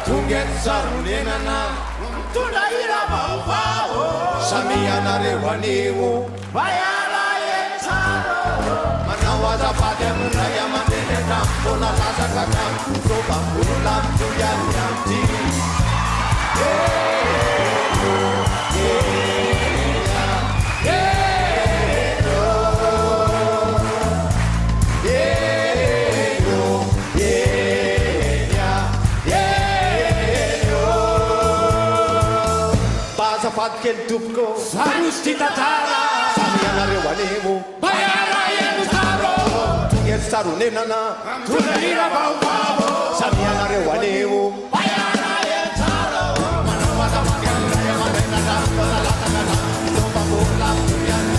[SPEAKER 15] Tonga eto Tsaronenana Mitondra hira vaovao Samia ianareo anio Mba hiala eny tsara ô Manao azafady amin'ny ray aman-dreny hatramin'ny taona lasa ka hatramin'ny izao fa mbola mitohy ihany amin'ity kely tompoko. Fa misy ty tantara. Samy ianareo anio. Mba hiara-hihaino tsara ô. Tonga eto tsara onenana. Mitondra hira vaovao. Samy ianareo anio. Mba hiara-hihaino tsara ô. Manao azafady amin'ny ray aman-dreny hatramin'ny taona latsaka hatramin'ny izao fa mbola mitohy ihany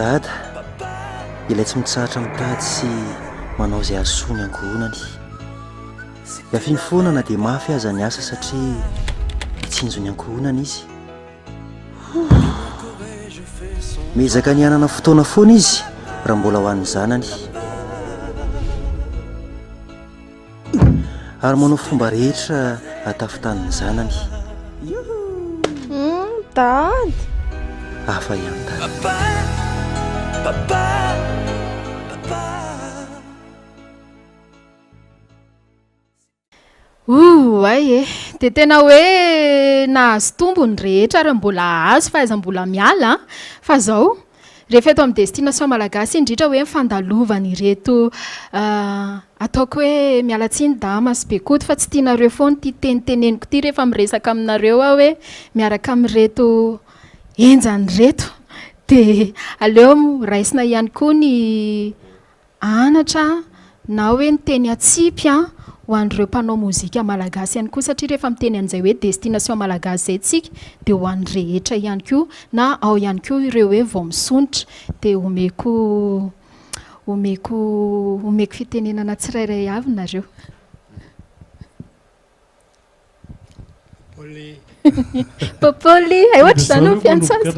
[SPEAKER 11] Dada, ilay tsy mitsahatra mitady sy manao izay hahasoa ny ankohonany. Iafiny foana na dia mafy aza ny asa satria mitsinjo ny ankohonany izy. Miezaka ny hanana fotoana foana izy raha mbola ho an'ny zanany. Ary manao fomba rehetra ahatafitany ny zanany.
[SPEAKER 6] Hum, dady.
[SPEAKER 11] Hafa ihany dada.
[SPEAKER 9] Papa, papa.
[SPEAKER 7] Ouay e! Dia tena hoe nahazo tombony ny rehetra ary mbola hahazo fa aiza mbola miala an! Fa zao, rehefa eto amin'ny Destination Malagasy indrindra hoe ny fandalovan'ireto ataoko hoe miala tsiny Dama sy Bekoto fa tsy tianareo foana ity teny teneniko ity rehefa miresaka aminareo aho hoe miaraka amin'ireto henjana ireto dia aleo raisina ihany koa ny anatra na hoe ny teny atsipy ho an'ireo mpanao mozika malagasy ihany koa satria rehefa miteny an'izay hoe destination malagasy izay tsika dia ho an'ny rehetra ihany koa na ao ihany koa ireo hoe vao misondrotra dia omeko omeko omeko fitenenana tsirairay avy nareo. Popoly, hay ohatr'izany no fiantso azy.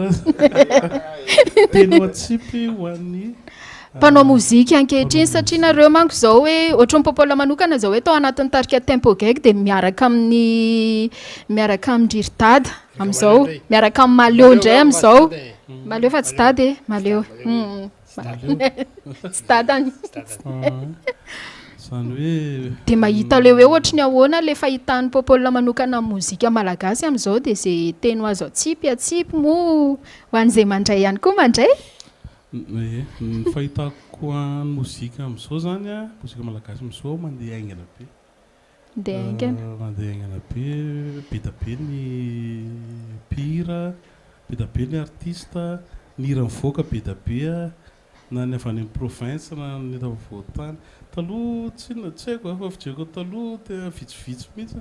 [SPEAKER 17] Teny ho atsipy ho an'ny
[SPEAKER 7] mpanao mozika ankehitriny satria nareo manko izao hoe ohatran'ny Popola manokana izao hoe tao anatin'ny tarika Tempo Gag dia miaraka amin'ny miaraka amin-dry ry Dada amin'izao, miaraka amin'i Mahaleo indray amin'izao. Mahaleo fa tsy Dada e, Mahaleo. Tsy dadany.
[SPEAKER 17] Izany hoe.
[SPEAKER 7] Dia mahita le hoe ohatry ny ahoana le fahitan'i Popol manokana ny mozika malagasy amin'izao dia izay teny ho azo atsipy atsipy moa ho an'izay mandray ihany koa mandray.
[SPEAKER 17] Ie, ny fahitako ny mozika amin'izao izany an, mozika malagasy amin'izao mandeha haingana be.
[SPEAKER 7] Mandeha haingana.
[SPEAKER 17] Mandeha haingana be, be dia be ny mpihira, be dia be ny artista, ny hira mivoaka be dia be na ny avy any amin'ny province na ny eto afovoan-tany. Taloha tsy inona, tsy haiko fa fijeriko taloha tena vitsivitsy mihitsy.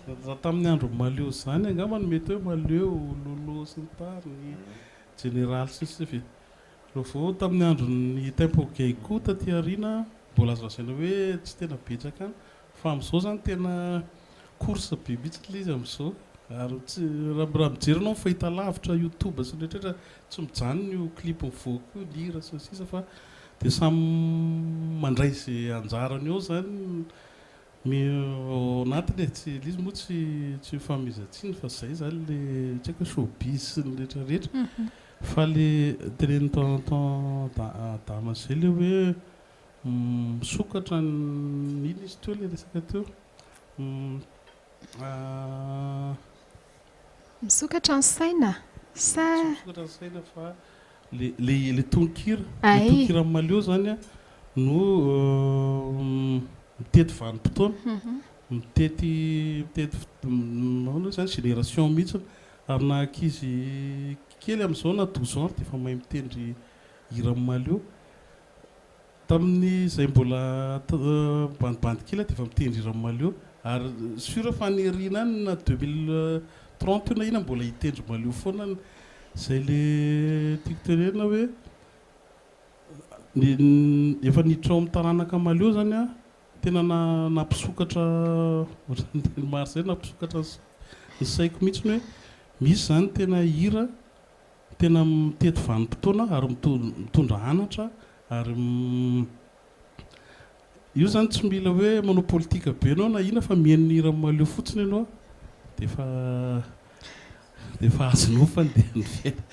[SPEAKER 17] Raha tamin'ny andron'i Mahaleo izany angamba no mety hoe Mahaleo, Lolo sy ny tariny, Jeneraly sy ny sisa fa raha vao tamin'ny andron'ny Tempo Gay koa taty aoriana mbola azo lazaina hoe tsy tena betsaka any fa amin'izao izany tena course be mihitsy ilay izy amin'izao ary tsy raha mijery ianao ny fahitalavitra youtube sy ny rehetra rehetra tsy mijanona io clip mivoaka io ny hira sy ny sisa fa dia samy mandray izay anjarany eo izany ny ao anatiny e, tsy ilay izy moa tsy tsy ifanomezan-tsiny fa izay izany le tsy haiko hoe showbiz sy ny rehetra rehetra fa le tenenin'i tonton Dama izay le hoe misokatra ny inona izy teo le resaka teo
[SPEAKER 7] Misokatra ny saina sa.
[SPEAKER 17] Tsy misokatra ny saina fa le le le tononkira, le tononkira amin'ny Mahaleo zany a no mitety vanim-potoana, mitety mitety ahoana zany génération mihitsy ary na ankizy kely amin'izao na 12 ans ary dia efa mahay mitendry hira amin'ny Mahaleo. Tamin'ny zay mbola bandibandy kely aho dia efa mitendry hira Mahaleo ary sûr fa any aoriana any na 2030 io na inona mbola hitendry Mahaleo foana zay le tiako tenenina hoe ny efa niditra ao amin'ny taranaka Mahaleo zany aho tena nampisokatra ohatran'ny teny maro zay nampisokatra ny saiko mihitsy hoe misy zany tena hira Tena mitety vanim-potoana ary mitondra anatra ary io zany tsy mila hoe manao politika be ianao na inona fa mihaino ny hiran'i Mahaleo fotsiny ianao dia efa dia efa azonao fa ny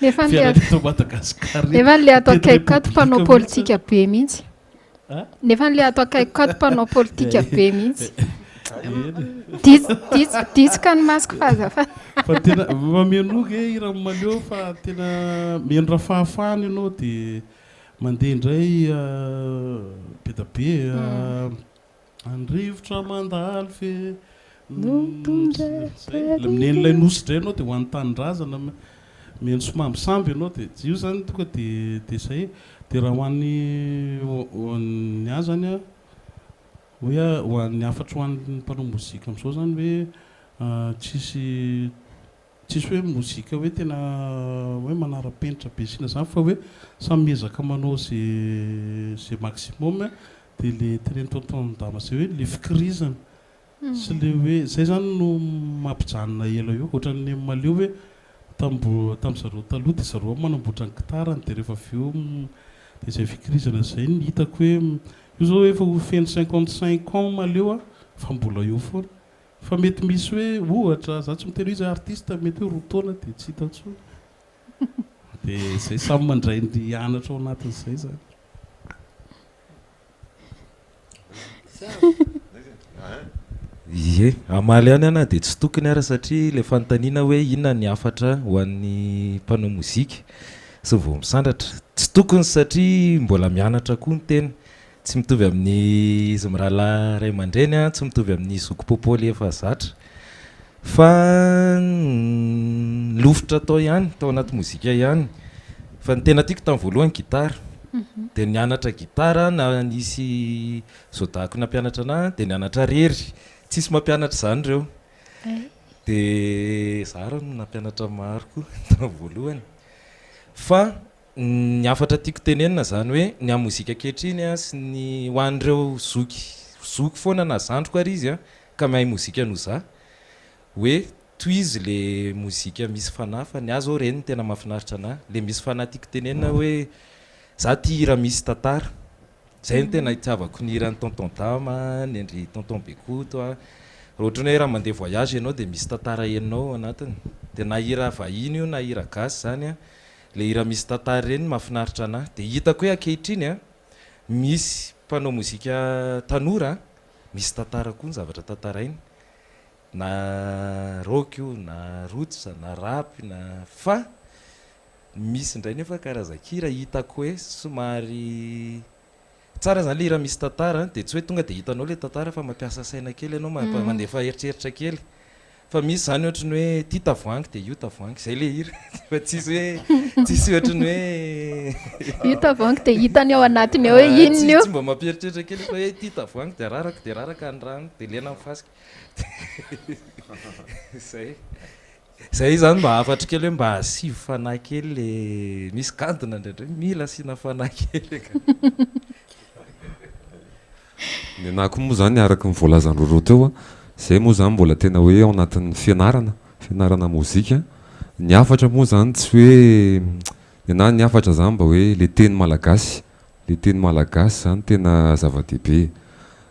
[SPEAKER 7] Nefa ny
[SPEAKER 17] fiainana eto Madagasikara eto.
[SPEAKER 7] Nefa le ato
[SPEAKER 17] Mitety
[SPEAKER 7] akaikiko ato mpanao
[SPEAKER 17] repoblika mihitsy.
[SPEAKER 7] politika be mihitsy. Nefa le ato akaikiko ato mpanao politika be mihitsy. Ditsoka ny masoko fa azafady.
[SPEAKER 17] Fa tena fa mihainoa nge hira amin'i Mahaleo fa tena mihaino raha fahafahana ianao dia mandeha indray be da be Any rivotra mandalo fe zay mihaino ilay nosy indray ianao dia ho an'ny tanindrazana mihaino somambisamby ianao dia io izany tonga dia dia zay dia raha ho an'ny ny ahy izany an Hoe ho an'ny hafatra ho an'ny mpanao mozika amin'izao izany hoe tsisy tsisy hoe mozika hoe tena hoe manara-penitra be sy inona izany fa hoe samy miezaka manao ze ze maximum dia le tenenin'i tonton Dama izay hoe le fikirizana sy le hoe izay izany no mampijanona ela eo ohatran'ny Mahaleo hoe tambo tamin'ny zareo taloha dia zareo manamboatra ny gitarany dia rehefa avy eo dia izay fikirizana izay no hitako hoe Io zao efa ho feno 55 ans Mahaleo a, fa mbola eo foana. Fa mety misy hoe ohatra, za tsy miteny hoe iza artiste, mety hoe 2 taona dia tsy hita intsony. Dia zay samy mandray ny anatra ao anatin'izay zany.
[SPEAKER 13] Ie, hamaly ihany aho na dia tsy tokony ara satria ilay fanontaniana hoe inona ny hafatra ho an'ny mpanao mozika sy vao misandratra. Tsy tokony satria mbola mianatra koa ny tena. Tsy mitovy amin'ny izy mirahalahy ray aman-dreny an, tsy mitovy amin'ny zoky Popoly efa zatra. Fa nilofotra tao ihany, tao anaty mozika ihany. Fa ny tena tiako tamin'ny voalohany gitara. Dia nianatra gitara na nisy Zodako nampianatra anah dia nianatra rery, tsisy mampianatra izany ireo. Dia za ary no nampianatra maro koa tamin'ny voalohany. Fa ny hafatra tiako tenenina izany hoe ny amin'ny mozika ankehitriny sy ny ho an'ireo zoky zoky foana na zandriko ary izy ka mahay mozika noho za hoe tohizo le mozika misy fanahy fa ny ahy zao ireny no tena mahafinaritra anah. Le misy fanahy tiako tenenina hoe za tia hira misy tantara. Zay no tena itiavako ny hiran'i Tonton Dama, ny an-dry Tonton Bekoto a. Raha ohatran'ny hoe raha mandeha voyage ianao dia misy tantara henonao ao anatiny. Dia na hira vahiny io na hira gasy izany an, Le hira misy tantara ireny mahafinaritra anah. Dia hitako hoe ankehitriny an, misy mpanao mozika tanora an, misy tantara koa ny zavatra tantarainy. Na rock io, na roots, na rap, na fa misy indray nefa karazan-kira hitako hoe somary Tsara zany le hira misy tantara an, de tsy hoe tonga de hitanao le tantara fa mampiasa saina kely ianao, mandefa eritreritra kely. Fa misy zany ohatry ny hoe ity tavoahangy de io tavoahangy, zay le hira fa tsisy hoe tsisy ohatry ny hoe
[SPEAKER 7] Io tavoahangy de hitany ao anatiny ao hoe inona io.
[SPEAKER 13] Tsy mba mampieritreritra kely fa hoe ity tavoahangy de araraka de raraka ny rano de lena ny fasika. Zay. Zay zany mba hafatro kely hoe mba asivo fanahy kely le misy gadona indraindray mila asiana fanahy kely ka.
[SPEAKER 18] Ny anah koa moa zany araka ny voalazan'i Roro teo a, zay moa zany mbola tena hoe ao anatin'ny fianarana, fianarana mozika, ny hafatra moa zany tsy hoe, ny anah ny hafatra zany mba hoe le teny malagasy, le teny malagasy zany tena zava-dehibe,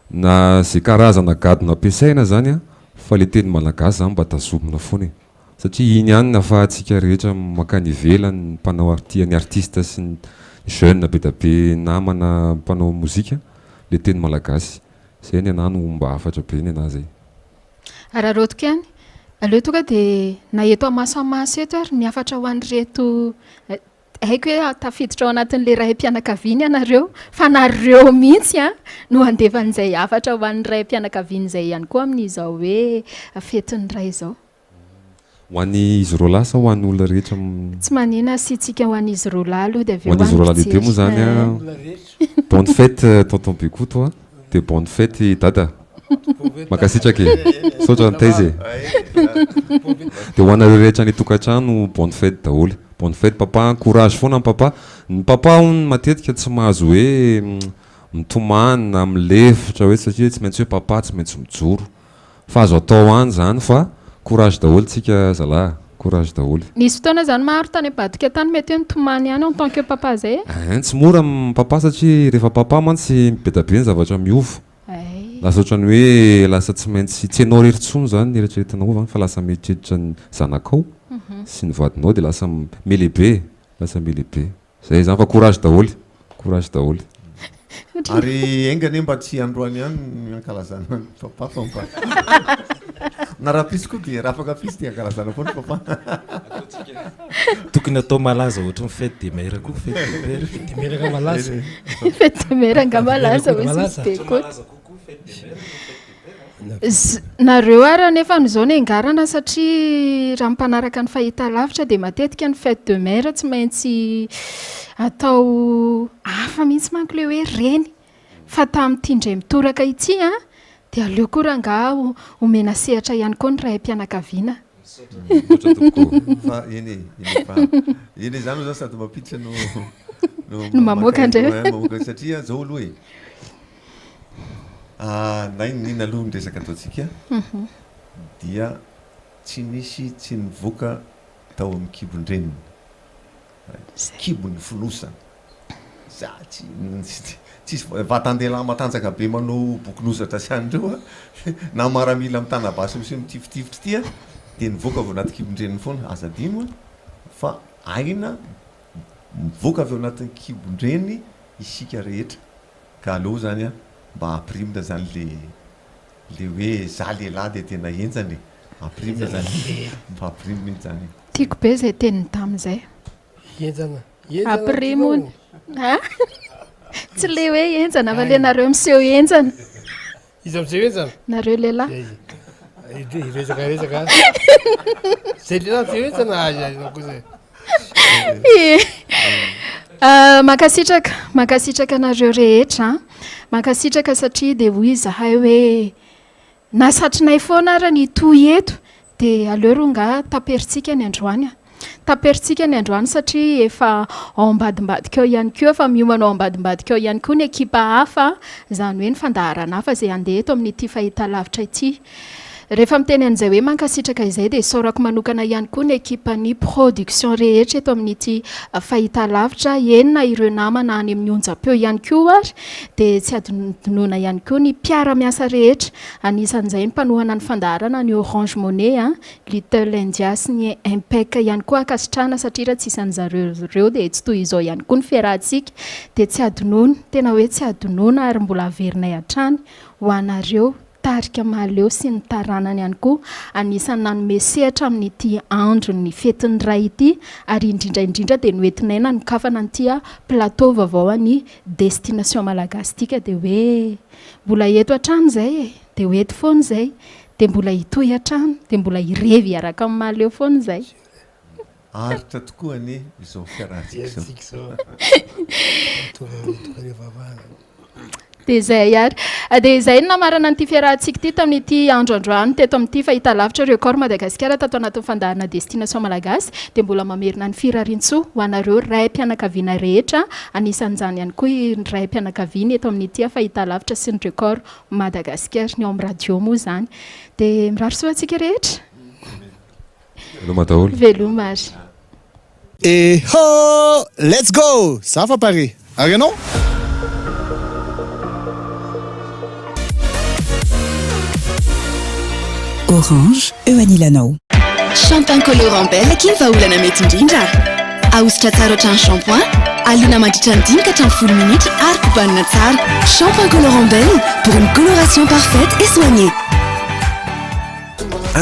[SPEAKER 18] Na ze karazana gadona ampiasaina zany an, fa le teny malagasy zany mba tazomina foana e. Satria iny ihany no afahantsika rehetra mankany ivelany, ny mpanao arti ny artiste sy ny jeune be da be namana mpanao mozika, le teny malagasy. Zay ny anah no mba hafatra be ny anah zay.
[SPEAKER 7] Araraotiko ihany. Aleo tonga dia na eto amaso amaso eto ary ny hafatra ho an'ireto Haiko hoe tafiditra ao anatin'ilay raim-pianakaviana ianareo, fa nareo mihitsy no handefa an'izay hafatra ho an'ny raim-pianakaviana izay ihany koa amin'izao hoe fetin'ny ray izao.
[SPEAKER 18] Ho an'izy roalahy sa ho an'ny olona rehetra?
[SPEAKER 7] Tsy manina asiantsika ho an'izy roalahy aloha dia avy
[SPEAKER 18] eo
[SPEAKER 7] ho an'ny mpijery. Ho
[SPEAKER 18] an'izy roalahy lehibe moa izany an. Bonne fête tonton Bekoto a. Dia bonne fête i Dada. Mankasitraka e. Misaotra nitaiza e. Dia ho anareo rehetra any an-tokantrano bonne fête daholo. Bonne fête papa, courage foana ny papa. Ny papa hono matetika tsy mahazo hoe mitomany na milefitra hoe satria tsy maintsy hoe papa tsy maintsy mijoro. Fa azo atao any zany fa courage daholo tsika zalahy a! Courage daholo.
[SPEAKER 7] Nisy fotoana zany maro tany ambadika tany mety hoe nitomany ihany en tant que papa zay e.
[SPEAKER 18] Ein, tsy mora ny papa satria rehefa papa mantsy be da be ny zavatra miova. Lasa ohatran'ny hoe lasa tsy maintsy, tsy ianao irery intsony zany ny eritreretinao zany fa lasa mieritreritra ny zanakao sy ny vadinao dia lasa miha-lehibe e, lasa miha-lehibe. Zay zany fa courage daholo, courage daholo.
[SPEAKER 10] Ary enga anie mba tsy androany ihany ny ankalazana ny papa fa mba na rahampitso koa dia raha afaka ampitso dia ankalazana foana ny papa.
[SPEAKER 13] Tokony atao malaza ohatry ny fête des mères koa fête des pères.
[SPEAKER 14] Fête des mères angamba malaza.
[SPEAKER 7] Fête des mères angamba malaza hoy izy be koa. Z, nareo ary anefa amin'izao niangarana satria raha mpanaraka ny fahitalavitra dia matetika ny fête de mère tsy maintsy atao hafa mihitsy manko ilay hoe reny fa tamin'ity indray mitoraka ity an dia aleo koa rangaha omena sehatra ihany koa ny raim-pianakaviana.
[SPEAKER 10] Misaotra tompoko. Fa eny e, eny e, fa eny e, zany moa zany sady mampiditra no
[SPEAKER 7] no mamoaka indray.
[SPEAKER 10] Mamoaka satria zao aloha e. Na inona inona aloha ny resaka ataontsika dia tsy nisy tsy nivoaka tao amin'ny kibon-dreniny. Kibo ny fonosana. Za tsy tsisy vatan-dehilahy matanjaka be manao bokin'ozatra sy an'ireo a, na maramila mitana basy miseho mitifitifitra ity a, dia nivoaka avy ao anaty kibon-dreniny foana. Aza adino a, fa aina mivoaka avy ao anatin'ny kibon-dreny isika rehetra. Ka aleo zany a mba ampirimina zany le le hoe za lehilahy de tena henjana e, ampirimina zany mba ampirimina iny zany e.
[SPEAKER 7] Tiako be zay tenin'i Dama zay.
[SPEAKER 14] Henjana, henjana
[SPEAKER 7] Ampirimo hono. Ha? Tsy le hoe henjana fa le nareo miseho henjana.
[SPEAKER 14] Iza miseho henjana?
[SPEAKER 7] Nareo lehilahy.
[SPEAKER 14] Hiresaka resaka. Zay lehilahy miseho henjana aiza aiza kosa e.
[SPEAKER 7] Ie. Ah, mankasitraka, mankasitraka anareo rehetra an. Mankasitraka satria dia hoy izahay hoe na satrinay foana ara ny hitohy eto dia aleo rongaha taperintsika ny androany a. Taperintsika ny androany satria efa ao ambadimbadika ao ihany koa, efa miomana ao ambadimbadika ao ihany koa ny ekipa hafa, izany hoe ny fandaharana hafa izay handeha eto amin'ity fahitalavitra ity. Rehefa miteny an'izay hoe mankasitraka izay dia isaorako manokana ihany koa ny ekipan'ny production rehetra eto amin'ity fahitalavitra, eny na ireo namana any amin'ny onjam-peo ihany koa ary dia tsy adinoina ihany koa ny mpiara-miasa rehetra, anisan'izay ny mpanohana ny fandaharana ny Orange Money, Little India sy ny Impec ihany koa ankasitrahana satria raha tsy isan'izareo ireo dia tsy toy izao ihany koa ny fiarahantsika dia tsy adinoina, tena hoe tsy adinoina ary mbola averinay hatrany ho anareo tarika Mahaleo sy ny taranany ihany koa anisan'ny nanome sehatra amin'ity andron'ny fetin'ny Ray ity ary indrindra indrindra dia noentinay nanokafana an'ity plateau vaovao an'i Destination Malagasy ity ka dia hoe mbola eto hatrany izay e! dia ho eto foana izay dia mbola hitohy hatrany dia mbola hirevy hiaraka amin'ny Mahaleo foana izay.
[SPEAKER 10] Aritra tokoa anie izao fiarahantsika izao.
[SPEAKER 7] Dia izay ary. Dia izay no namarana an'ity fiarahantsika ity tamin'ity andro androany teto amin'ity fahitalavitra Record Madagasikara tato anatin'ny fandaharana Destination Malagasy. Dia mbola mamerina ny firariantsoa ho anareo raim-pianakaviana rehetra, anisan'izany ihany koa ny raim-pianakaviana eto amin'ity fahitalavitra sy ny Record Madagasikara, ny ao amin'ny radio moa izany. Dia mirary soa antsika rehetra.
[SPEAKER 18] Veloma daholo.
[SPEAKER 7] Veloma ary.
[SPEAKER 1] Eh ho! Let's go! Za fa pare. Ary ianao?
[SPEAKER 2] Orange eo anilanao.
[SPEAKER 3] Shampoing colorant belle akia ny vahaolana mety indrindra. Ahosotra tsara ohatran'ny shampoing, alona mandritra ny dimy ka hatramin'ny folo minitra ary kobanina tsara. Shampoing colorant belle pour une coloration parfaite et soignée.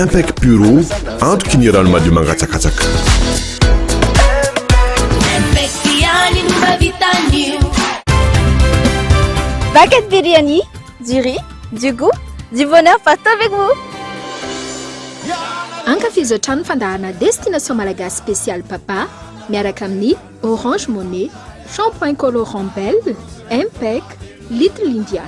[SPEAKER 4] Impec Puro, antoky ny rano madio mangatsakatsaka.
[SPEAKER 5] Impec ihany no mahavita an'io.
[SPEAKER 6] Bucket Biryani, du riz, du goût, du bonheur partout avec vous.
[SPEAKER 7] Ankafizo hatrany ny fandaharana Destination Malagasy Spécial Papa miaraka amin'ny Orange Money, Shampoing Colorant Belle, Impec, Little India.